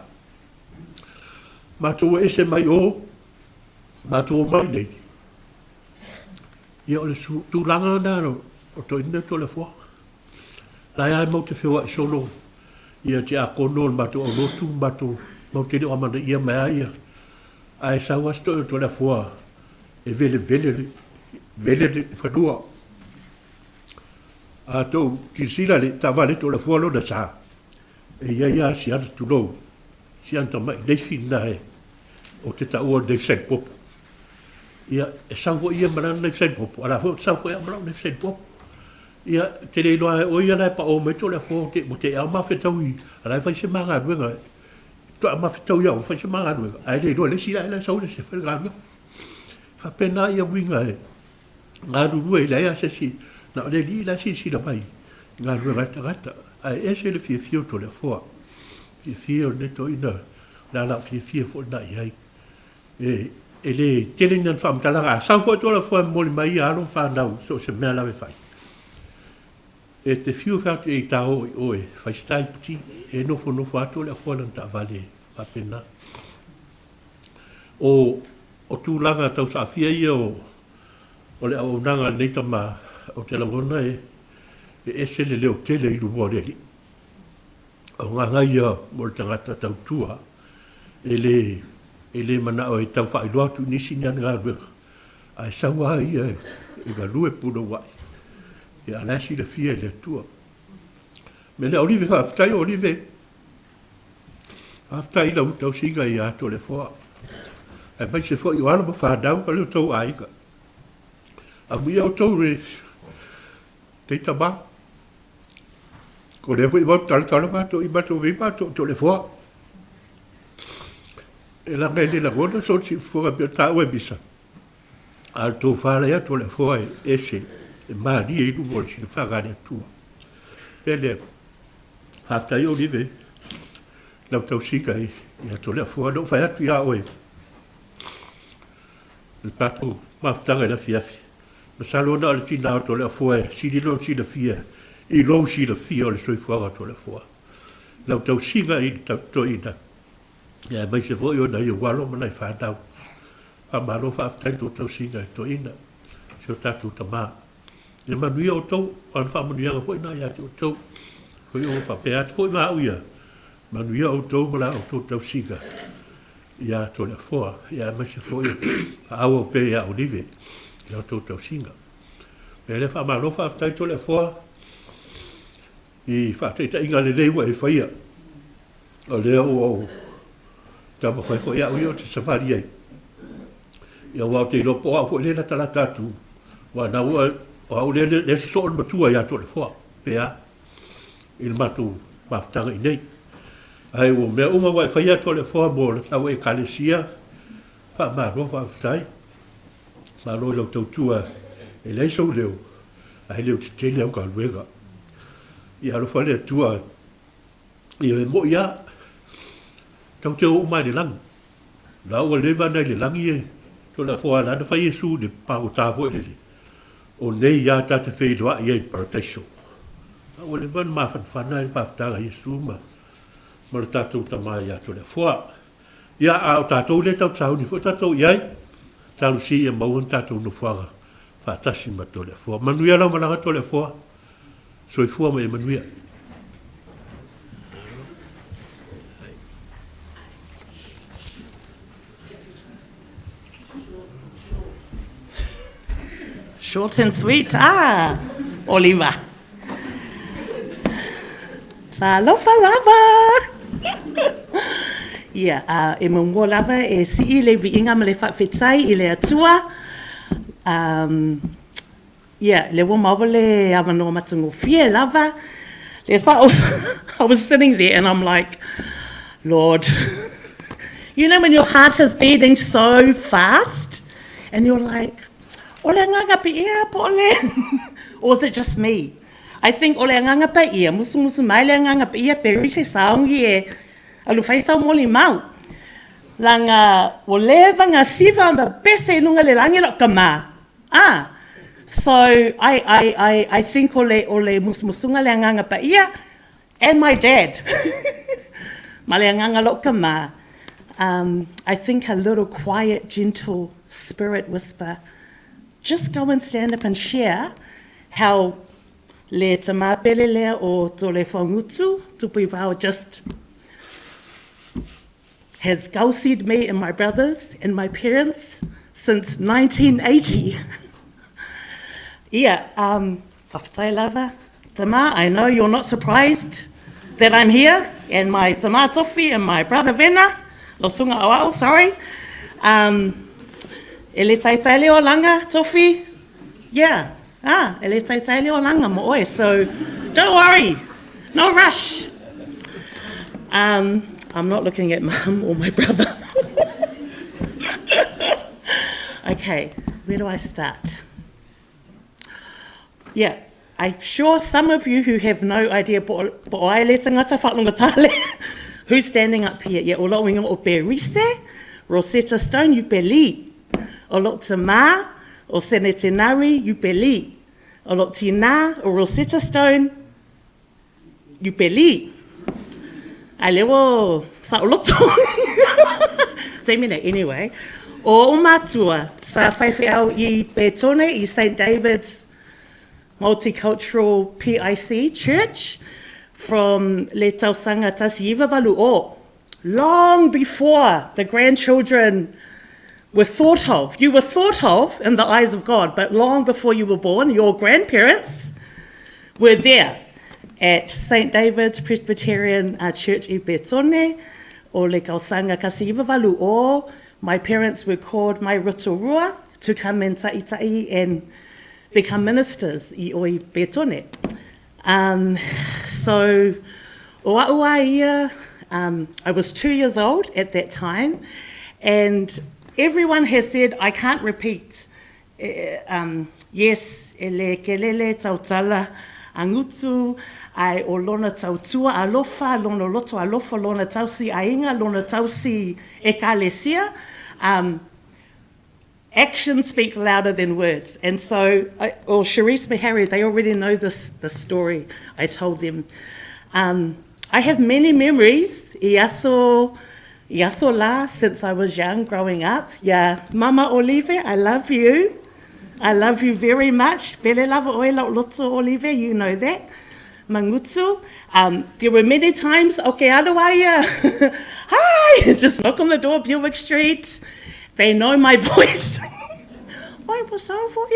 Matou ua ese mai o, matou omai nei. Ia o le tulaga lena o toeaina Toleafoa. La e lava matou te feoai solo ia tiakono o le matou aulotu ma matou matou te le o amanaia mai lava ia ae sau lava si toeaina o Toleafoa e velevele le vele le fanua. A tou silasila i le taavale Toleafoa lona sa, e i ai lava si ana tulou, si ana tamai neifi lena e ou te taua o le neifi sainipopo. Ia, e sau foi ia ma lana neifi sainipopo, a o la foi ou te sau foi au ma lau neifi sainipopo. Ia, e te le iloa e o ia la e pao mai Toleafoa ua te ea ma fetaui, a la e fai se ma galuega, faatoa ma fetaui au e fai se ma galuega, ae le iloa e le isi la e sau le isi e fai le galuega. E faapena ia uiga e galulue ai, leai lava se isi, na o le Alii la e silasila mai i galuega a le tagata, ae ese le fiafia o Toleafoa, fiafia o lenei toeaina, o le a lau fiafia foi lena i ai. E, e le tele ni ana faamatalaga, a sau foi Toleafoa e momoli mai ia alo ma fanau i so o se mea lava e fai, e te fiu e fai atu i ai ta o i o e fai se taiputi, e nofonofo atu Toleafoa i lana taavale faapena. O, o tulaga tau saafia ia o, o le auaunaga a lenei tama, ou te lagona e, e ese le leotele i luma o le Alii. O agaga ia mo le tagata tautua e le e le manao e tau faailoa atu i nisi ni ana galuega, ae sau lava ia e galue punouai, ia a o la e silafia e le Atua. O le mea lea, Olive, faafetai Olive, faafetai i lau tausiga ia Toleafoa, aemaise foi o alo ma fanau ma le tou aiga. Amuia outou le teita ma. Ko lea foi matou talatala matou i matou vei matou Toleafoa. E laga e le lagona so siufofoga pei o taua e misa. A o le tofa la ia Toleafoa e ese e malie i luma o le silafaga a le Atua. Mea lea, faafetai Olive lau tausiga ia Toleafoa. Na ou fai atu ia oe, le tatou mafutaga i le afiafi. Masalo na o le tina o Toleafoa e sili lona silafia i lou silafia o le soifuaga o Toleafoa. Lau tausiga i le toeaina, ia aemaise foi o nai ou alo ma nai fanau. Faamalo faafetai i le tou tausiga i le toeaina, si o tatou tama. Ia manuia outou, o le faamanuiaga foi lena ia te outou. Foi o faapea atu foi ma au ia, manuia outou ma la outou tausiga ia Toleafoa, ia aemaise foi faaauau pea ia Olive i la outou tausiga. Mea lea faamalo faafetai Toleafoa i faataitaiga lelei ua e faia. O lea ua ou taumafai foi au ia ou te savali ai. Ia aua ou te iloa po o au foi lea e latalata atu, aua na ua, o au lea lea sosoo le matua ia Toleafoa, pe a, i le matou mafutaga i inei. Ae ua mea uma ua e faia Toleafoa mo lau Ekalesia, faamalo faafetai. Malo i lau tautua e leai sou leo, ae leo tetele au galuega. Ia alofa le Atua ia e moi a, tau te o uma i le lagi. La ua leva na i le lagi e Toleafoa la na fai Iesu i le pagota foi lele, o nei a ta te feiloai ai i le parataiso. La ua leva na mafanafana ai le mafutaga a Iesu ma ma le tatou Tama ia Toleafoa. Ia, a o tatou lea tatou te sauni foi tatou i ai, talosia ia maua ni tatou nofoaga faatasi ma Toleafoa. Manuia lau malaga Toleafoa. Soifua ma ia manuia. Short and sweet, ah, Oliva. Talofa lava! Ia, uh, e muamua lava e sii le viiga ma le faafetai i le Atua. Um, ia, le ua maua le avanoa matagofie lava. Le sa I was sitting there and I'm like, Lord, you know when your heart is beating so fast and you're like, o le agaga piia po o le, or is it just me? I think o le agaga paia, musumusu mai le agaga paia pe ri se saogi e alu fai sau moli mau. Langa ua leva nga siva ma pese i lunga le lagi la'u tama. Ah! So I, I, I, I think o le, o le musumusuga le agaga paia and my dad. Ma le agaga la'u tama. Um, I think a little quiet, gentle spirit whisper, just go and stand up and share how le tama pele lea o Tolefagutu, Tupuivao just has gausied me and my brothers and my parents since 1980. Ia, um, whawhetai lava. Tama, I know you're not surprised that I'm here, and my tama Tofi and my brother Vena, Lotunga Oao, sorry. Um, e le taitai le olanga, Tofi. Yeah, ah, e le taitai le olanga mo oe, so don't worry, no rush. Um, I'm not looking at mum or my brother. okay, where do I start? Yeah, I'm sure some of you who have no idea po o ai le tangata whaalonga who's standing up here. Yeah, o lou ingoa o Perise, Rosetta Stone, Upeli. O lou tama, o Senetenari, Upeli. O lou tina, o Rosetta Stone, Upeli. Ai lea ua saoloto. Taimi nei, anyway. O ou matua, sa faifeau i Petone, i St David's Multicultural PIC Church. From le tausaga 1980, long before the grandchildren were thought of. You were thought of in the eyes of God, but long before you were born, your grandparents were there at St. David's Presbyterian uh, Church i Petone, o le kausanga kasi iwa o. My parents were called my Rotorua to come and ta'i and become ministers i oi Petone. Um, so, o a'u a ia, um, I was two years old at that time, and everyone has said I can't repeat. Eh, um, yes, e le kelele tautala angutu, ai o lona tautua alofa, lona loto alofa, lona tausi ainga, lona tausi ekalesia. Um, actions speak louder than words. And so, I, or Sharice Mahari, they already know this, this story. I told them. Um, I have many memories. I aso, i aso la, since I was young, growing up. Yeah, Mama Olive, I love you. I love you very much. Pele lava oe lau loto Olive, you know that. Mangutu. Um, there were many times, okay, alu aia. Hi! Just knock on the door, Buick Street. They know my voice. I was over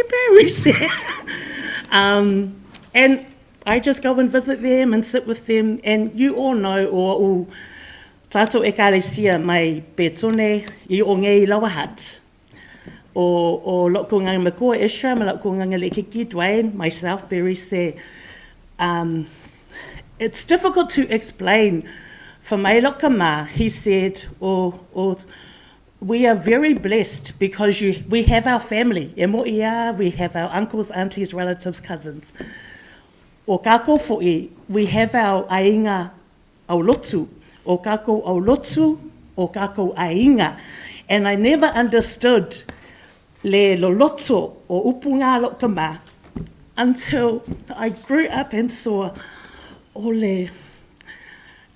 Um, and I just go and visit them and sit with them. And you all know, o o tātou ekalesia mai Petone i o ngei lawahat. O, o loko nganga makoa Ishra, ma loko nganga lekiki Dwayne, myself, Berise. Um, it's difficult to explain. For mai ma, he said, o, o, we are very blessed because you, we have our family. E mo ia, we have our uncles, aunties, relatives, cousins. O kākou fo'i, we have our aiga aulotu. O kākou aulotu, o kākou aiga. And I never understood le loloto o upu ngā lo ka ma until I grew up and saw o le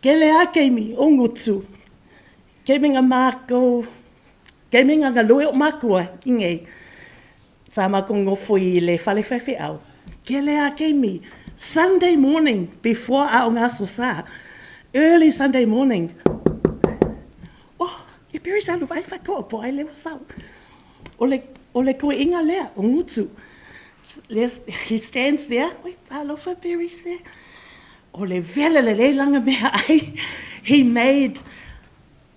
kele a keimi o ngutu. Kei me ngā mākou, kei me ngā ngalue o mākua ki ngei, tā mākou ngofo i le whale whewheau. Kele a keimi, Sunday morning before a o ngā sosa, early Sunday morning, oh, e pere sa vai whakoa po ai lewa sau. O le, o le koe inga lea, o ngutu. He stands there, wait, alofa Berise. O le vele le le langa mea ai. He made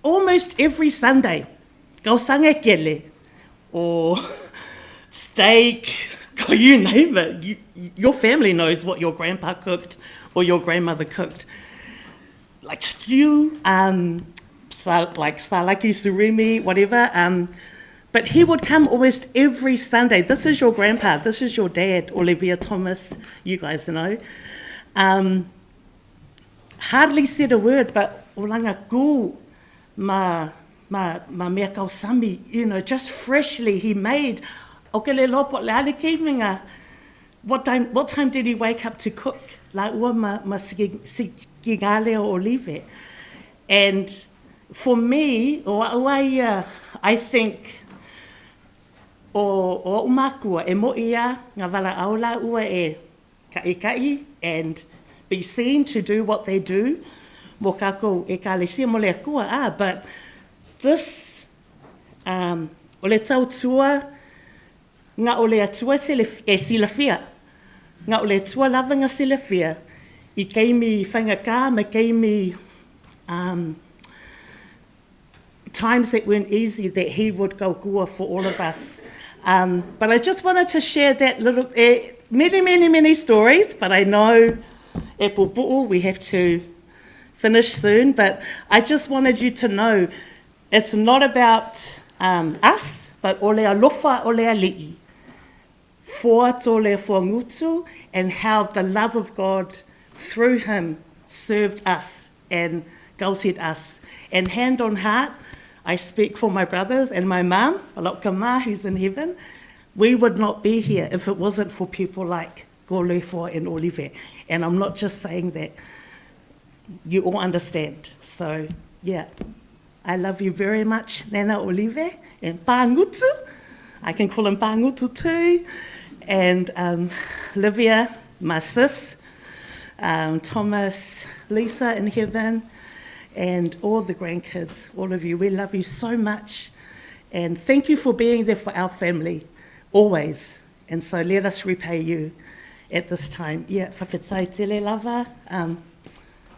almost every Sunday, kausanga kele, or steak, you name it. You, your family knows what your grandpa cooked or your grandmother cooked. Like stew, um, sal, like salaki, surimi, whatever. Um, but he would come almost every Sunday. This is your grandpa, this is your dad, Olivia Thomas, you guys know. Um, hardly said a word, but olanga ku ma ma ma mea kausami, you know, just freshly he made. O ke le lopo le ale keiminga. What time, what time did he wake up to cook? La ua ma, ma si, si ki ngā leo olive. And for me, o a'u ia, I think, o, o a'u mākua, e mo ia ngā wala au la ua e ka'i and be seen to do what they do. Mo kākou e ekalesia mo le akua, ah, but this, um, o le tautua, ngā o le atua se le, e silafia. Ngā o le atua lava ngā silafia. I keimi whaingaka ma keimi um, times that weren't easy that he would go kua for all of us. Um, but I just wanted to share that little, eh, many, many, many stories, but I know e pupu'u, we have to finish soon. But I just wanted you to know it's not about um, us, but ole alofa, ole ali'i. Foa tole fuangutu, and how the love of God through him served us and gausied us. And hand on heart, I speak for my brothers and my mum, Alok Kama, who's in heaven. We would not be here if it wasn't for people like Golefo and Olive. And I'm not just saying that. You all understand. So, yeah. I love you very much, Nana Olive and Pangutu. I can call him Pangutu too. And um, Livia, my sis. Thomas, Lisa in heaven, and all the grandkids, all of you. We love you so much. And thank you for being there for our family, always. And so let us repay you at this time. Ia, whawhetai tele lava. Um,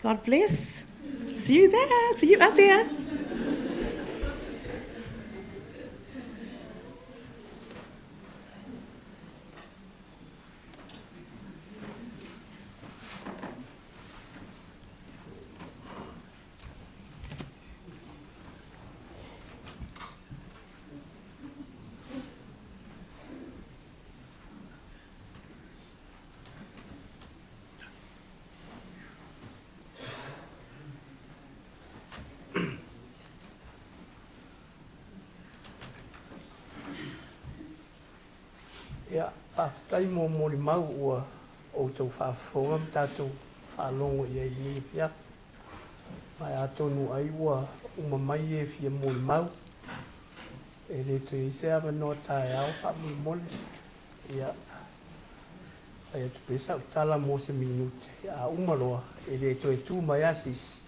God bless. See you there. See you out there. Ia, faafetai mo molimau ua outou faafofoga ma tatou faalogo i ai i lenei afiafi. Ma e atonu ai ua uma mai e fia molimau, e le toe i ai se avanoa taeao faamolemole. Ia, fai atu pea sau tala mo se minute, a uma loa, e le toe tu mai lava se isi,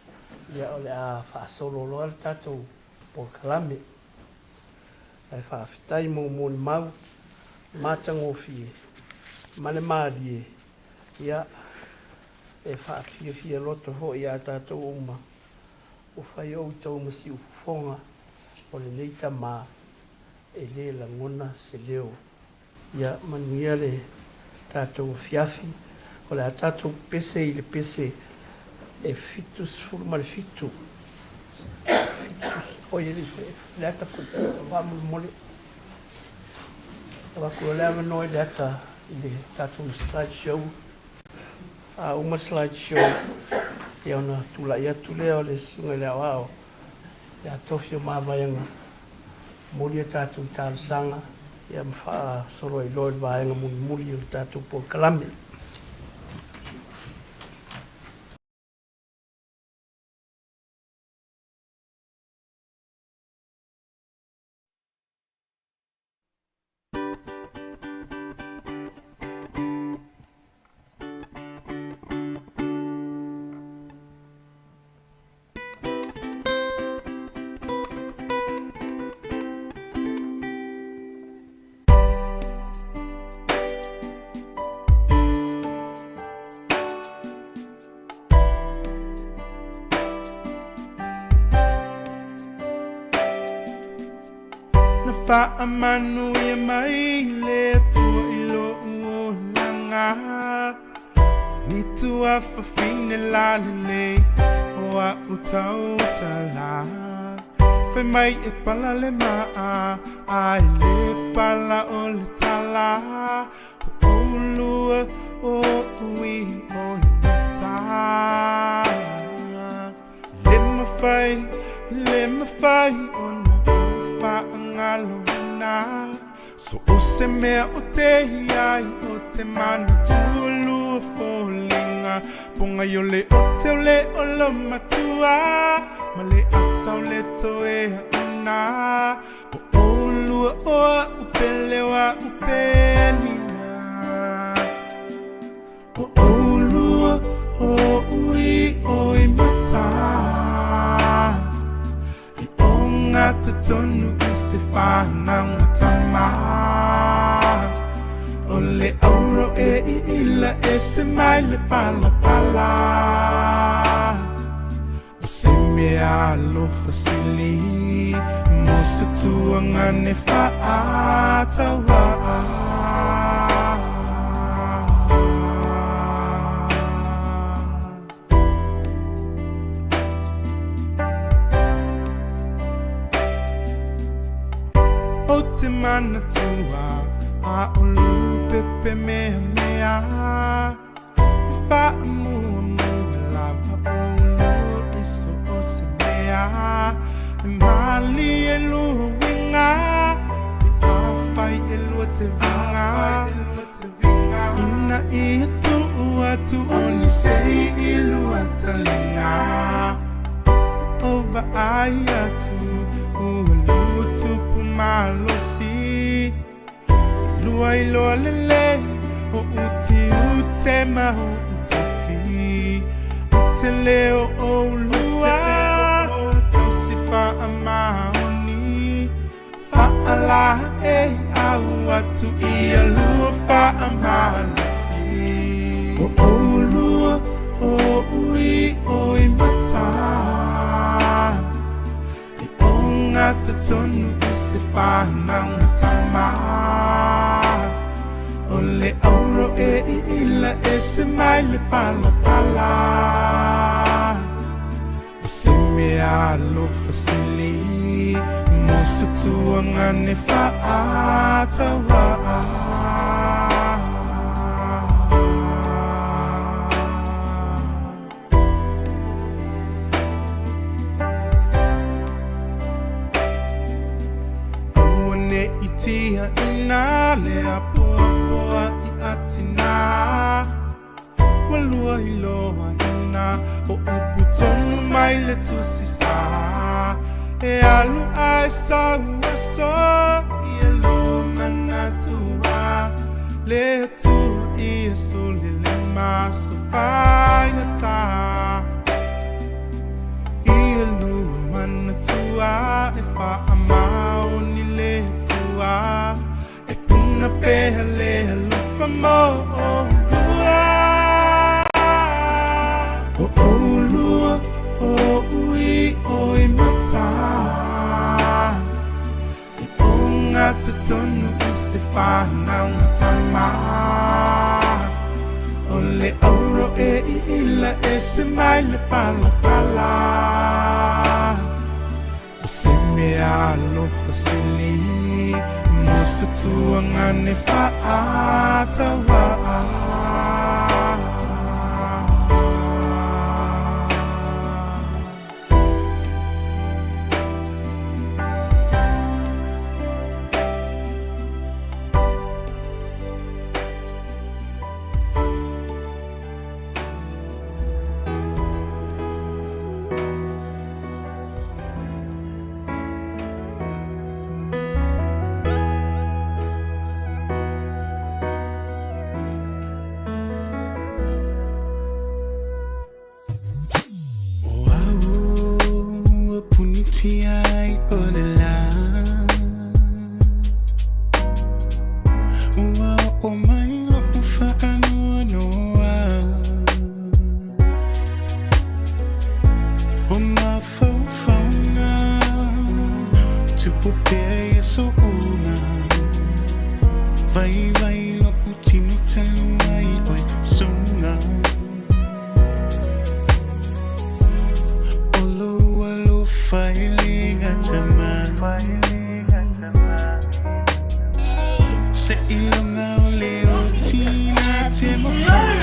ia o le a faasolo loa le tatou polokalame. Ae faafetai mo molimau matagofie ma le malie, ia, e faafiafia loto foi ia tatou uma ua fai outou ma siufofoga o lenei tama e le lagona se leo. Ia manuia le tatou afiafi. O le a tatou pese i le pese e 77. Oi, e le i fai, le ata puupuu, faamolemole. Avatu loa le avanoa i le ata i le tatou slide show. A uma slide show, ia ona tulai atu lea o le Susuga i le Aoao ia Tofi o Mavaega, momoli a tatou talosaga ia ma faasolo ai loa i le vaega mulimuli o le tatou polokalame. Na faamanuia mai le Atua i lo'u olaga Ni tuafafine lalelei o a'u tausala Fai mai e pala le ma'a a e le pala o le tala O ʻolua o ui o i mata Le mafai, le mafai ona ou faagaloina So o se mea o te iai o te manatu o lua foliga Pogai o le ote o le olo matua Ma le ata o le toe aʻuna O ʻolua o aʻu pele o aʻu pelina O ʻolua o ui oi mata I ogata tonu i se whānaunga tama O le auro e i ila e se mai le palapala O se mea alofa sili mo se tuagane faatauvaa. O te manatua a o lupepe meamea. E faamuamua lava ʻolua i so o se mea E mālie lua uiga Pe afai ʻelua teviga Ina ia tuu atu o nisi i lua taliga O vaai atu ua lua tupu malosi Lua iloa lelei o utiute ma o utofi. tele o ʻolua tausi faamaoni Faalaeiau atu ia lua faamalosi O ʻolua oʻu iʻo i mata E ogatotonu i se whanaunga tama O le auro e iila ese mai le palapala O se mea alofa sili mo se tuagane faatauvaa. Aua ne i tiaina le apoapoa i atina Ua lua iloaina o upu tonu mai le tusi sa E alu ae sau aso ia lua manatua Le Atua ia suli le maso faigata Ia lua manatua e faamaoni le Atua E puna pea le alofa mo ʻolua O ʻolua oʻu iʻo i mata E ogatotonu i se whanaunga tama O le auro e iila ese mai le palapala O se mea alofa sili mo se tuagane faatauvaa. O au ua punitia ai o le lā Ua oo mai loʻu faanoanoa O mafaufauga tupu pea i aso uma Waiwai loʻu tino talu ai ʻoe suga O lou alofa e le gata mai Seiloga o le oti na te mawhai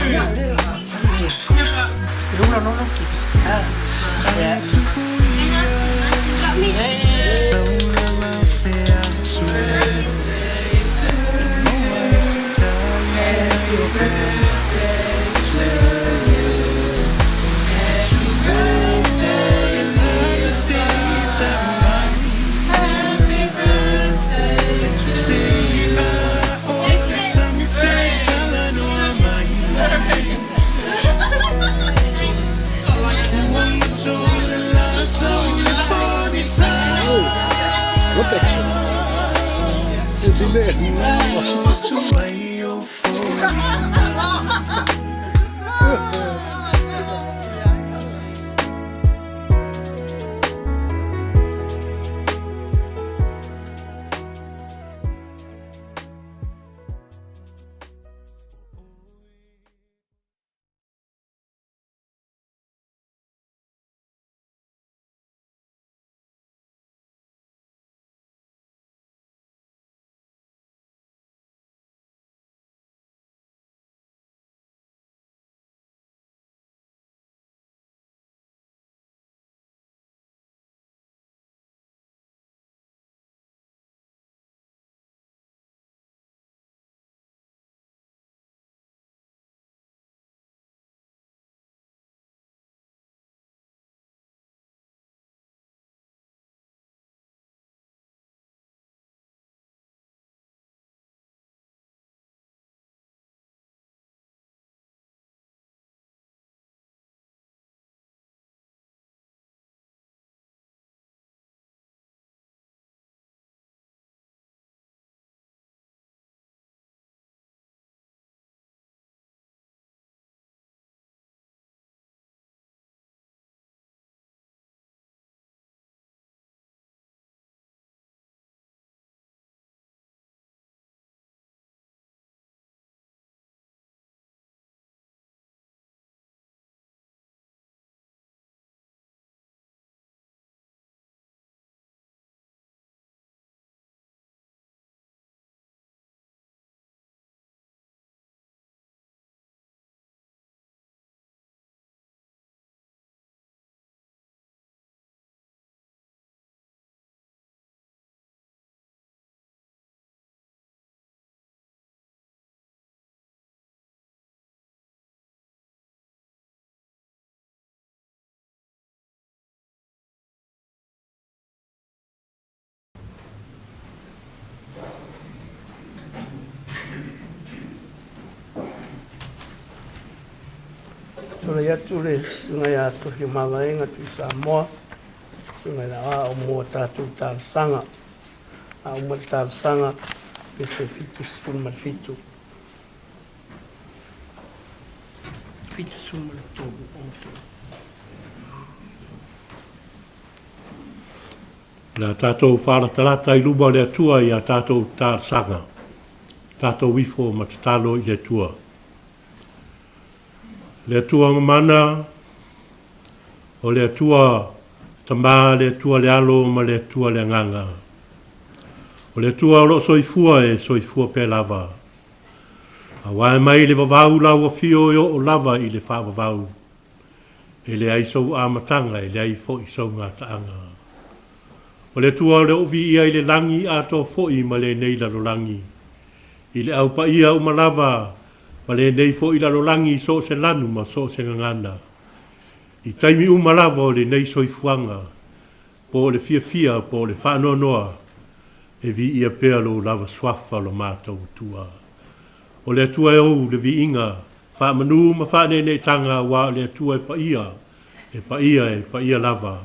Tulai atu le Susuga ia Tofiamavaega Tuisamoa, Susuga i le Aoao mo a tatou talosaga. A uma le talosaga, pese 77. 73, ok. O le a tatou faalatalata i luma o le Atua i a tatou talosaga, tatou ifo ma tatalo i le Atua. Le Atua mamana, o le Atua Tama, le Atua le Alo ma le Atua le Agaga. O le Atua o lo o soifua e soifua pea lava. Aua e mai le vavau lau afio e oo lava i le faavavau. E leai sou amataga, e leai foi sou gataaga. O le Atua o le o viia i le lagi atoa foi ma lenei lalolagi, i le au paia uma lava ma lenei foi lalolagi i so o se lanu ma so o se gagana, i taimi uma lava o lenei soifuaga, po o le fiafia po o le faanoanoa, e viia pea lou lava suafa o lo matou Atua. O le Atua e ou le viiga, faamanu ma faaneeneetaga aua o le Atua e paia, e paia, e paia lava.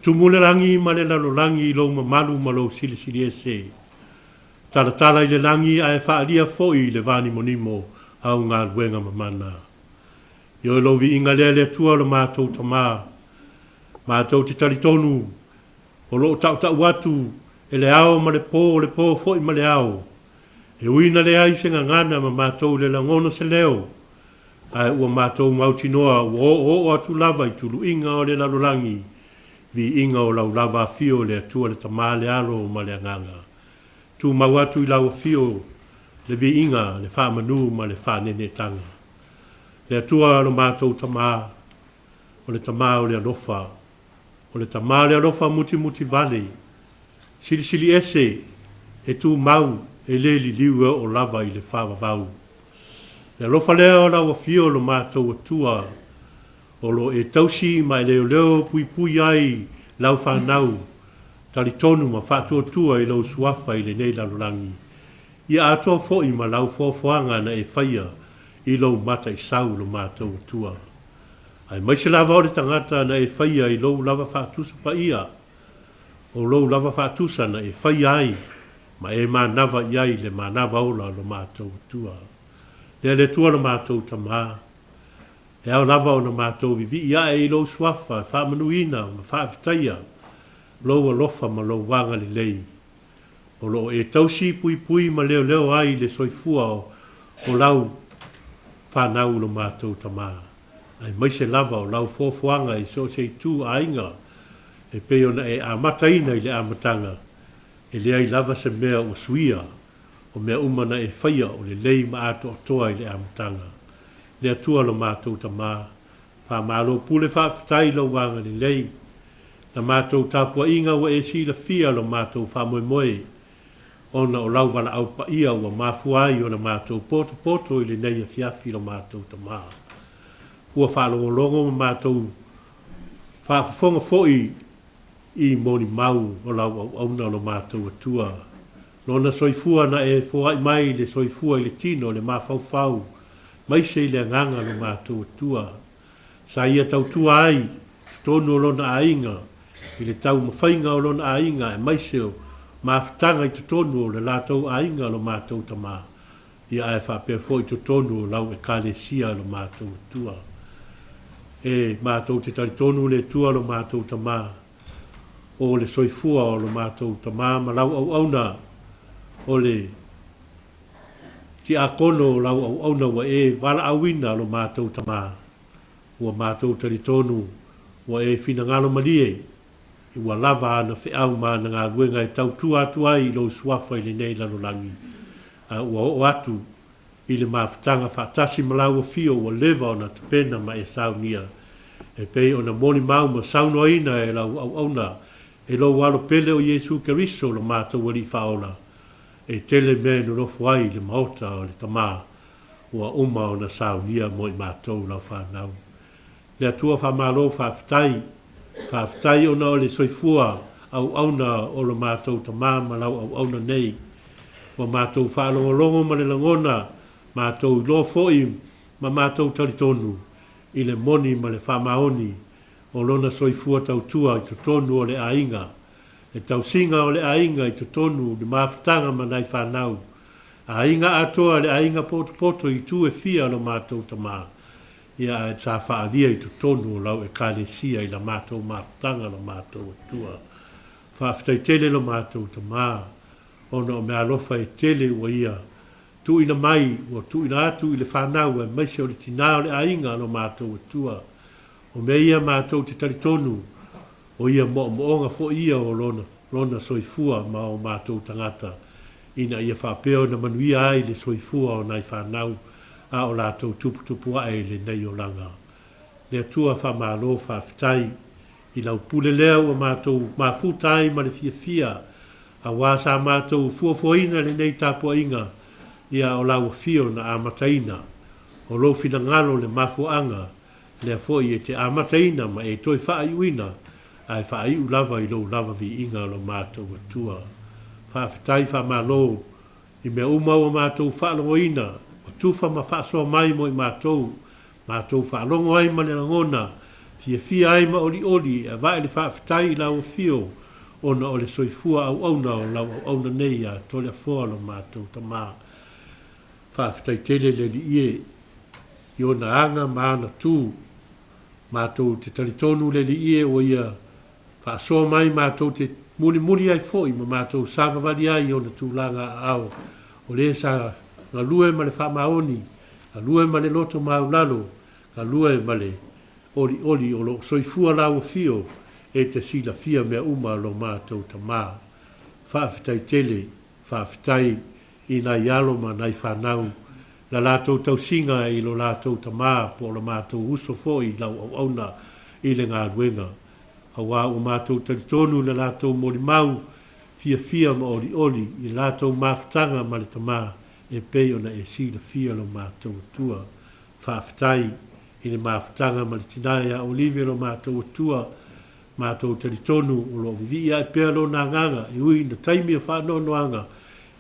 Tumu le lagi ma le lalolagi i lou mamalu ma lou silisiliese. Talatala i le lagi ae faaalia foi i le vanimonimo au galuega mamana. Ioe lou viiga lea le Atua lo matou Tama. Matou te talitonu o lo o tautau atu e le ao ma le po, le po foi ma le ao. E ui na leai se gagana ma matou le lagona se leo, ae ua matou mautinoa ua oooo atu lava i tuluiga o le lalolagi, viiga o lau lava afio le Atua le Tama le Alo ma le Agaga. Tumau atu i lau afio le viiga, le faamanu ma le faanenetanga. Le Atua lo matou Tama, o le Tama o le alofa, O le Tama o le alofa mutimuti vale, silisili ese, e tumau, e le liliu e oo lava i le faavavau. Le alofa lea o lau Afio lo matou Atua, o lo e tausi ma e leoleo puipui ai lau fanau, talitonu ma faatuatua i lou Suafa i lenei lalolagi, ia atoa foi ma lau foafoaga na e faia i lou mataisau lo matou Atua. Aemaise lava o le tagata na e faia i lou lava faatusa paia, o lou lava faatusa na e faia ai ma e manava i ai le manava ola o lo matou Atua. Lea le Atua lo matou Tama, e ao lava ona matou vivii ae i lou Suafa e faamanuina ma faafetaia lou alofa ma lou agalelei. O lo o e tausi, puipui ma leoleo ai le soifua o lau fanau lo matou Tama, aemaise lava o lau foafoaga i so o se itu aiga e pei ona e amataina i le amataga, e leai lava se mea ua suia, o mea uma na e faia o lelei ma atoatoa i le amataga. Le Atua lo matou Tama, Faamalo pule faafetai i lou agalelei. Na matou tapuaiga ua e silafia lo matou faamoemoe ona o lau valaau paia ua mafua ai ona matou potopoto i lenei afiafi lo matou Tama. Ua faalogologo ma matou faafofoga foi i molimau o lau auauna lo matou Atua. Lona soifua na e foai mai le soifua i le tino, le mafaufau, maise i le agaga lo matou Atua. Sa ia tautua ai totonu o lona aiga, i le taumafaiga o lona aiga aemaise o mafutaga i totonu o le latou aiga lo matou Tama, ia ae faapea foi i totonu o lau Ekalesia lo matou Atua. E matou te talitonu le Atua lo matou Tama, o le soifua o lo matou Tama ma lau auauna, o le Tiakono o lau auauna ua e valaauina lo matou Tama, ua matou talitonu ua e finagalo malie, ua lava ana feau ma ana galuega e tautua atu ai i lou Suafa i lenei lalolagi, a ua oo atu i le mafutaga faatasi ma lau afio ua leva ona tapena ma e saunia, e pei ona molimau ma saunoaina e lau auauna e lou Alo pele o Iesu Keriso lo matou Alii Faaola, e tele mea e nonofo ai i le maota o le Tama ua uma ona saunia mo i matou lau fanau. Le Atua faamalo faafetai, faafetai ona o le soifua auauna o lo matou Tama ma lau auauna nei. Ua matou faalogologo ma le lagona, matou iloa foi ma matou talitonu. i le moni ma le faamaoni o lona soifua tautua i totonu o le aiga, le tausiga o le aiga i totonu le mafutaga ma nai fanau, aiga atoa le aiga potopoto i itu e fia lo matou tama, ia ae sa faaalia i totonu o lau Ekalesia i la matou mafutaga lo matou Atua. Faafetai tele lo matou tama, ona o meaalofa e tele ua ia tuuina mai, ua tuuina atu i le fanau aemaise o le tinā o le aiga lo matou Atua. O mea ia matou te talitonu, o ia moomooga foi ia o lona, lona soifua ma o matou tagata, ina ia faapea ona manuia ai le soifua o nai fanau a o latou tuputupu ae i lenei olaga. Le Atua faamalo faafetai i lau pule lea ua matou mafuta ai ma le fiafia, aua sa matou fuafuaina lenei tapuaiga ia o lau afio na amataina, o lou finagalo le mafuaaga lea foi e te amataina ma e toe faaiuina, ae faaiu lava i lou lava viiga lo matou Atua. Faafetai faamalo i mea uma ua matou faalogoina, ua tufa ma faasoa mai mo i matou, matou faalogo ai ma le lagona, fiafia ai ma olioli e avae le faafetai i lau afio ona o le soifua auauna o lau auauna nei ia Toleafoa lo matou Tama. Faafetai tele le Alii e i ona aga ma ana tu. Matou te talitonu le Alii e ua ia faasoa mai matou te mulimuli ai foi ma matou savavali ai i ona tulaga aao o le sa galue ma le faamaoni, galue ma le loto maulalo, galue ma le olioli o loo soifua lau afio e te silafia mea uma lo matou Tama. Faafetai tele, faafetai i nai alo ma nai fanau, la latou tausiga i lo latou tama po o lo matou uso foi i lau auauna i le galuega. Aua ua matou talitonu i le latou molimau fiafia ma olioli i le latou mafutaga ma le tama e pei ona e silafia lo matou Atua. Faafetai i le mafutaga ma le tina ia Olive lo matou Atua, Matou talitonu o lo o vivii ae pea lona agaga e ui ina taimi o faanoanoaga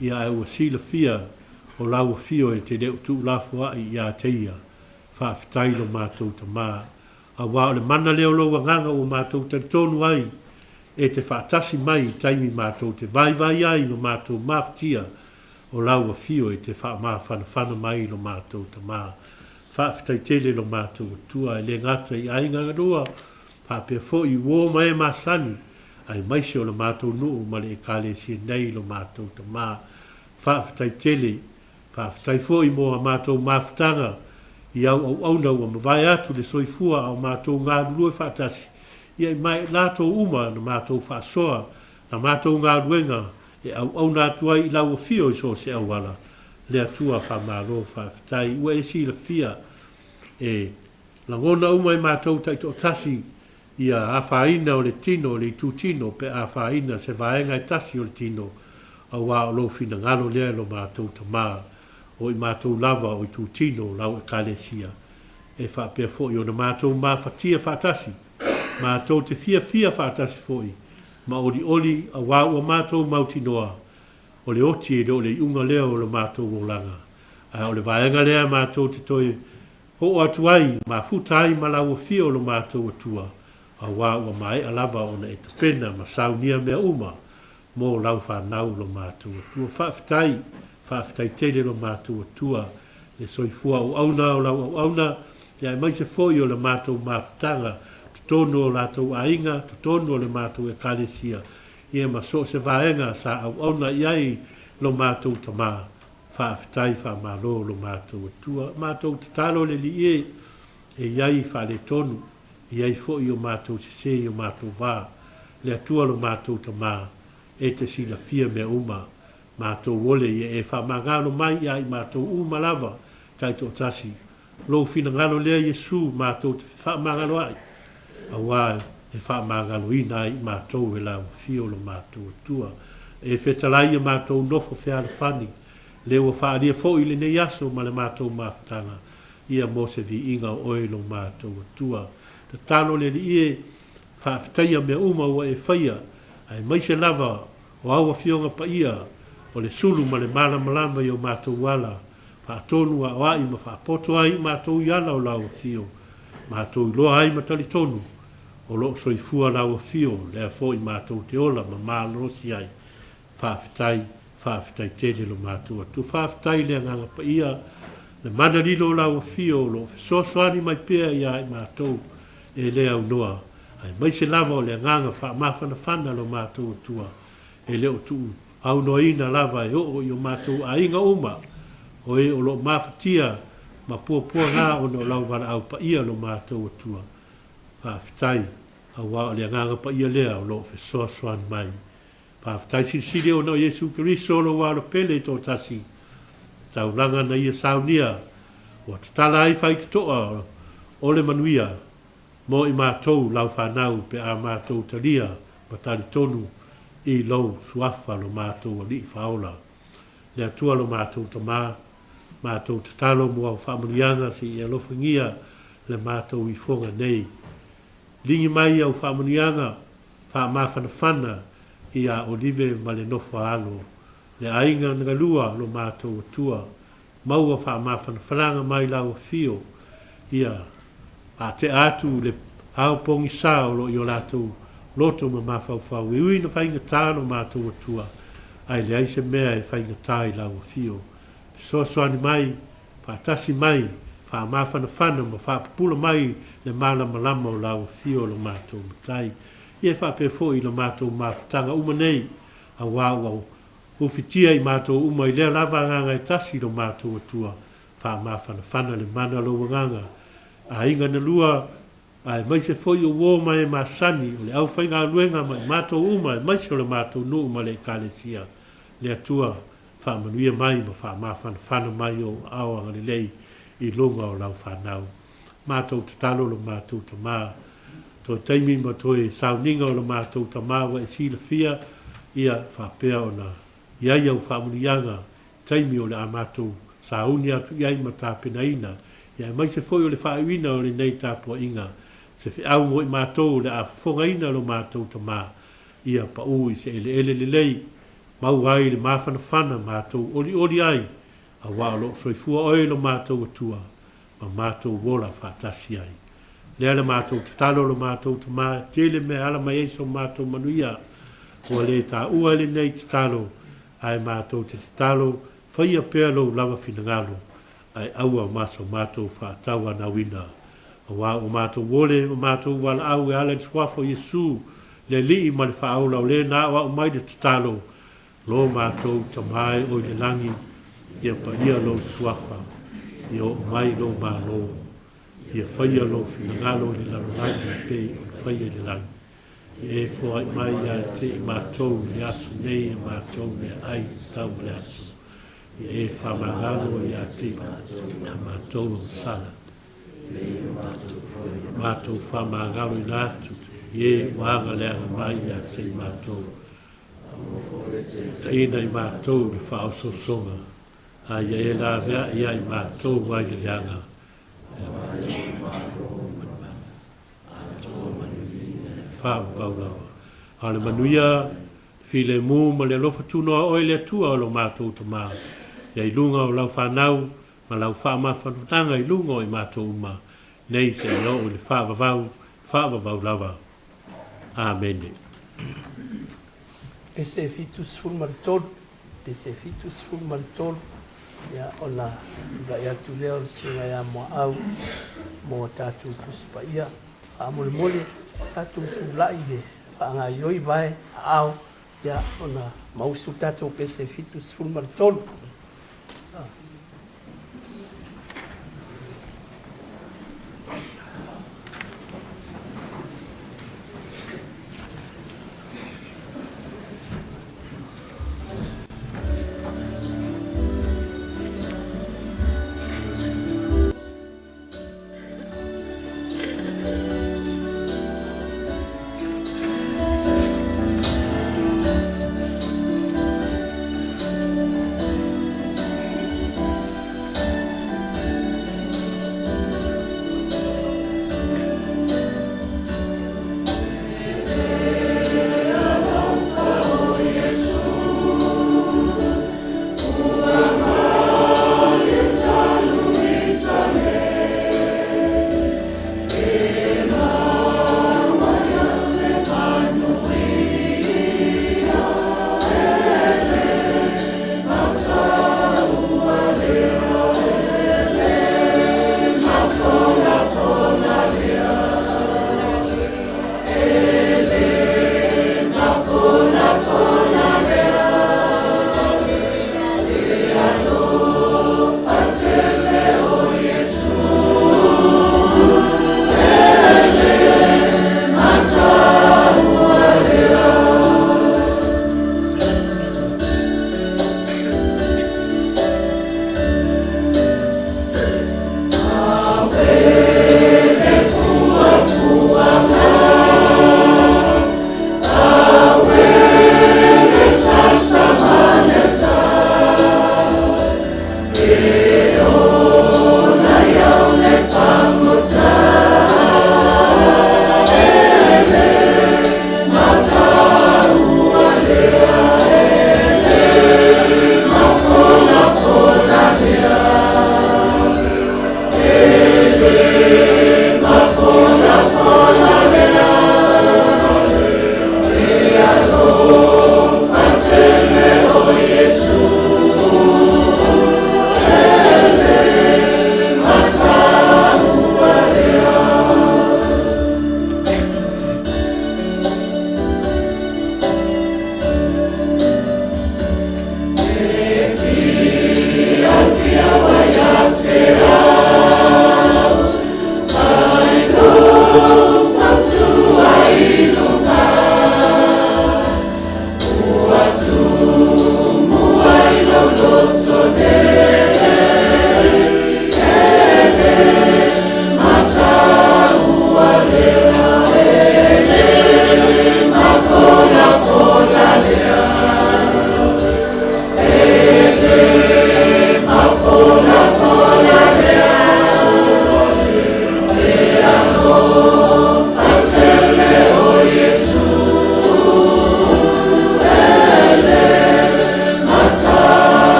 ia ae ua silafia o lau afio e te le o tuulafoai ia te ia. Faafetai lo matou Tama, aua o le mana lea o lou agaga ua matou talitonu ai e te faatasi mai i taimi matou te vaivai ai ma matou mafatia o lau afio e te faamafanafana mai lo matou Tama. Faafetai tele lo matou Atua e le gata i aiga galua faapea foi i uo ma e masani, aemaise o le matou nuu ma le Ekalesia nei lo matou Tama. Faafetai tele. Faafetai foi mo a matou mafutaga i au auauna ua mavae atu le soifua a o matou galulue faatasi, ia i mai latou uma na matou faasoa na matou galuega e auauna atu ai i lau afio i so o se auala. Le Atua faamalo faafetai ua e silafia e Lagona uma e matou taitoatasi ia afaina o le tino o le itutino pe a afaina se vaega e tasi o le tino, auā o lou finagalo lea e lo matou Tama, o i matou lava o itutino o lau Ekalesia. E faapea foi ona matou mafatia faatasi, matou te fiafia faatasi foi, ma olioli auā ua matou mautinoa, o le oti e le o le iuga lea o lo matou olaga, ae o le vaega lea matou te toe Oo atu ai, mafuta ai ma lau afio lo matou Atua, auā ua maea lava ona e tapena ma saunia mea uma mo lau fanau lo matou Atua. Faafetai, faafetai tele lo matou Atua, le soifua auauna o lau auauna, ia aemaise foi o le matou mafutaga, totonu o latou aiga, totonu o le matou Ekalesia, ia ma so o se vaega sa auauna i ai lo matou Tama. Faafetai faamalo lo matou Atua. Matou tatalo le Alii e, e i ai faaletonu, e i ai foi o matou sese i o matou va. Le Atua lo matou Tama, e te silafia mea uma. Matou ole ia e faamagalo mai ia i matou uma lava taitoatasi Lou finagalo lea Iesu matou te fefaamagaloa'i, auā e faamagaloina ai i matou e lau Afio lo matou Atua. E fetalai ia matou nofo fealofani, le ua faaalia foi i lenei aso ma le matou mafutaga, ia mo se viiga o Oe lo matou Atua. Tatalo le Alii e, faafetaia mea uma ua e faia, aemaise lava o au Afioga Paia, o le sulu ma le malamalama i o matou ala, Faatonu aoai ma faapoto ai i matou i ala o lau afio. Matou iloa ai ma talitonu o lo o soifua lau afio lea foi matou te ola ma malolosi ai. Faafetai, faafetai tele lo matou Atua. Faafetai i le Agaga Paia, le mana lilo o lau afio o lo o fesoasoani mai pea ia i matou e le aunoa, aemaise lava o le agaga faamafanafana lo matou Atua e le o tuu aunoaina lava e oo i o matou aiga uma, o e o lo o mafatia ma puapuaga ona o lau valaau paia lo matou Atua. Faafetai, auā o le Agaga Paia lea o lo o fesoasoani mai. Faafetai silisili ona o Iesu Keriso lou alo pele i toatasi, taulaga na ia saunia, ua tatala ai faitotoa o le manuia mo i matou lau fanau pe a matou talia ma talitonu i lou suafa lo matou Alii Faaola. Le Atua lo matou Tama, matou tatalo mo au faamanuiaga se i e alofagia le matou ifoga nei. Ligi mai au faamanuiaga faamafanafana ia Olive ma le nofo a alo, le aiga na galua lo matou Atua, maua faamafanafanaga mai lau afio, ia faatea atu le ao pogisa o lo i o latou loto ma mafaufau, e ui ina faigata lo matou Atua, ae leai se mea e faigata i lau afio. Fesoasoani mai, faatasi mai, faamafanafana ma faapupula mai le malamalama o lau afio lo matou Matai. Ia e faapea foi i lo matou mafutaga uma nei, auā ua ufitia i matou uma i lea lava agaga e tasi lo matou Atua, faamafanafana le mana o lou agaga, aiga na lua, aemaise foi o uo ma e masani, o le aufaigaluega ma i matou uma aemaise o le matou nuu ma le Ekalesia. Le Atua, faamanuia mai ma faamafanafana mai ou aao agalelei i luga o lau fanau. Matou tatalo lo matou Tama, toe taimi ma toe sauniga o lo matou Tama ua e silafia, ia faapea ona i ai au faamanuiaga i taimi o le a matou sauni atu i ai ma tapenaina, ia aemaise foi o le faaiuina o lenei tapuaiga, se feau mo i matou o le a fofogaina lo matou Tama, ia pau i se eleele lelei, maua ai le mafanafana matou olioli ai, auā o lo o soifua oe lo matou Atua, ma matou ola faatasi ai. Lea le matou tatalo lo matou Tama, tele mea ala mai ai so matou manuia. Ua le taua i lenei tatalo, ae matou te tatalo, faia pea lou lava finagalo, ae aua ma so matou faatauanauina. Aua ua matou ole ma matou valaau e ala i le Suafa o Iesu, le Alii ma le Faaola o le na aoao mai le tatalo, Lo matou Tama e o i le lagi, ia paia lou Suafa, ia oo mai lou Malo, ia faia lou finagalo i le lalolagi e pei ona faia i le lagi. Ia e foai mai ia te i matou i le aso nei a matou meaai i le tau o le aso. Ia e faamagalo ia te i matou o masala. Matou faamagaloina atu i e ua agaleaga mai ia te i matou. Taina i matou le faaosoosoga, a ia e laveai ia i matou ai le leaga. Faavavau lava. A o le manuia, le filemu ma le alofa tunoa oe le Atua o lo matou Tama, ia i luga o lau fanau ma lau faamafanafanaga i luga o i matou uma nei seia oo i le faavavau, faavavau lava. Amene. Pese 73, pese 73, ia ona tulai atu lea o le Susuga ia Muaau mo a tatou Tusi Paia. Faamolemole tatou tulai e faagaoioi vae aao, ia ona mausu le tatou pese 73.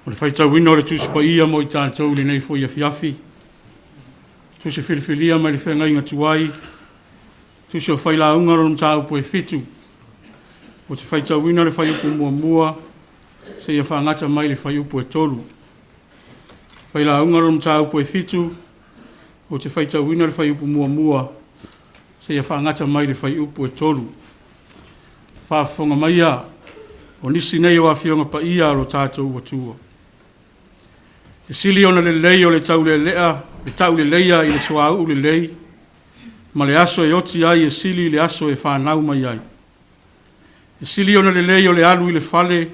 O le faitauina o le Tusi Paia mo i tatou i lenei foi afiafi, Tusi filifilia mai le Feagaiga Tuai, Tusi o Failauga lona mataupu e 7. Ou te faitauina le fuaiupu muamua seia faagata mai le fuaiupu e 3. Failauga lona mataupu e 7, ou te faitauina le fuaiupu muamua seia faagata mai le fuaiupu e 3. Faafofoga maia, o nisi nei o Afioga Paia a lo tatou Atua. E sili ona lelei o le taulelea, le tauleleia i le suauu lelei, ma le aso e oti ai e sili i le aso e fanau mai ai. E sili ona lelei o le alu i le fale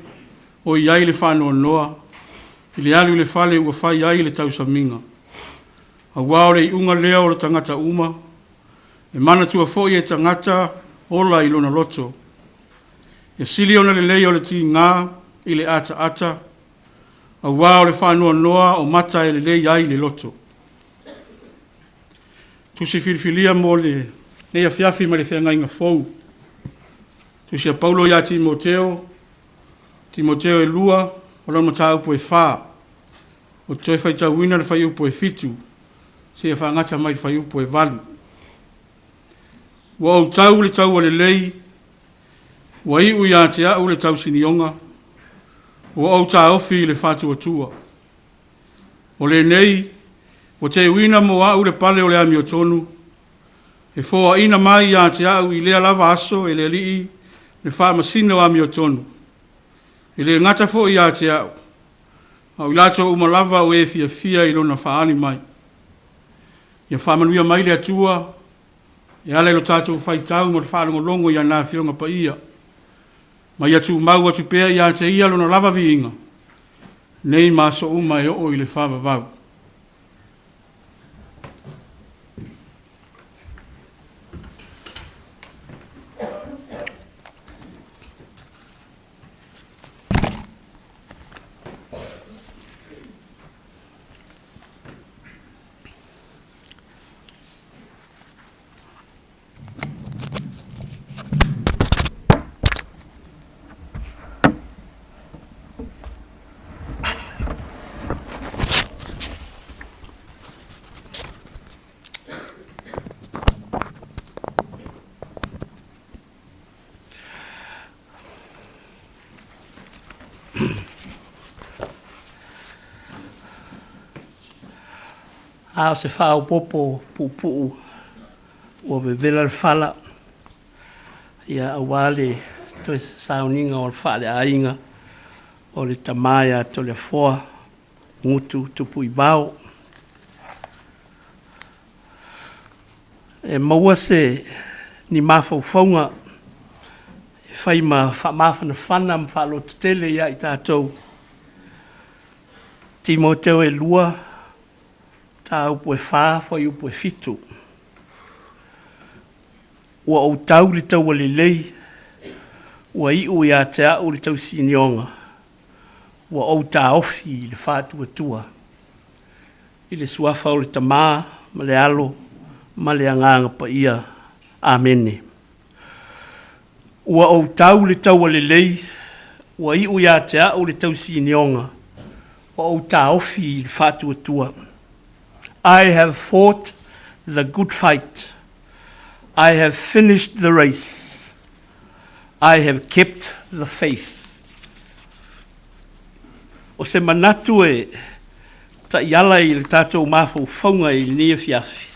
o i ai le faanoanoa, i le alu i le fale ua fai ai le tausamiga. Aua o le iuga lea o le tagata uma, e manatua foi e tagata ola i lona loto. E sili ona lelei o le tiga i le ataata, aua o le faanoanoa o mata e lelei ai le loto. Tusi filifilia mo lenei afiafi mai le Feagaiga Fou. Tusi a Paulo ia Timoteo, Timoteo e 2, o lana mataupu e 4. Ou te toe faitauina le fuaiupu e 7, seia faagata mai le fuaiupu e 8. Ua ou tau le taua lelei, ua iu ia te au le tausinioga, ua ou taofi i le faatuatua. O lenei, ua teuina mo au le pale o le amiotonu, e foaina mai ia te au i lea lava aso e le Alii le faamasino amiotonu. E le gata foi ia te au, a o i latou uma lava o e fiafia i lona faaali mai. Ia faamanuia mai le Atua e ala i lo tatou faitau ma le faalogologo i ana Afioga Paia, ma ia tumau atu pea ia te Ia lona lava viiga, nei ma aso uma e oo i le faavavau. A o se faaopoopo puupuu ua vevela le fala, ia aua le toe sauniga o le faaleaiga o le tama ia Toleafoa Gutu Tupuivao. E maua se ni mafaufauga e fai ma faamafanafana ma faalototele ia i tatou. Timoteo e 2, Mataupu e 4, fuaiupu e 7. Ua ou tau le taua lelei, ua iu ia te au le tausinioga, ua ou taofi i le faatuatua, i le suafa o le Tama ma le Alo ma le Agaga Paia. Amene. Ua ou tau le taua lelei, ua iu ia te au le tausinioga, ua ou taofi i le faatuatua. I have fought the good fight. I have finished the race. I have kept the faith. O se manatu e taiala i le tatou mafaufauga i lenei afiafi,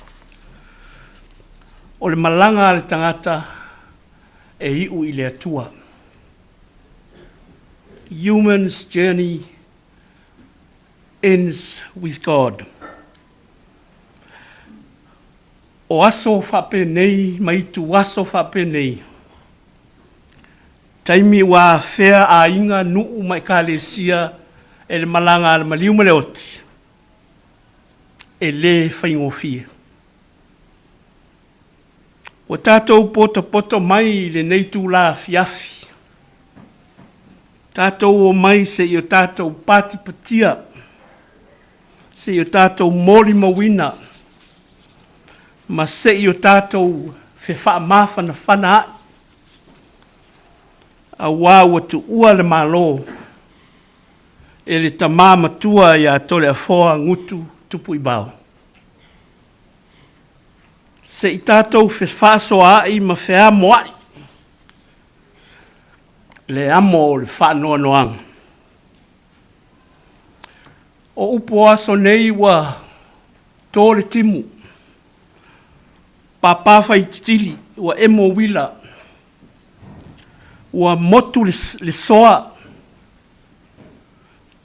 o le malaga a le tagata e iu i le Atua. Human's journey ends with God. O aso faapenei ma ituaso faapenei, taimi ua afea aiga, nuu ma ekalesia e le malaga a le maliu ma le oti, e lē faigofie. Ua tatou potopoto mai i lenei itula afiafi, tatou omai se i o tatou patipatia, se i o tatou molimauina, ma se i o tatou fefaamafanafana a'i, auā ua tuua le Malo e le Tama Matua ia Toleafoa Gutu Tupuivao. Se i tatou fefaasoaai ma feamoa'i le amo o le faanoanoaga. O upu o aso nei ua to le timu, pāpā faititili, ua emo uila, ua motu le soa,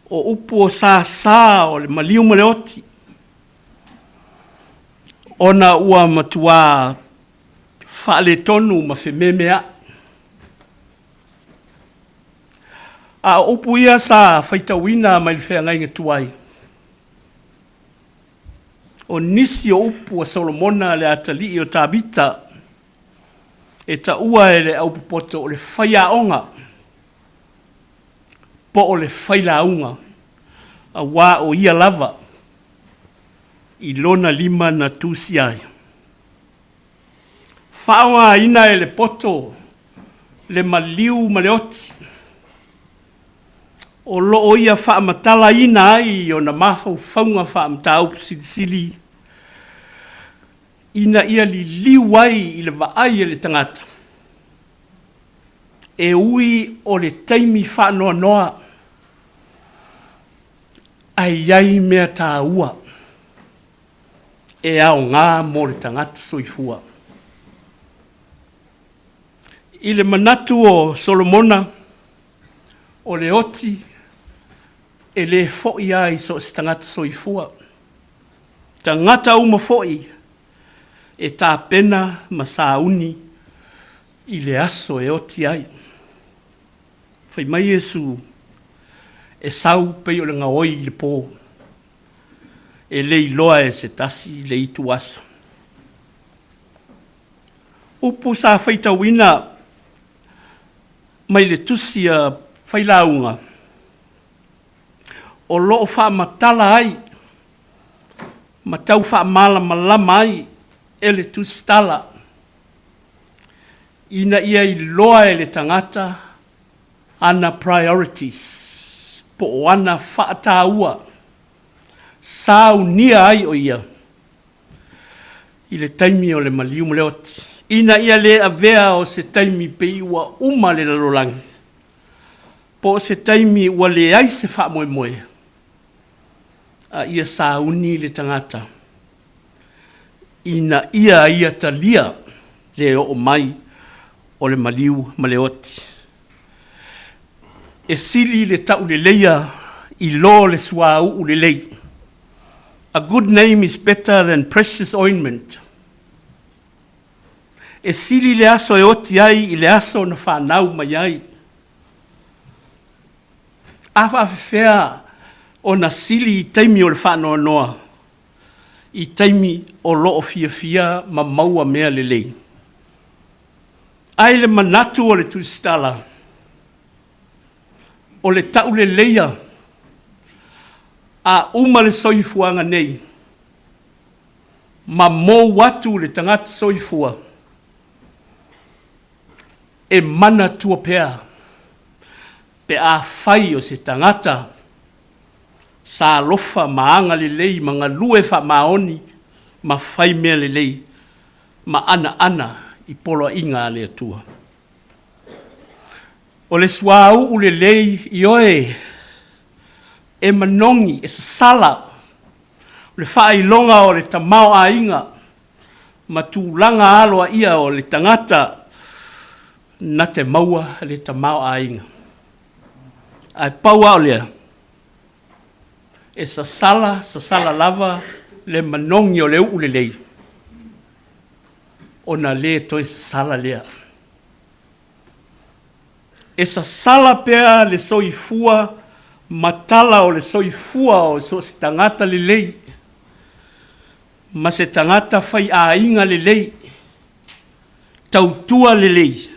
o upu o sāsā o le maliu ma le oti, ona ua matuā faaletonu ma fememea'i. A o upu ia sa faitauina mai le feagaiga tuai, o nisi o upu a Solomona le atalii o Tavita e taua e le aupopoto o le faiaoga po o le failauga, auā o ia lava i lona lima na tusia ai. Faaaogaina e le poto le maliu ma le oti, o lo o ia faamatalaina ai ona mafaufauga faamataupu silisili ina ia liliu ai i le vaai a le tagata, e ui o le taimi faanoanoa, ae i ai mea taua e aoga mo le tagata soifua. I le manatu o Solomona, o le oti e lē fo'i lava i so o se tagata soifua. Tagata uma foi e tapena ma sauni i le aso e oti ai. Fai mai Iesu, E sau pei o le gaoi i le pō, e le iloa e se tasi le ituaso. Upu sa faitauina mai le tusi a Failauga, o lo o faamatala ai ma tau faamalamalama ai e le tusitala ina ia iloa e le tagata ana priorities po o ana faataua saunia ai o ia i le taimi o le maliu ma le oti, ina ia le avea o se taimi pei ua uma le lalolagi, po o se taimi ua leai se faamoemoe, a ia sauni le tagata ina ia ia talia le oo mai o le maliu ma le oti. E sili le tauleleia i lo le suauu lelei. A good name is better than precious ointment. E sili le aso e oti ai i le aso na fanau mai ai. A faafefea ona sili i taimi o le faanoanoa? i taimi o lo o fiafia ma maua mea lelei. Ae i le manatu o le Tusitala, o le tauleleia a uma le soifuaga nei, ma mou atu le tagata soifua, e manatua pea pe afai o se tagata sa alofa ma agalelei ma galue faamaoni ma fai mea lelei ma anaana i poloaiga a le Atua. O le suauu lelei, ioe, e manogi, e sasala, o le faailoga o le tamaoaiga ma tulaga aloaia o le tagata na te maua le tamaoaiga. Ae pau lava o lea, e sasala, sasala lava le manogi o le u'u lelei, ona le toe sasala lea. E sasala pea le soifua ma tala o le soifua o so o se tagata lelei ma se tagata faiaiga lelei, tautua lelei,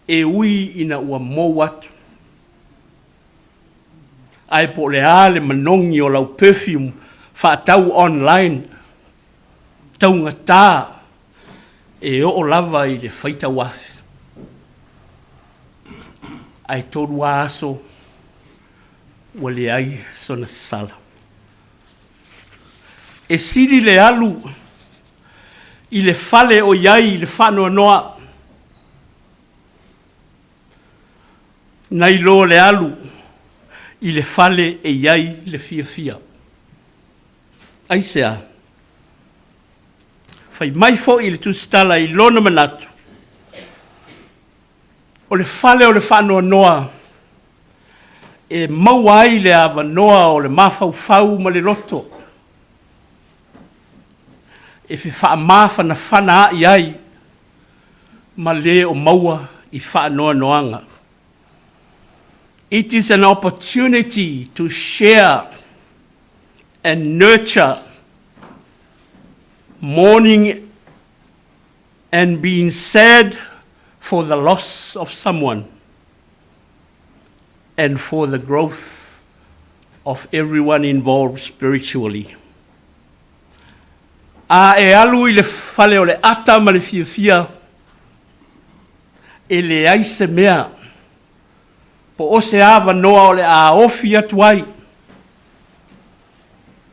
e ui ina ua mou atu. Ae po o le a le manogi o lau perfume faatau online, taugata e oo lava i le faitau afe. Ae tolu lava aso ua leai sona sasala. E sili le alu i le fale o i ai le faanoanoa nai lo le alu i le fale e i ai le fiafia. Aisea? Fai mai foi le Tusitala i lona manatu, o le fale o le faanoanoa e maua ai le avanoa o le mafaufau ma le loto e fefaamafanafana a'i ai ma le o maua i faanoanoaga. It is an opportunity to share and nurture mourning and being sad for the loss of someone and for the growth of everyone involved spiritually. A e alu i le fale o le ata ma le fiafia, e leai se mea po o se avanoa o le a ofi atu ai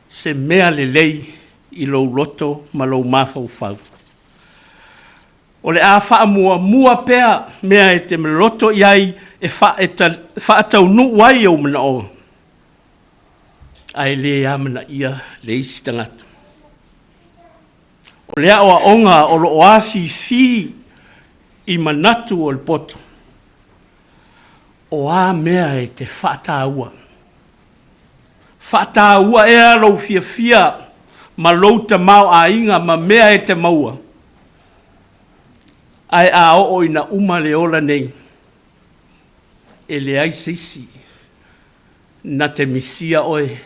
se mea lelei i lou loto ma lou mafaufau. O le a faamuamua pea mea e te loto i ai e faataunuu ai ou manaoga, ae le amanaia le isi tagata. O le aoaoga o lo o afifi i manatu o le poto, o a mea e te faataua? Faataua ea lou fiafia ma lou tamaoaiga ma mea e te maua? Ae a oo ina uma le ola nei, e leai se isi na te misia oe,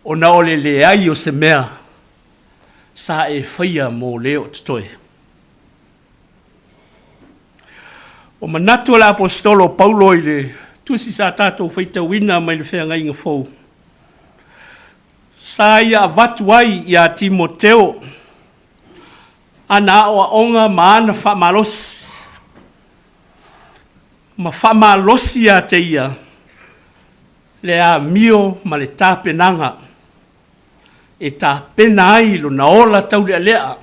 ona o le leai o se mea sa e faia mo le o totoe. O manatu o le Aposetolo o Paulo i le tusi sa tatou faitauina mai le Feagaiga Fou, sa ia avatu ai iā Timoteo ana aoaoga ma ana faamalosi, ma faamalosi ia te ia le amio ma le tapenaga e tapena ai lona ola taulealea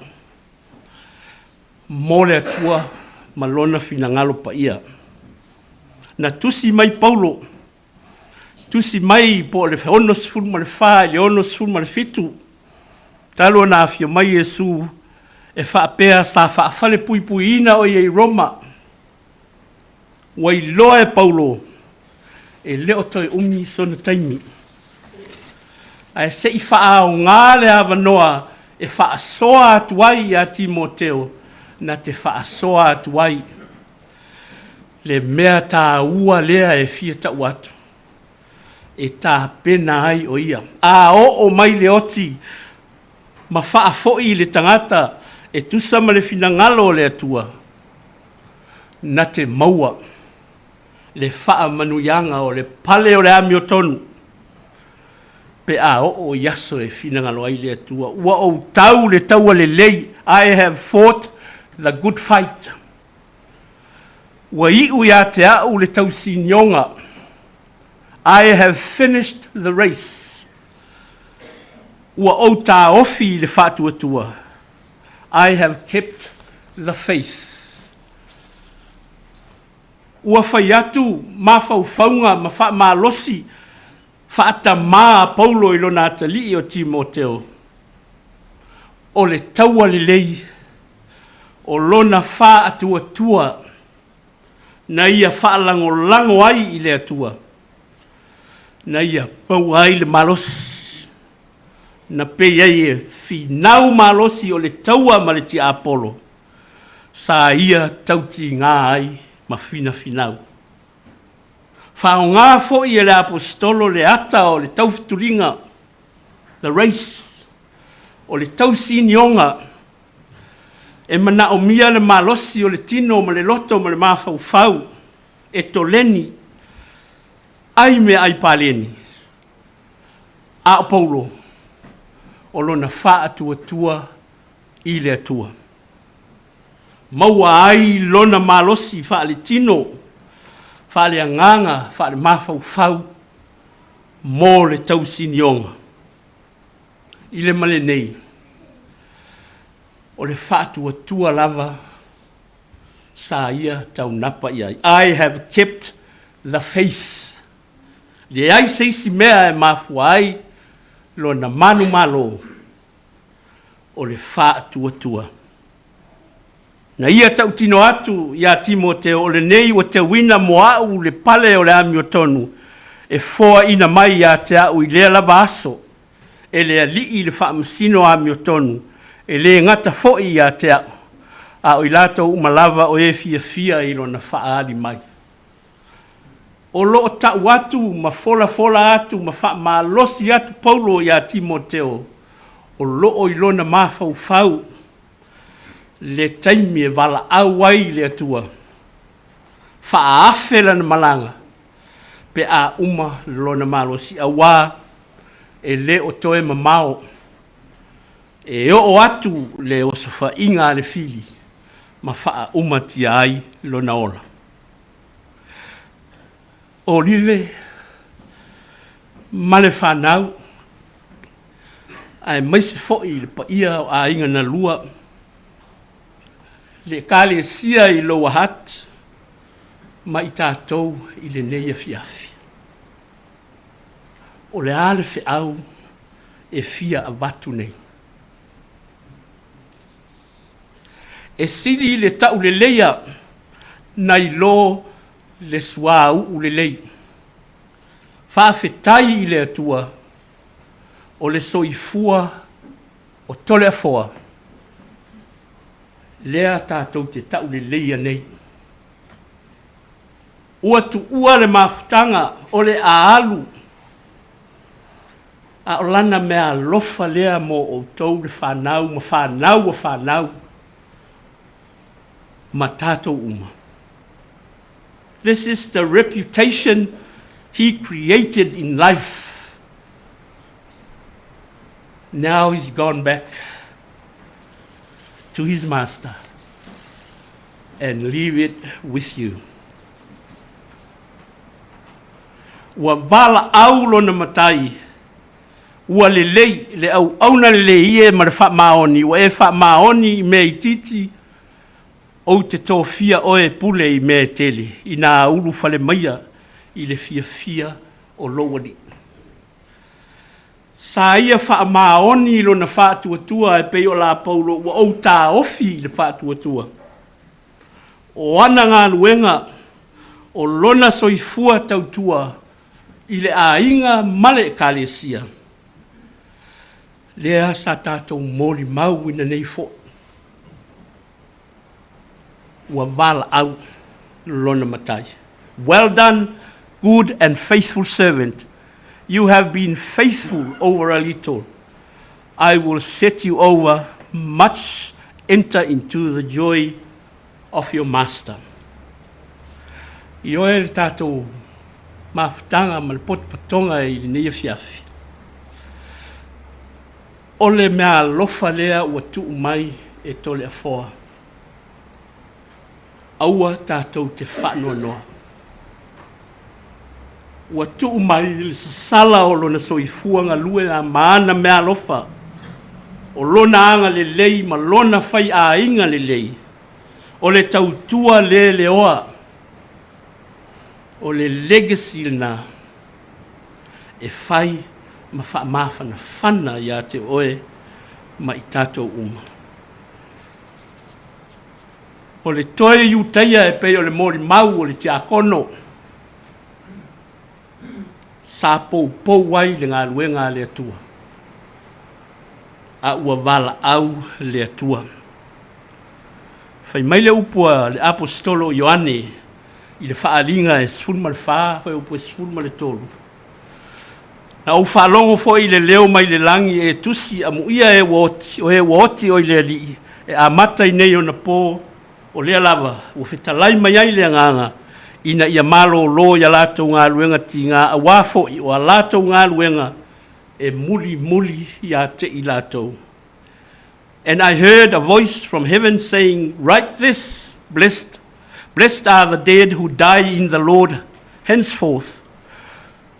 mo le Atua ma Lona finagalo paia. Na tusi mai Paulo, tusi mai po o le 64 i le 67, talu ona afio mai Iesu e faapea sa faafalepuipuiina o ia i Roma. Ua iloa e Paulo e le o toe umi sona taimi. Ae se i faaaoga le avanoa e faasoa atu ai iā Timoteo na te faasoa atu ai le mea taua lea e fia tau atu. e tapena ai o ia. A oo mai le oti ma faafoi le tagata e tusa ma le finagalo o le Atua, na te maua le faamanuiaga o le pale o le amiotonu pe a oo i aso e finagalo ai le Atua. Ua ou tau le taua lelei, I have fought the good fight. Ua iu ia te au le tausinioga, I have finished the race. Ua ou taofi i le faatuatua, I have kept the faith. Ua fai atu mafaufauga ma faamalosi faatamā a Paulo i lona atalii o Timoteo, o le taua lelei o lona faatuatua na ia faalagolago ai i le Atua, na ia maua ai le malosi, na pei ai e finau malosi o le taua ma le tiapolo, sa ia tautigā ai ma finafinau. Faaaoga foi e le Aposetolo le ata o le taufetuliga, the race, o le tausinioga, e manaomia le malosi o le tino ma le loto ma le mafaufau e toleni ai meaai paleni. A o Paulo, o lona faatuatua i le Atua. Maua ai lona malosi faaletino, faaleagaga, faalemafaufau mo le tausinioga. I le male nei, o le faatuatua lava sa ia taunapa i ai. I have kept the faith. Leai se isi mea e mafua ai lona manumalo o le faatuatua. Na ia tautino atu iā Timoteo, o lenei ua teuina mo a'u le pale o le amiotonu e foaina mai ia te a'u i lea lava aso e le Alii le faamasino amiotonu, e lē gata fo'i ia te a'u, a o i latou uma lava o e fiafia i lona faaali mai. O lo o tau atu ma folafola atu ma faamalosi atu Paulo iā Timoteo, o lo o i lona mafaufau le taimi e valaau ai i le Atua, faaafe lana malaga pe a uma lona malosi, auā e le o toe mamao e oo atu le osofaiga a le fili ma faaumatia ai lona ola. Olive ma le fanau, aemaise foi i le paia o aiga na lua, le Ekalesia i Lower Hutt ma i tatou i lenei afiafi. O le a le feau e fia avatu nei? E sili le tauleleia nai lo le suauu lelei. Faafetai i le Atua o le soifua o Toleafoa lea tatou te tauleleia nei. Ua tuua le mafutaga o le a alu, a o lana meaalofa lea mo outou le fanau ma fanau a fanau ma tatou uma. This is the reputation he created in life. Now he's gone back to his master and leave it with you. Ua valaau lona matai, ua lelei le auauna lelei e ma le faamaoni, ua e faamaoni i mea itiiti, ou te tofia oe e pule i mea e tele, inā ulufale maia i le fiafia o lou alii. Sa ia faamaoni i lona faatuatua e pei o la Paulo ua ou taofi i le faatuatua. O ana galuega, o lona soifua tautua i le aiga ma le Ekalesia, lea sa tatou molimauina nei foi. Ua valaau lona matai. Well done, good and faithful servant. You have been faithful over a little. I will set you over much. Enter into the joy of your master. Ioe le tatou mafutaga ma le potopotoga i lenei afiafi. O le meaalofa lea ua tuu mai e Toleafoa. Aua tatou te faanoanoa. Ua tuu mai le sasala o lona soifua galue ma ana meaalofa, o lona agalelei ma lona faiaiga lelei, o le tautua le leoa, o le legacy lena e fai ma faamafanafana ia te oe ma i tatou uma. O le toe Iutaia e pei o le molimau o le tiakono sa poupou ai le galuega a le Atua, a ua valaau le Atua. Fai mai le upu a le Aposetolo o Ioane i le Faaaliga e 14, fuaiupu e 13, Na ou faalogo foi i le leo mai le lagi e tusi, Amuia e ua oti, o e ua oti oi le Alii, e amata i nei ona po, o lea lava ua fetalai mai ai le Agaga, ina ia malōlō i a latou galuega tiga, auā foi o a latou galuega e mulimuli ia te i latou. And I heard a voice from heaven saying, Write this, blessed, blessed are the dead who die in the Lord henceforth.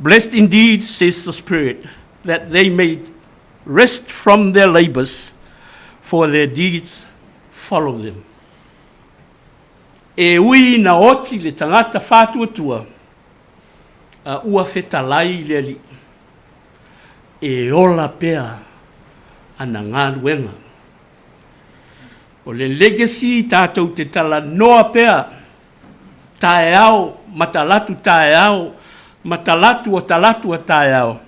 Blessed indeed, says the Spirit, that they may rest from their labors, for their deeds follow them. E ui ina oti le tagata faatuatua, a ua fetalai le Alii, e ola pea ana galuega. O le legacy tatou te talanoa pea, taeao ma talatu taeao, ma talatu o talatu a taeao,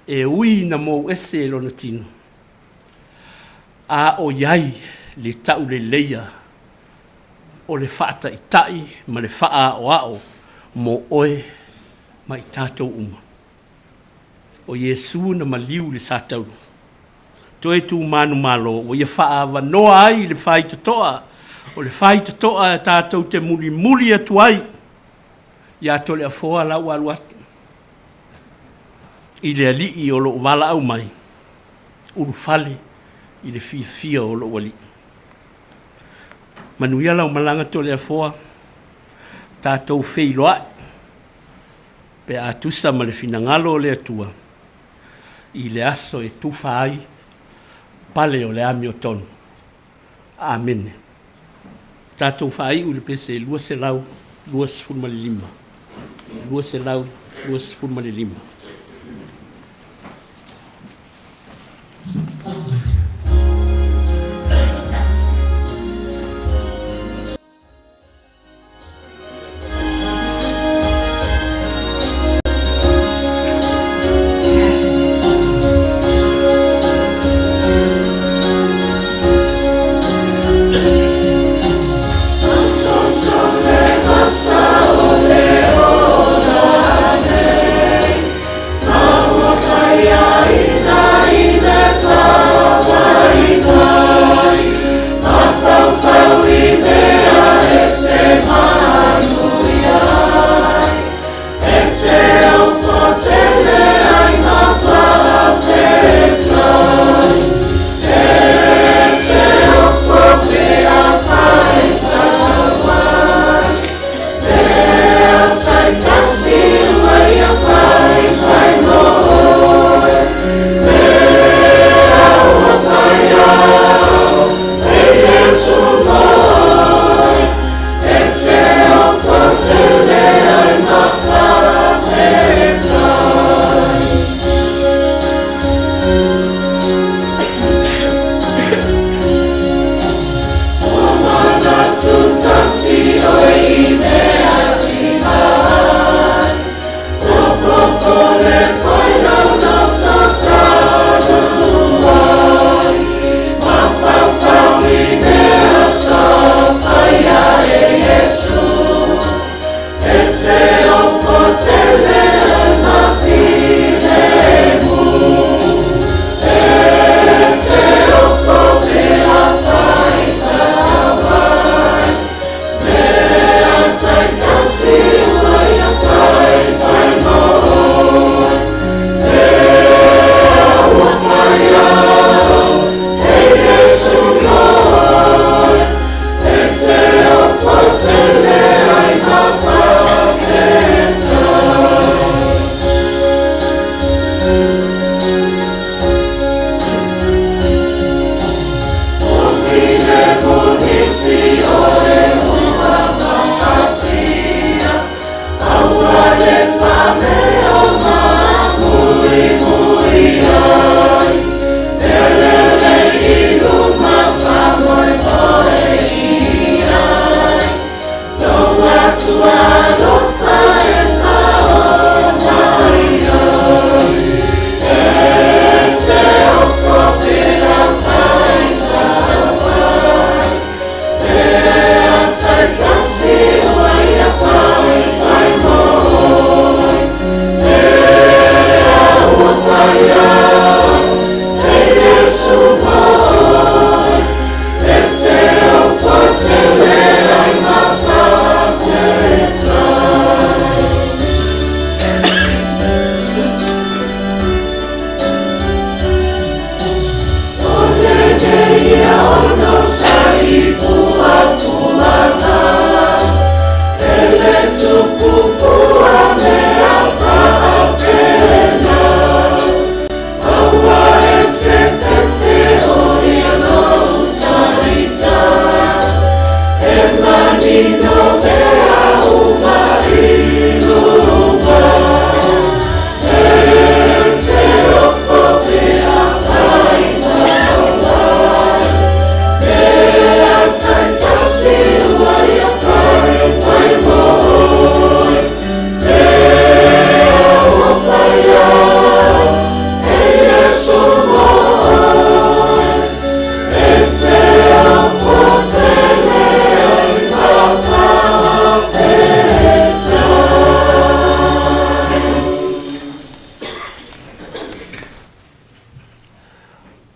e ui ina mou ese e lona tino, a o i ai le tauleleia o le faataitai ma le faaaoao mo oe ma i tatou uma. O Iesu na maliu i le satauro, toe tu manumalo ua ia faaavanoa ai le faitotoa, o le faitotoa tatou te mulimuli atu ai ia Toleafoa la ua alu atu i le Alii o loo valaau mai, ulufale i le fiafia o lou Alii. Manuia lau malaga Toleafoa, tatou feiloai pe a tusa ma le finagalo o le Atua i le aso e tufa ai pale o le amiotonu. Amene. Tatou faaiu i le pese 225. 225.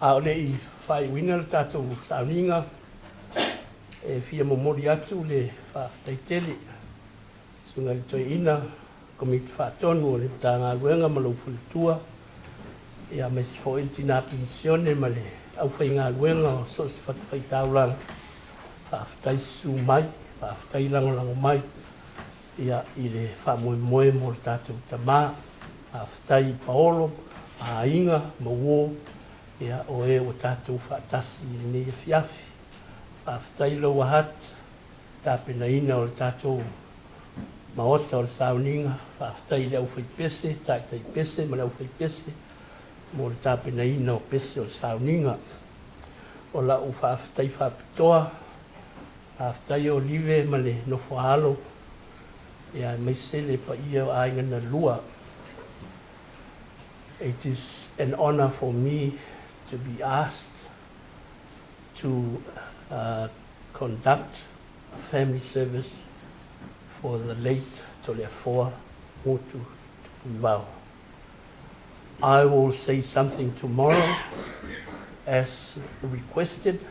A o le i faaiuina le tatou sauniga, e fia momoli atu le faafetai tele Susuga i le Toeaina, Komiti Faatonu o le Matagaluega ma lou faletua, ia aemaise foi le Tina Penisione ma le aufaigaluega o so o se fatafaitaulaga. Faafetai susu mai, faafetai lagolago mai ia i le faamoemoe mo le tatou tama. Faafetai i paolo, aiga ma uo, ia o e ua tatou faatasi i lenei afiafi. Faafetai Lower Hutt tapenaina o le tatou Maota o le Sauniga. Faafetai i le aufaipese, taitai pese ma le aufaipese mo le tapenaina o pese o le sauniga. O lau faafetai faapitoa, faafetai Olive ma le nofoaalo, ia aemaise le paia o aiga na lua. It is an honor for me to be asked to uh, conduct a family service for the late Toleafoa Ngutu Tupuivao. I will say something tomorrow as requested.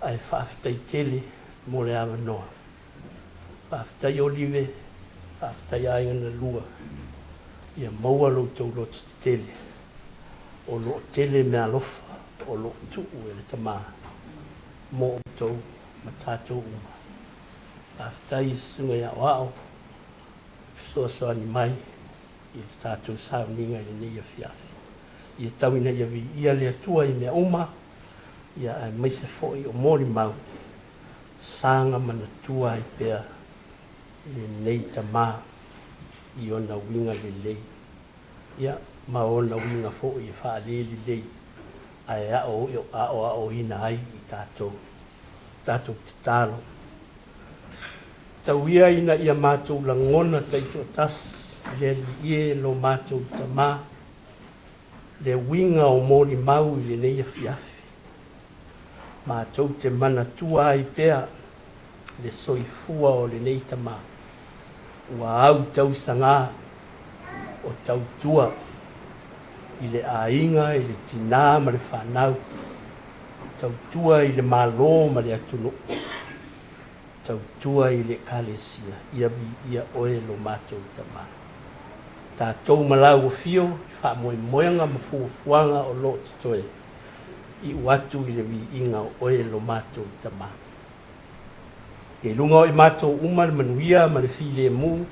Ae faafetai tele mo le avanoa. Faafetai Olive, faafetai aiga na lua. Ia maua lo outou loto tetele. O lo o tele meaalofa o lo o tuu e le Tama mo outou ma tatou uma. Faafetai i Susuga i Aoao fesoasoani mai i le tatou sauniga i lenei afiafi. Ia tau ina ia viia le Atua i mea uma, ia aemaise foi o molimau saga manatua ai pea lenei tama i ona uiga lelei, ia ma ona uiga foi e faalelelei ae aoaoina ai i tatou. Tatou tatalo. Tau ia ina ia matou lagona taitoatasi i le Alii e lo matou Tama, le uiga o molimau i lenei afiafi. Matou te manatua ai pea le soifua o lenei tama ua au tausaga o tautua i le aiga, i le tinā ma le fanau, tautua i le Malo ma le atunuu, tautua i le Ekalesia, ia viia oe lo matou Tama. Tatou ma lau afio i faamoemoega ma fuafuaga o lo o totoe, iu atu i le viiga o oe lo matou Tama. I luga o i matou uma le manuia ma le filemu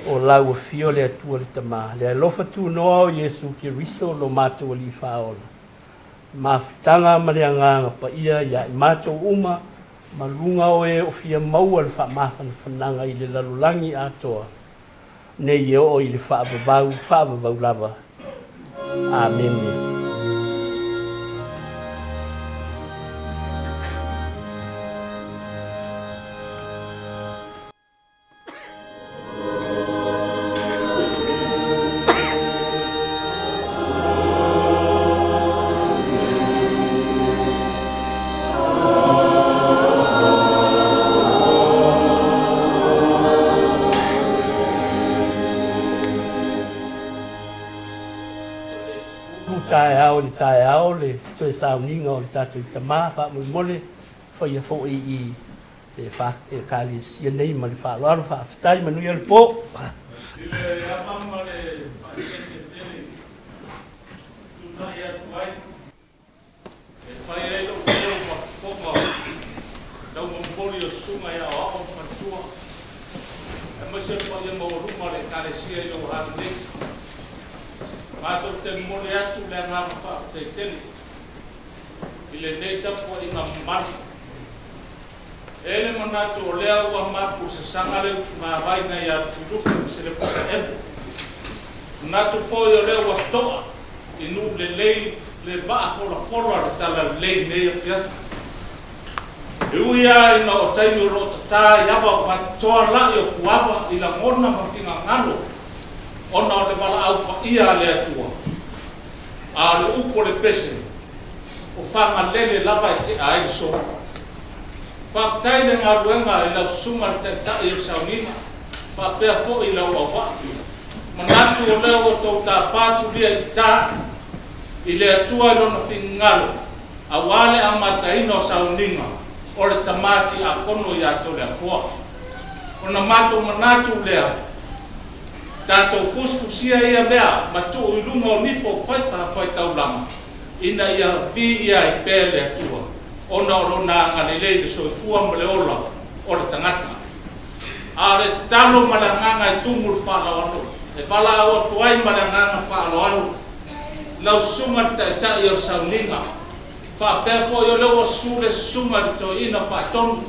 o lau afio le Atua le Tama, le alofa tunoa o Iesu Keriso lo matou Alii Faaola, mafutaga ma le Agaga Paia ia i matou uma ma luga o e o fia maua le faamafanafanaga i le lalolagi atoa nei e oo i le faavavau faavavau lava. Amene. Taeao i le taeao le toe sauniga o le tatou tama faamolemole faia foi i le Ekalesia nei ma le faaaloalo. Faafetai, manuia le po. I le ava ma le faaeteete tele tulai atu ai e fai ai lou leo ma fofoga taumolimoli o susuga i aoao ma faletua. te momoli atu le agaga faafetai tele i lenei tapuaiga mamalu. E i ai le manatu o lea ua mapu sasaga le utuga vai nai a Lufilufi ma Seleputa Emo. Manatu foi o lea ua to'a i nuu lelei le vaa folafolo a le Talalelei i lenei afiafi. E ui lava ina o taimi o lo o tatā i ava o Fatitoa la'i o Puava i lagona ma finagalo ona o le valaau paia a le Atua, a o le upu o le pese, o Fagalele lava e tea ai le solo. Faafetai le galuega i lau susuga le Taitai o le Sauniga faapea foi i lau auvaa. Manatu o lea ua tou tapa tulia i uta i le Atua i Lona finagalo aua le amataina o sauniga o le tama tiakono ia Toleafoa. Ona matou manatu lea, tatou fusifusia ia mea ma tuu i luga o nifo o faita faitaulaga ina ia viia ai pea le Atua ona o Lona agalelei i le soifua ma le ola o le tagata. A o le tatalo ma le agaga e tumu le faaaloalo, e valaau atu ai ma le agaga faaaloalo lau susuga i le Taitai o le Sauniga, faapea foi o lea ua susu le Susuga i le Toeaina Faatonu,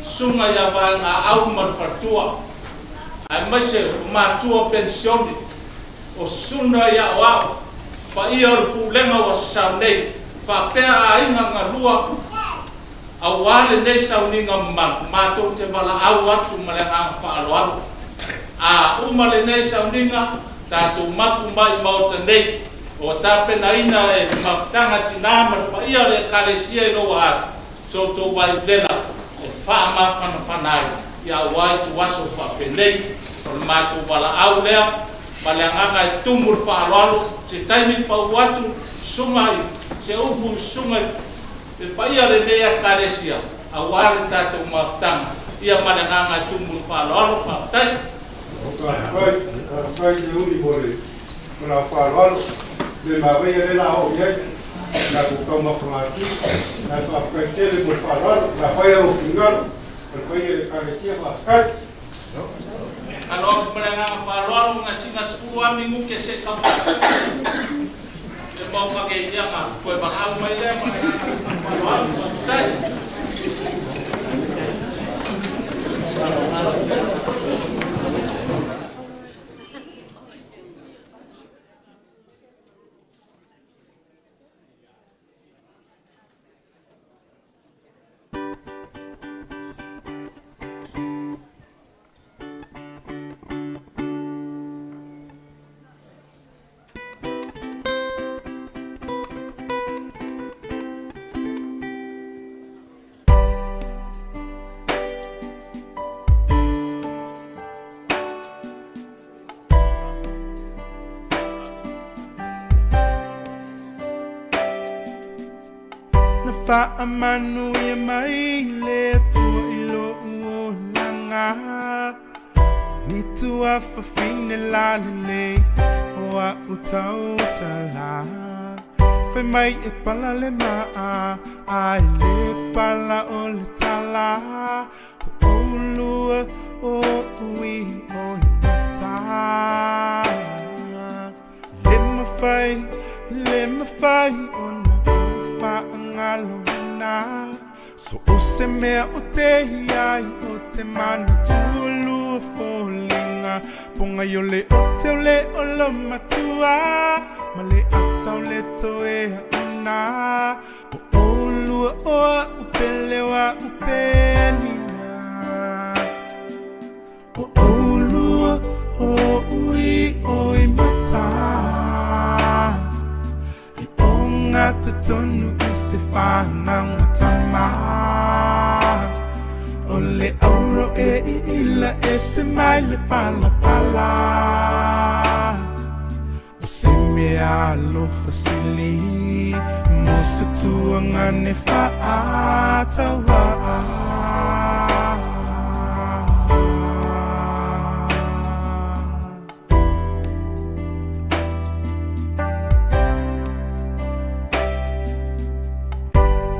Susuga ia Vaegaau ma le Faletua, aemaise o matua penisione, o Susuga i Aoao, paia o le Pulega ua sasao nei, faapea aiga galua aua lenei sauniga mamalu, matou te valaau atu ma le agaga faaaloalo. A uma lenei sauniga, tatou mapu mai i Maota nei, ua tapenaina e le Mafutaga Tina ma le paia o le Ekalesia i Lower Hutt so outou vaiulela e faamafanafana ai ia aua ituaso faapenei. O le matou valaau lea ma le agaga e tumu le faaaloalo, se taimi pau atu susuga i se upu i susuga i le paia o lenei Ekalesia aua le tatou mafutaga ia ma le agaga e tumu le faaaloalo. Faafetai. Faafetai, faafetai Leuli mo le mo lau faaaloalo. Le manaia lea la oo i ai la tou taumafaga atu. Ae faafetai tele mo le faaaloalo. O le a fai lou finagalo ma le paia i le Ekalesia. Faafetai. Alo atu ma le agaga faaaloalo gasina 10 a minute se i tau le mau makeiaga toe valaau mai lea ma le agaga faaaloalo. Faafetai. Na faamanuia mai le Atua i lo'u olaga Ni tuafafine lalelei o a'u tausala Fai mai e pala le ma'a a e lē pala o le tala O ʻolua o ui o i mata Le mafai, le mafai ona ou faagaloina So o se mea o te iai o te manatu o lua foliga Pogai o le ote o le olo matua Ma le ata o le toeaina O ʻolua o a'u pele o a'u pelina O ʻolua o ui o i mata E ogata tonu i se whanau tama O le auro e i ila e se mai le palapala O se mea alofa sili mo se tuaga e faatauvaa.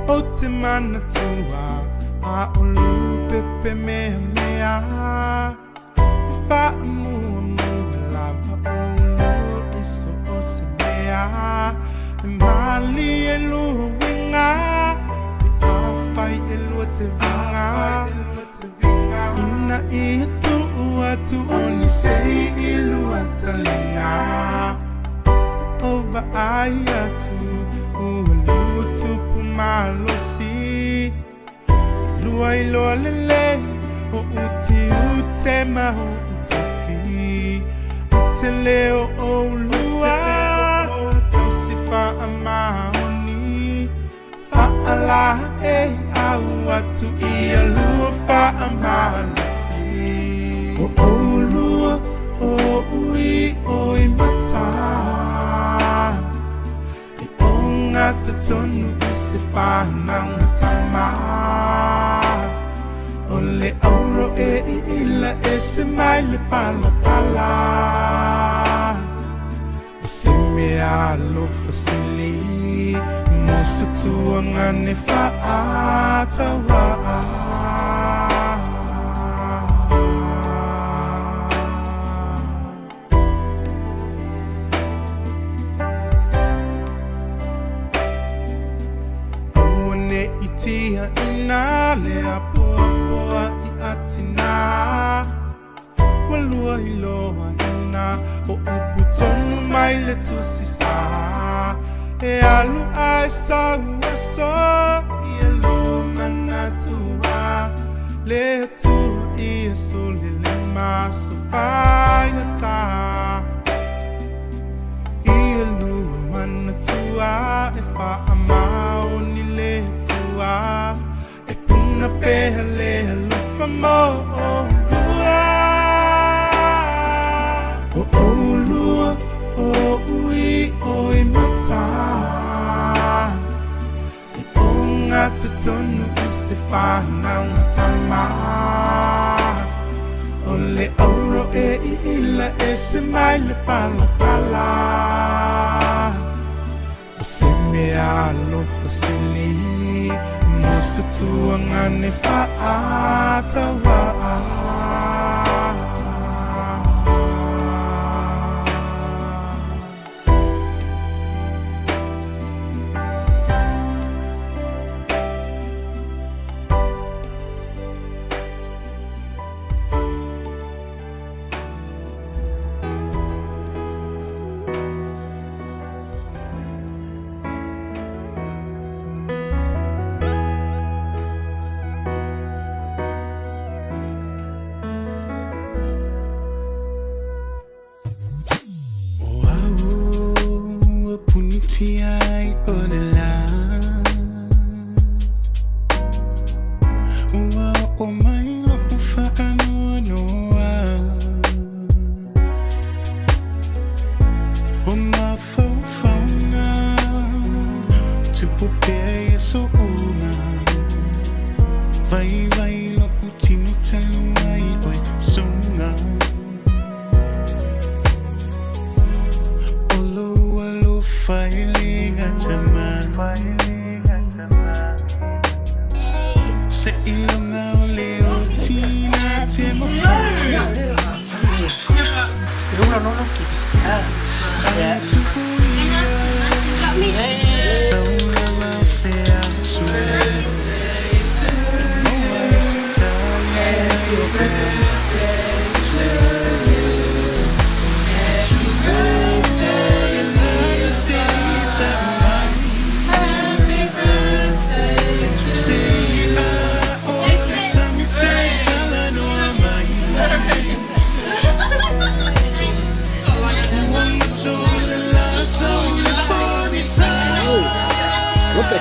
O te manatua a o lupepe meamea E faamuamua lava ʻolua i so o se mea. luiga E malie lua uiga Pe afai e lua te viga Ina ia tuu atu o nisi i lua taliga O vaai atu ua lua tupu malosi Lua iloa lelei o utiute ma o'u tofi O te leo o oulua tausi faamaoni Faalaeiau atu ia lua faamalosi O oulua o ui oi mata E ogata tonu i se whanaunga tama O le auro e iila ese mai le palapala O se mea alofa sili mo se tuagane fa'ataua'a. Aua ne i tiaina le apoapoa i atina Ua lua iloaina o upu tonu mai le tusi sa E alu a e sau aso ia lua manatua Le Atua ia soli le maso faigata Ia lua manatua e faamaoni le Atua E puna pea le alofa mo oulua O oulua o ui oi mata E ogata tonu i se whanaunga tama O le auro e iila ese mai le palapala O se mea alofa sili mo se tuagane fa'ataua'a. O au ua punitia ai o le lā Ua oo mai lo'u faanoanoa O mafaufauga tupu pea i aso uma Vaivai lo'u tino talu ai oe suga O lou alofa e le gata mai Seiloga o le oti na te mawhai Tupu ia Sau lava o se aso Maua ai se tali mai o Ope.